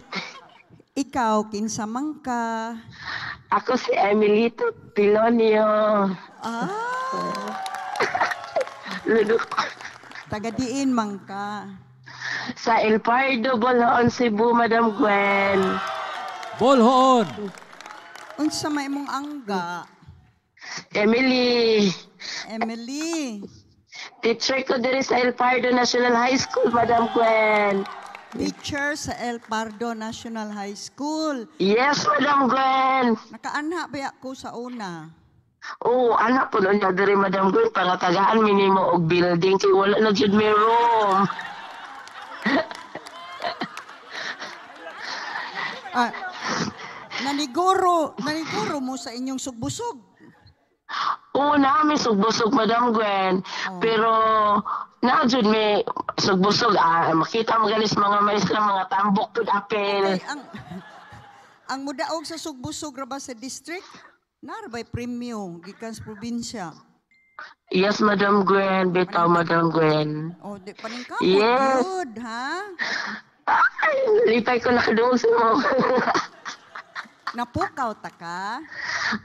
Ikaw, kinsa man ka?
Ako si Emilito Pilonio.
Ah.
Ludok.
Taga-diin man ka.
Sa El Pardo, Bolhoon, Cebu, Madam Gwen.
Bolhoon!
Unsa may imong angga?
Emily.
Emily.
Teacher ko diri sa El Pardo National High School, Madam Gwen.
Teacher sa El Pardo National High School.
Yes, Madam Gwen.
Nakaanha ba ko sa una?
Oo, anak po nun diri, Madam Gwen, para tagaan minimo og building kay wala na jud may room.
Ah, naniguro mo sa inyong sugbusog.
Oo, na may sugbusog, Madam Gwen. Pero na jud may sugbusog, makita mo galis mga maestra, mga tambok pud apel.
Okay, ang mudaog sa sugbusog ra ba sa district? Naa ra bay premyo gikan sa probinsya.
Yes, Madam Gwen, bitaw Madam Gwen.
O di paningkamot
Yes.
gyud, ha?
Ay, lipay ko nakadungog sa mo.
Napukaw ta ka?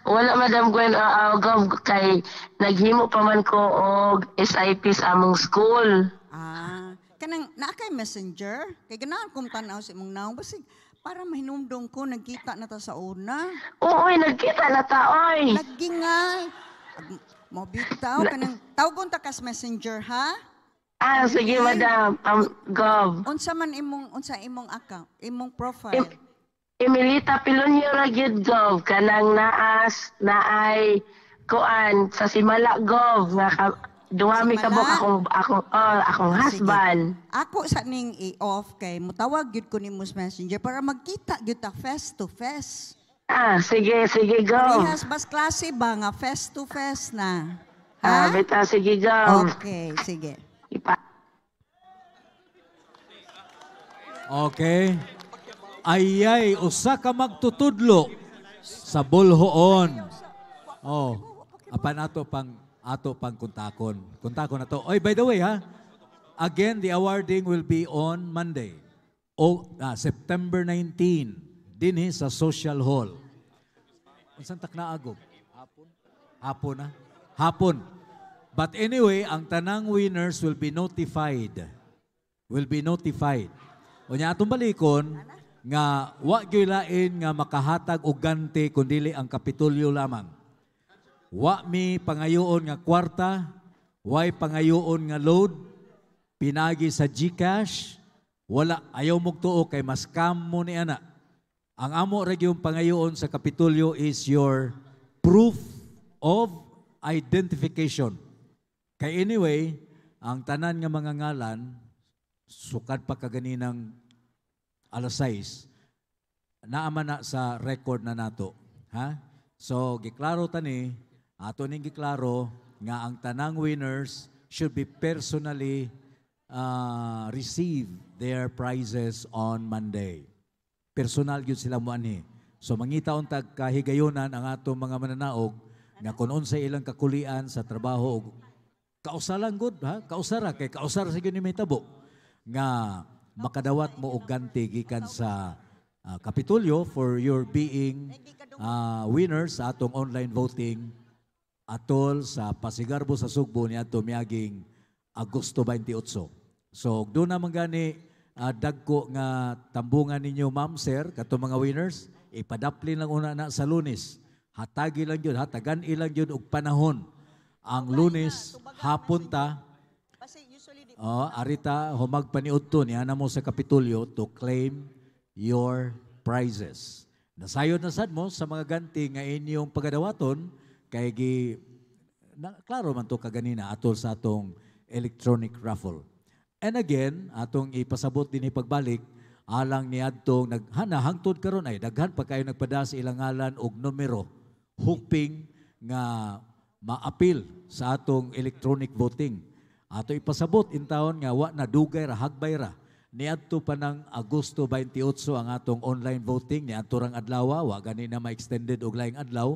Wala, Madam Gwen, gov kay naghimo pa man ko og SIP sa among school.
Ah, kanang naa kay messenger? Kay ganahan kong tan-aw sa imong nawong basig para mahinumdum ko nagkita na ta sa una.
Oo, nagkita na ta, oy.
Lagi nga. Mo bitaw kanang tawgon ta kas messenger, ha?
Ah, sige, Madam. Gov.
Unsa man imong unsa imong account, imong profile?
Emilita Pilonio ra gyud, Gov, kanang naas naay kuan sa Simala, Gov, nga ka, duha mi kabok akong akong oh, akong husband.
Ako sa ning i-off kay mutawag gyud ko nimo sa messenger para magkita gyud ta face to face.
Ah, sige, sige, Gov.
Parehas bas klase ba nga face to face na?
Ah, bitaw, sige, Gov.
Okay, sige.
Okay. Ayay, usa ka magtutudlo sa Bolhoon. Oh, apan ato pang kontakon. Kontakon na to. Oy, by the way ha. Again, the awarding will be on Monday. O September 19 dinhi sa Social Hall. Unsang takna agob? Hapon. Hapon na. Hapon. But anyway, ang tanang winners will be notified. Will be notified. Unya atong balikon nga wa gyud lain nga makahatag og ganti kun dili ang Kapitolyo lamang. Wa mi pangayoon nga kwarta, way pangayoon nga load, pinagi sa GCash, wala, ayaw mugtuo kay mas scam mo ni ana. Ang amo ra gyud pangayoon sa Kapitolyo is your proof of identification. Kay anyway, ang tanan nga mga ngalan sukad pa kaganinang alas 6, naama na sa record na nato. Ha? So, giklaro tani, ato ning giklaro nga ang tanang winners should be personally receive their prizes on Monday. Personal gyud sila moanhi. So mangita untag kahigayonan ang atong mga mananaog nga kun unsay ilang kakulian sa trabaho og kausalan gud, ha? Kausara kay kausara sa gyud ni mahitabo nga makadawat mo og ganti gikan sa Kapitolyo for your being winners sa atong online voting atol sa Pasigarbo sa Sugbo ni adto miaging Agosto 28. So doon naman gani dagko nga tambungan ninyo, ma'am, sir, katong mga winners, ipadaplin lang una na sa Lunes. Hatagi lang yun, hatagan ilang yun og panahon. Ang Lunes hapon ta. Oh, arita humagpaniudto niya na mo sa Kapitolyo to claim your prizes. Nasayod na sad mo sa mga ganti nga inyong pagadawaton kay gi na, klaro man to kaganina atol sa atong electronic raffle. And again, atong ipasabot din pagbalik alang niadtong naghana hangtod karon ay daghan pa kayo nagpada sa ilang ngalan og numero hoping nga maapil sa atong electronic voting. Ato ipasabot in taon nga wa na dugay ra, hagbay ra. Niadto pa ng Agosto 28 ang atong online voting, niadto rang adlaw, wa gani na ma-extended og laing adlaw.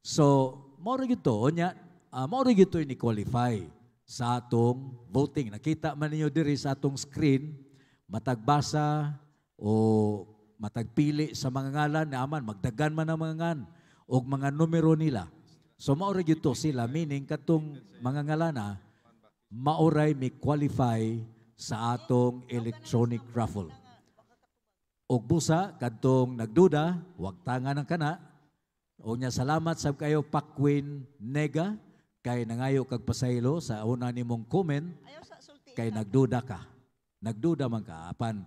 So, mao ra gyud to unya, mao ra gyud to ni qualify sa atong voting. Nakita man ninyo diri sa atong screen, matagbasa o matagpili sa mga ngalan na aman, magdagan man ang mga ngan og mga numero nila. So mao ra gyud to sila, meaning katong mga ngalana maoray mi qualify sa atong electronic raffle. Og busa kadtong nagduda, wag tanga ng kana. O nya salamat sab kayo Pakwin Nega kay nangayo kag pasaylo sa una nimong comment kay nagduda ka. Nagduda man ka apan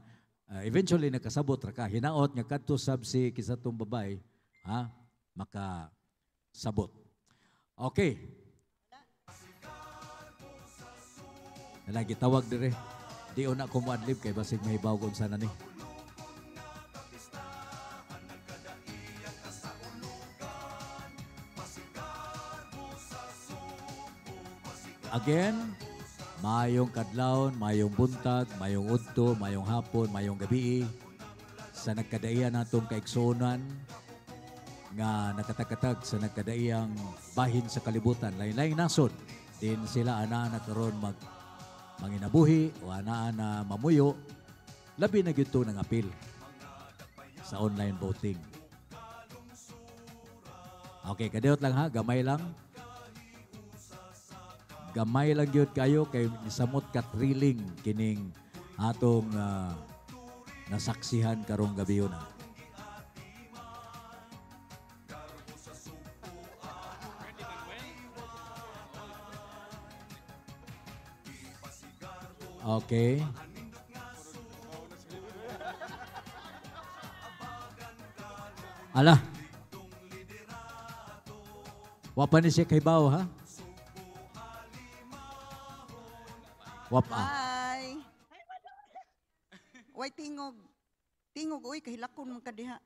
eventually nakasabot ra ka, hinaot nga kadto sab si kisa tong babay ha makasabot. Okay. Lagi tawag dire. Di una ko mo-adlib kay basig mahibaw kung sana ni. Again, mayong kadlawon, mayong buntag, mayong udto, mayong hapon, mayong gabi sa nagkadaiya natong kaigsuonan nga nakatagkatag sa nagkadaiyang bahin sa kalibutan. Lain-laing nasod din sila anaa na karon mag manginabuhi o anaa na mamuyo, labi na gyud to ng apil sa online voting. Okay, kadiyot lang ha, gamay lang. Gamay lang gyud kayo kay nisamot ka thrilling kining atong nasaksihan karong gabi na. Okay. Ala. Wa pa ni siya kay bao ha? Wapa.
Hi. Way tingog. Tingog uy kahilakon man ka diha.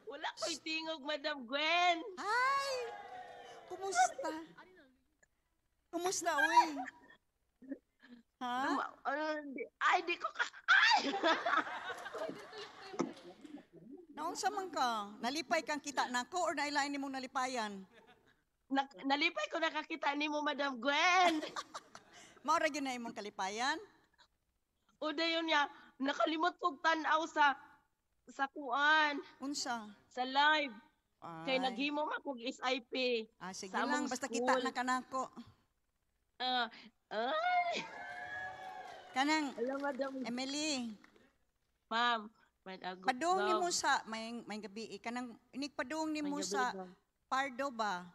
Wala ko'y tingog, Madam Gwen.
Hi. Kumusta? Kumusta uy? Ha?
Ay, di ko ka... Ay!
Naunsa man ka? Nalipay kang kita nako or nailain nimong nalipayan?
Nalipay ko nakakita nimo, Madam Gwen.
Mao ra gyud na imong kalipayan?
O dayon niya, nakalimot kog tan-aw sa kuan.
Unsa?
Sa live.
Ay.
Kay naghimo man kog SIP.
Ah, sige
sa
lang,
among
basta kita
school.
na kanako.
Ay.
Kanang
Hello, Madam.
Emily.
Ma'am,
Padung nimo sa may gabi kanang inig padung nimo sa Pardo ba?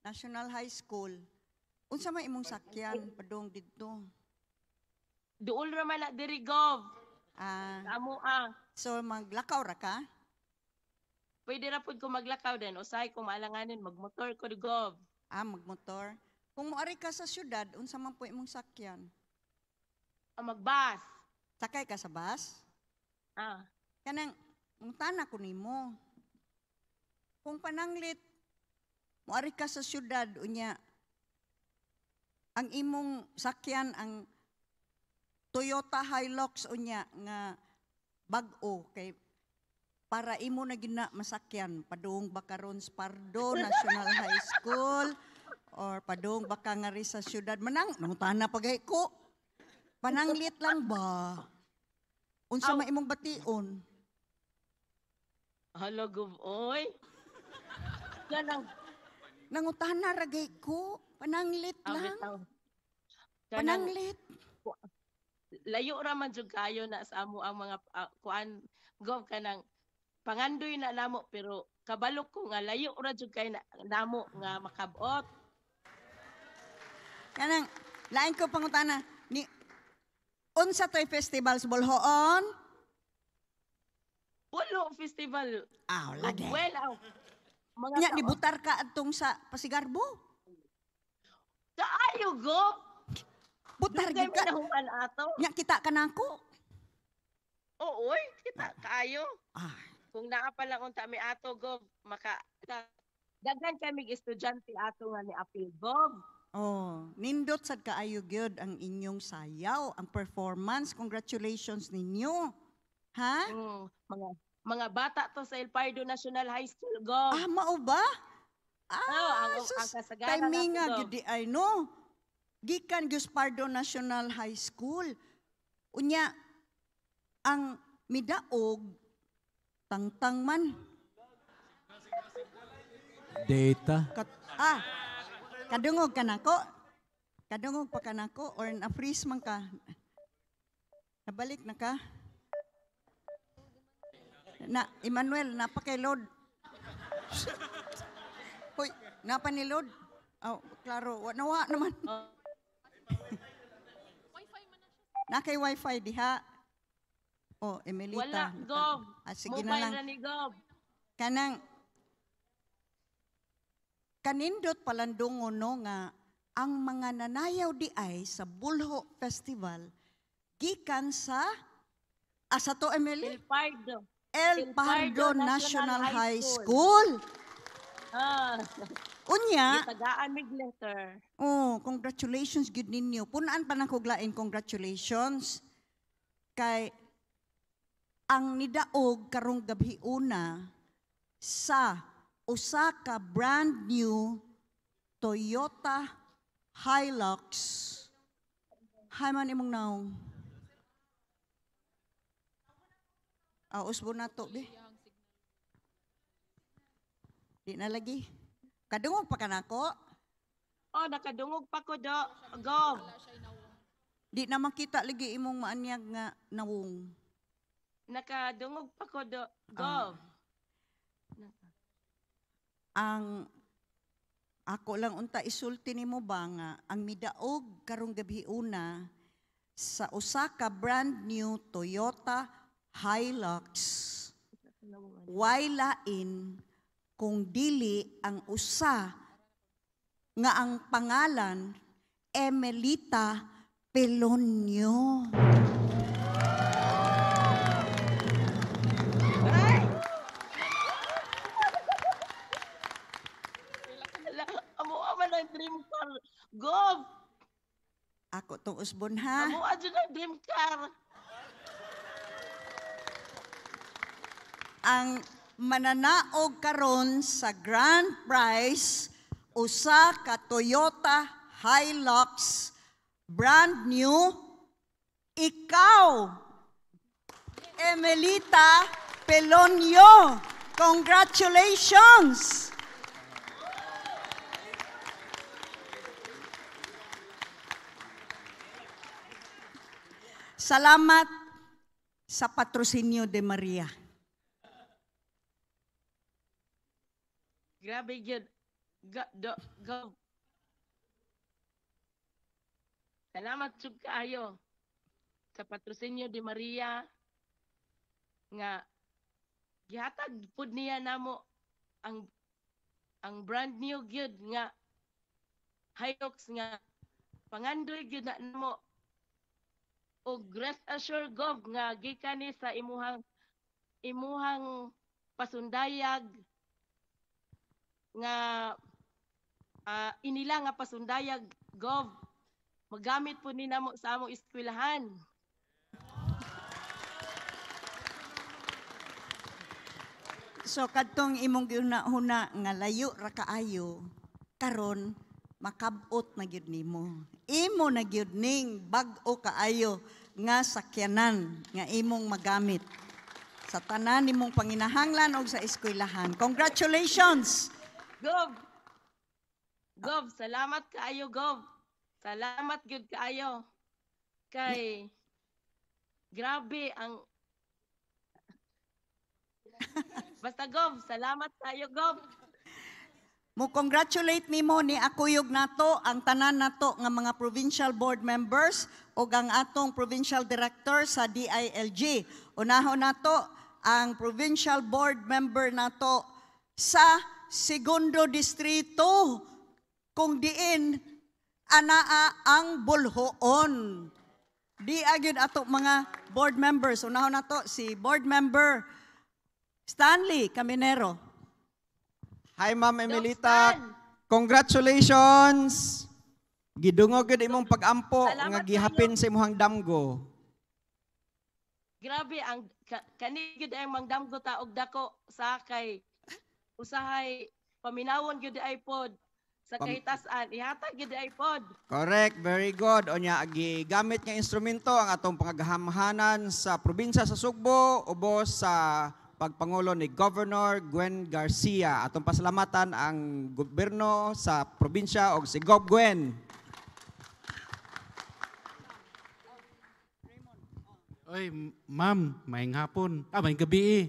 National High School. Unsa may imong sakyan padung didto?
Duol ra man na diri, Gov.
Ah.
Sa amo ah.
So maglakaw ra ka?
Pwede ra pud ko maglakaw din usahay kung maalanganin magmotor ko Gov.
Ah, magmotor. Kung moari ka sa syudad, unsa man po imong sakyan?
Ah, magbus.
Sakay ka sa bus?
Ah.
Kanang mangutana ko nimo. Kung pananglit moari ka sa syudad unya ang imong sakyan ang Toyota Hilux unya nga bag-o kay para imo na gina masakyan padung ba karon sa Pardo National High School or padung ba ka nga ri sa syudad manang nangutana pa gay ko. Pananglit lang ba? Unsa man imong bation?
Hala, Gov, oy. Kanang
nangutana ra gay ko, pananglit lang. Pananglit.
Layo ra man jud kayo na sa amo ang mga kuan Gov kanang pangandoy na namo pero kabalo ko nga layo ra jud kay na, namo nga makabot.
Kanang lain ko pangutana ni unsa toy festival sa Bolhoon?
Bolho Festival.
Ah, lagi.
Well, aw. Mga
Nya nibutar ka adtong sa Pasigarbo.
Kaayo go.
Butar
Dugay
gyud ka.
man nahuman ato.
Nya kita ka nako.
Oo, oy, kita kaayo.
Ah.
Kung naa pa lang unta mi ato Gov, maka Daghan kaming estudyante ato nga ni apil, Gov.
Oh, nindot sad kaayo gyud ang inyong sayaw, ang performance. Congratulations ninyo. Ha?
Mga bata to sa El Pardo National High School, Gov.
Ah, mao ba?
Ah, ang,
sus,
ang kasagaran
Timing nga
ato, Gov.
gyud di ay no. Gikan gyud Pardo National High School. Unya ang midaog tangtang man.
Data.
Kadungog ka nako? Kadungog pa ka nako or na-freeze man ka? Nabalik na ka? Na, Emmanuel, napa kay load. Hoy, napa ni load? Oh, klaro, wa nawa naman. Na kay wifi diha. Oh, Emelita.
Wala, Gov.
Ah, sige na
Mobile
lang.
na ni Gov.
Kanang kanindot palandungon no nga ang mga nanayaw di ay sa Bulho Festival gikan sa asa to, Emily?
El Pardo.
El Pardo National High School.
Ah.
Unya,
Gitagaan mig letter.
Oh, congratulations gyud ninyo. Punaan pa nang kuglain congratulations kay ang nidaog karong gabi una sa usa ka brand new Toyota Hilux. Hay man imong naong. Ah, usbo na to, be. Di na lagi. Kadungog pa ka nako.
Oh, nakadungog pa ko do, Gov.
Di na makita lagi imong maanyag nga nawong.
Nakadungog pa ko do, Gov.
Ang ako lang unta isulti nimo ba nga ang midaog karong gabi una sa usa ka brand new Toyota Hilux way lain kung dili ang usa nga ang pangalan Emelita Pelonio.
Ala, amo man ang dream car. Gov,
Ako tong usbon ha.
amo adyo ang dream car.
Ang mananaog karon sa grand prize usa ka Toyota Hilux brand new, ikaw, Emelita Pelonio. Congratulations! Salamat sa patrosinyo de Maria.
Grabe gyud. Do, Gov. Salamat jud kaayo sa patrosinyo de Maria nga gihatag pud niya namo ang brand new gyud nga Hilux nga pangandoy gyud na namo og rest assured, Gov, nga gikan ni sa imuhang pasundayag nga inila nga pasundayag, Gov, magamit po ni namo sa among eskwelahan.
So kadtong imong gihuna-huna nga layo ra kaayo, karon makabot na gyud nimo. Imo na gyud ning bag-o kaayo nga sakyanan nga imong magamit sa tanan nimong panginahanglan og sa eskwelahan. Congratulations.
Gov. Gov, salamat kaayo, Gov. Salamat gyud kaayo. Kay grabe ang Basta, Gov, salamat kaayo, Gov.
Mo congratulate nimo ni akuyog nato ang tanan nato nga mga provincial board members ug ang atong provincial director sa DILG. Unahon nato ang provincial board member nato sa Segundo Distrito kung diin anaa ang Bolhoon. Di agyud ato mga board members. Unahon nato si board member Stanley Caminero.
Hi, Ma'am Emilita. Congratulations! Gidungog gyud imong pag-ampo nga gihapin sa imong damgo.
Grabe ang kani gyud ang mangdamgo ta og dako sa kay usahay paminawon gyud ay pod sa kahitasan ihatag gyud ay pod.
Correct, very good. Onya gigamit nga instrumento ang atong pangagahamhanan sa probinsya sa Sugbo ubos sa pagpangulo ni Governor Gwen Garcia. Atong pasalamatan ang gobyerno sa probinsya og si Gov Gwen.
Oy, ma'am, maayong hapon. Ah, maayong gabi eh.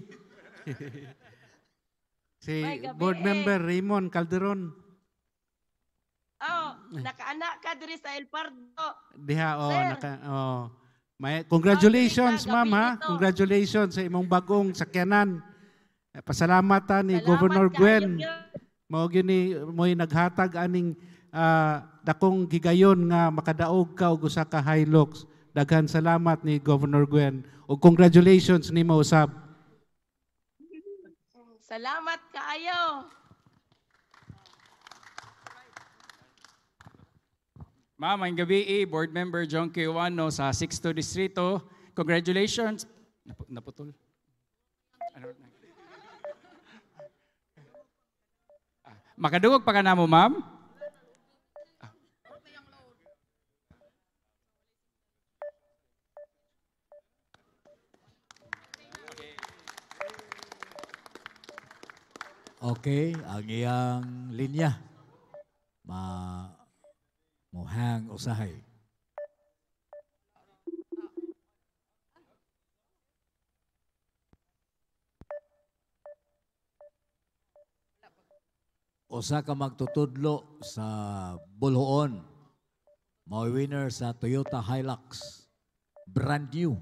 Si
Maayong gabi
board
eh.
member Raymond Calderon.
Oh, nakaanak ka diri sa El Pardo.
Diha oh,
Sir.
naka oh. May, congratulations,
Gabi
ma'am ha.
ito.
Congratulations sa imong bagong sakyanan. Eh, pasalamatan ni
Salamat
Governor
kaayo,
Gwen.
gyud.
Mao gyud ni mo'y naghatag aning dakong gigayon nga makadaog ka og usa ka Hilux. Daghan salamat ni Governor Gwen. Ug congratulations nimo usab.
Salamat kaayo.
Ma'am, ang gabi eh, Board Member John K. Uwano sa 6th Distrito. Congratulations. Naputol. Ano? Makadungog pa ka na mo, ma'am?
Okay, ang iyang linya ma mohang usahay. Usa ka magtutudlo sa Bolhoon, mao'y winner sa Toyota Hilux, brand new.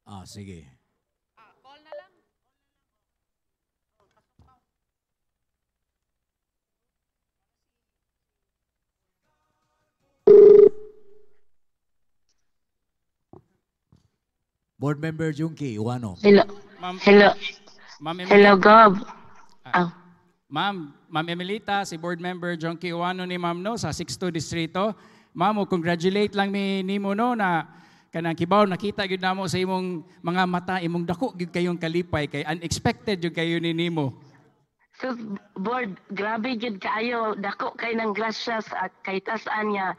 Ah, sige. Board Member Junkie Iwano.
Hello.
Ma'am,
Hello.
Ma'am
Hello, Gob.
Ma'am, Ma'am Emilita, si Board Member John K. Uwano ni Ma'am no sa 62 Distrito. Ma'am, mo congratulate lang mi nimo no na kanang kibaw nakita gyud namo sa imong mga mata, imong dako gyud kayong kalipay kay unexpected gyud kayo ni nimo.
So, board, grabe gyud kaayo. Dako kay ng grasya sa kay tasan niya.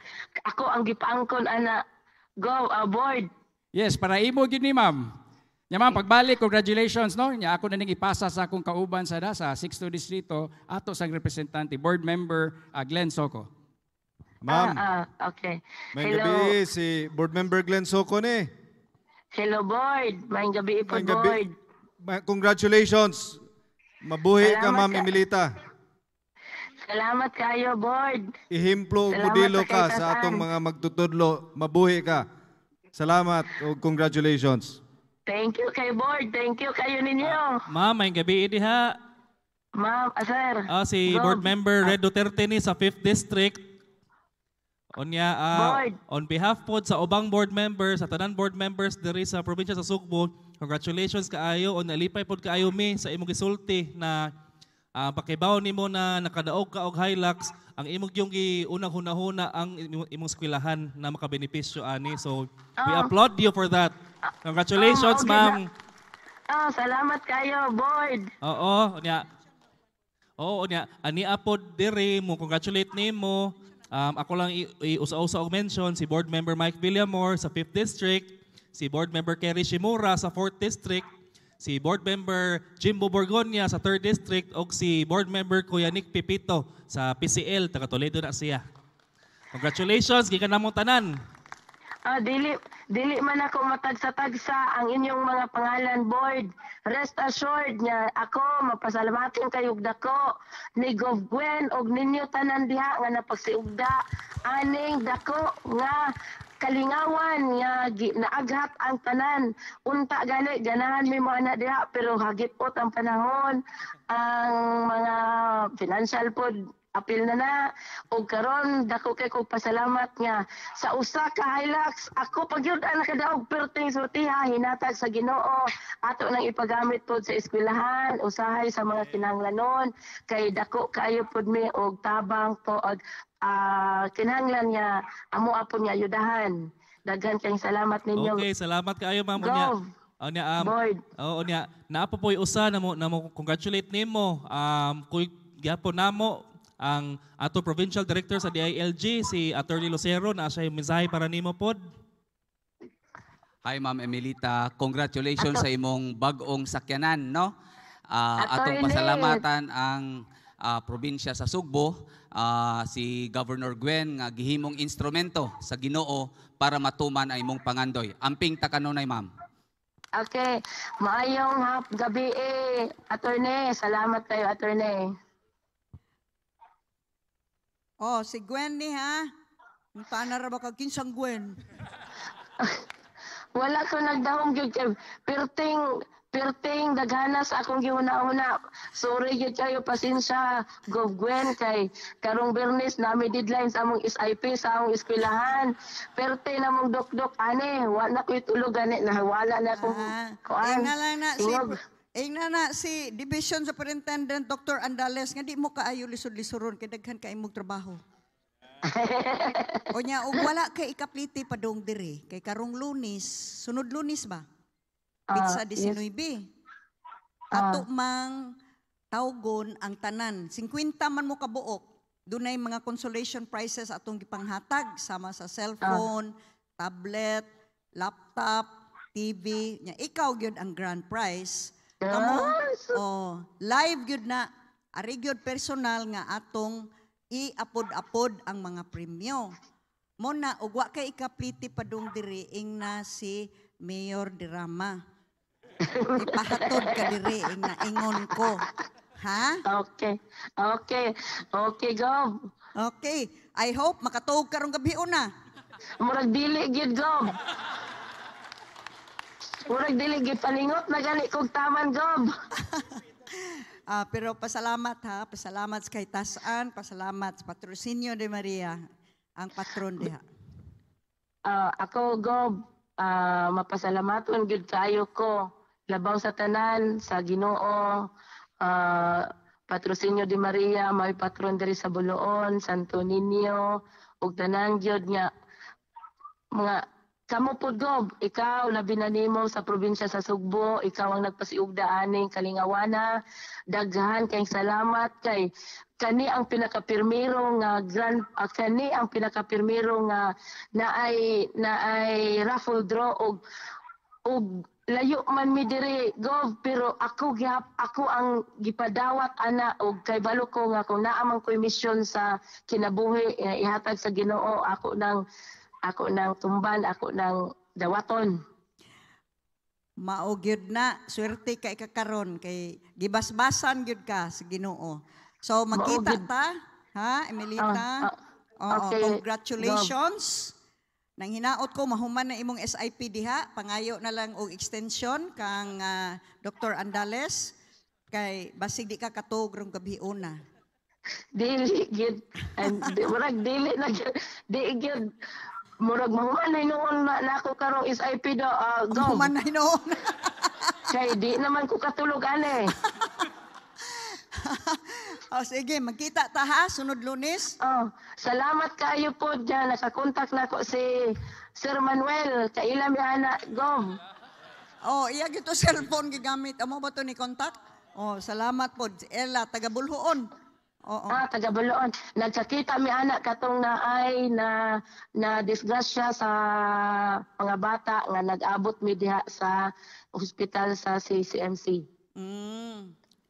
Ako ang gipaangkon ana. Go, board.
Yes, para imo gyud ni ma'am. Nya ma'am, pagbalik, congratulations no. Nya ako na ning ipasa sa akong kauban sa da sa 62 Distrito ato sang representante board member Glenn Soco.
Ma'am.
Okay.
May
Hello.
gabi si Board Member Glenn Soco ni.
Hello, board. Maayong gabi po,
Maayong gabi.
board.
Congratulations. Mabuhi ka,
Salamat
Ma'am
ka.
Emilita.
Salamat kayo, board.
Ihemplo ug
Salamat
modelo
sa
ka sa
kaytasan.
atong mga magtutudlo. Mabuhi ka. Salamat ug congratulations.
Thank you kay board. Thank you kayo ninyo.
Ma'am, maayong gabi diha.
Ma'am, sir.
Si
Gob.
Board Member Red Duterte ni sa 5th District. Onya,
Board.
on behalf pod sa ubang board members, sa tanan board members diri sa probinsya sa Sugbo, congratulations kaayo o nalipay pod kaayo mi sa imong gisulti na pakibaw nimo na nakadaog ka og Hilux, ang imong yung giunang hunahuna ang imong eskwelahan na makabenepisyo ani. So we applaud you for that. Congratulations,
Okay
ma'am.
Oh, salamat kayo, board.
Oo, unya. Oo, unya. Ani apod diri mo congratulate nimo. Ako lang iusa-usa og mention si Board Member Mike Villamor sa 5th District, si Board Member Kerry Shimura sa 4th District, si Board Member Jimbo Borgonia sa 3rd District ug si Board Member Kuya Nick Pipito sa PCL taga Toledo na siya. Congratulations gikan namong tanan.
Dili man ako matagsa-tagsa ang inyong mga pangalan, board. Rest assured nga ako mapasalamatin kayo og dako ni Gov Gwen og ninyo tanan diha nga napagsiugda aning dako nga kalingawan nga naaghat ang tanan. Unta gani ganahan mi mo ana diha pero hagipot ang panahon, ang mga financial pod. Apil na na og karon dako kay kog pasalamat nga sa usa ka Hilux ako pa gyud ang nakadaog, perting sultiha hinatag sa Ginoo, ato nang ipagamit pod sa eskwelahan, usahay sa mga kinahanglanon, kay dako kaayo pod mi og tabang po og kinahanglan nga amo apon nga ayudahan. Daghan kayong salamat ninyo.
Okay, salamat kaayo, ma'am. Unya.
Gov.
Unya,
Board.
Oo, unya. Naa pa po'y usa na mo congratulate nimo. Kuy gyapon namo ang ato provincial director sa DILG, si Attorney Lucero, na siya yung mensahe para nimo pod.
Hi, Ma'am Emilita, congratulations sa imong bag-ong sakyanan, no? Atong
Attorney.
pasalamatan ang probinsya sa Sugbo, si Governor Gwen nga gihimong instrumento sa Ginoo para matuman ang imong pangandoy. Amping ta kanunay, ma'am.
Okay, maayong hap gabi eh, attorney. Salamat kayo, attorney.
Oh, si Gwen ni ha. Paano ra ba kag kinsang Gwen?
Wala ko nagdahom gyud kay perting perting daghana sa akong gihuna-huna. Sorry gyud kayo, pasensya, Gov Gwen, kay karong Biyernes nami deadline sa among SIP sa among eskwelahan. Perte na mong dokdok ane, wa na ko'y tulog gani, nawala na akong kuan.
Ingna lang na si
Tingog.
Ingna na si Division Superintendent Dr. Andales nga di mo kaayo lisod-lisoron kay daghan kay imong trabaho. Onya og wala kay ikapliti padung diri kay karong Lunes, sunod Lunes ba? Pitsa
Ah, yes.
19. Ato mang tawgon ang tanan. 50 man mo kabuok. Dunay mga consolation prizes atong gipanghatag sama sa cellphone, tablet, laptop, TV. Nya ikaw gyud ang grand prize. Kamo, oh, live gyud na, ari gyud personal nga atong iapod-apod ang mga premyo. Mo na og wa kay ikapliti padung diri, ingna si Mayor Derama. Ipahatod ka diri, ingna ingon ko. Ha?
Okay. Okay. Okay, Gov.
Okay. I hope makatuog karong gabi una.
Murag dili gyud, Gov. Murag dili gyud, palingot na gani kog taman, Gov.
Ah, pero pasalamat ha, pasalamat sa kay Tasan, pasalamat sa Patrocinio de Maria, ang patron diha.
Ah, ako Gob, mapasalamaton gyud kaayo ko labaw sa tanan sa Ginoo, Patrocinio de Maria, may patron diri sa Boljoon, Santo Niño, ug tanan gyud nga mga kamo pud, Gob, ikaw labi na nimo sa probinsya sa Sugbo, ikaw ang nagpasiugda aning kalingawana. Daghan kay salamat kay kani ang pinakapirmiro nga grand kani ang pinakapirmiro nga naay raffle draw og layo man mi diri, Gov, pero ako gihap ako ang gipadawat ana og kay balo ko nga kung naa man ko'y misyon sa kinabuhi ihatag sa Ginoo, ako nang tumban, ako nang dawaton.
Mao gyud na, swerte ka ikakaron kay gibasbasan gyud ka sa Ginoo. So magkita
gyud.
Ta, ha, Emilita?
Ah, ah,
Oo,
okay.
congratulations. Nang hinaot ko mahuman na imong SIP diha, pangayo na lang og extension kang Dr. Andales kay basig di ka katuog rong gabi una.
Dili gyud and di, murag dili na gyud, di gyud, murag mahuman na hinuon na, na ako karong SIP do, Gov.
Mahuman na hinuon.
Kay di naman ko katulog ane.
Oh, sige, magkita ta ha sunod Lunes.
Oh, salamat kayo po dyan. Nakakontak na ko si Sir Manuel. Kaila mi ana, Gov.
Oh, iya gito cellphone gigamit. Amo ba to ni contact? Oh, salamat po. Ella, taga Boljoon. Oo.
Ah, taga Boljoon. Nagkakita mi ana katong naay na na disgrasya sa mga bata nga nag-abot mi diha sa ospital sa CCMC.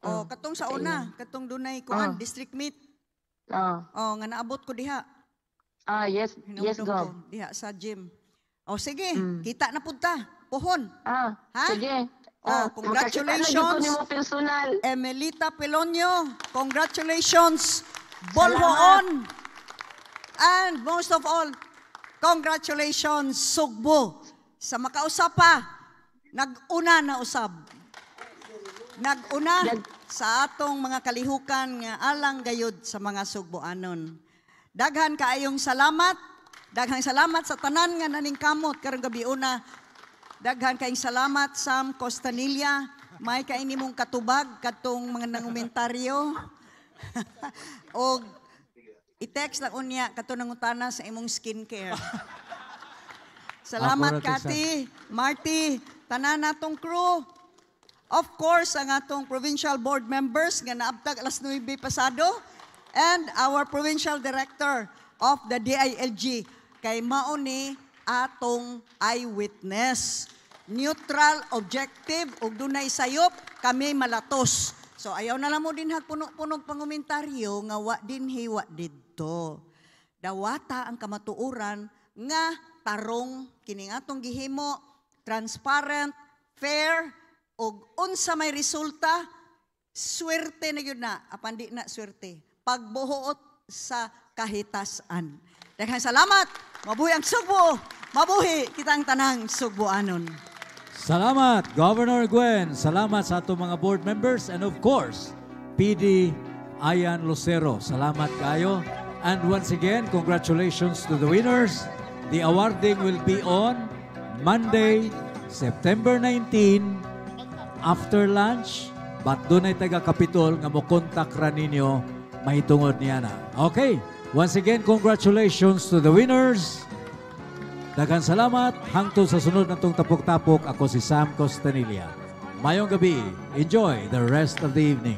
Oh, katong sa una, katong dunay kuan, district meet.
Oh.
Oh, nga naabot ko diha.
Ah, yes,
Hinumdum
Gov.
ko diha sa gym. Oh, sige, kita na pud ta. Pohon.
Ah,
ha?
Sige.
Oh,
Ah, makakita na gyud ko
congratulations.
nimo personal.
Emelita Pelonio, congratulations. Boljoon. And most of all, congratulations, Sugbo. Sa makausap pa, nag-una na usab. Nag-una. sa atong mga kalihukan nga alang gayud sa mga Sugboanon. Daghan kaayong salamat. Daghang salamat sa tanan nga naningkamot karong gabiuna. Daghan kaayong salamat, Sam Costanilla. May kaini mong katubag kadtong mga nangumentaryo. Og i-text lang unya kato nangutana sa imong skincare. Salamat,
Ako ra, Tisa.
Kati, Marty, tanan natong crew. Of course, ang atong provincial board members nga naabtag alas 9 pasado and our provincial director of the DILG kay mao ni atong eyewitness. Neutral, objective, ug dunay sayop, kami malatos. So ayaw na lang mo din puno-punog pangumentaryo nga wa dinhi, wa didto. Dawata ang kamatuoran nga tarong kining atong gihimo, transparent, fair, ug unsa may resulta, swerte na gyud na, apan di na swerte. Pagbuot sa kahitasan. Daghang salamat. Mabuhi ang Sugbo. Mabuhi kitang tanang Sugboanon.
Salamat, Governor Gwen. Salamat sa atong mga board members and, of course, PD Ayan Lucero. Salamat kayo. And once again, congratulations to the winners. The awarding will be on Monday, September 19, after lunch. But dunay taga-Capitol nga mo contact ra ninyo mahitungod niya na. Okay. Once again, congratulations to the winners. Daghang salamat. Hangtod sa sunod natong Tapok-Tapok, ako si Sam Costanilla. Mayong gabi. Enjoy the rest of the evening.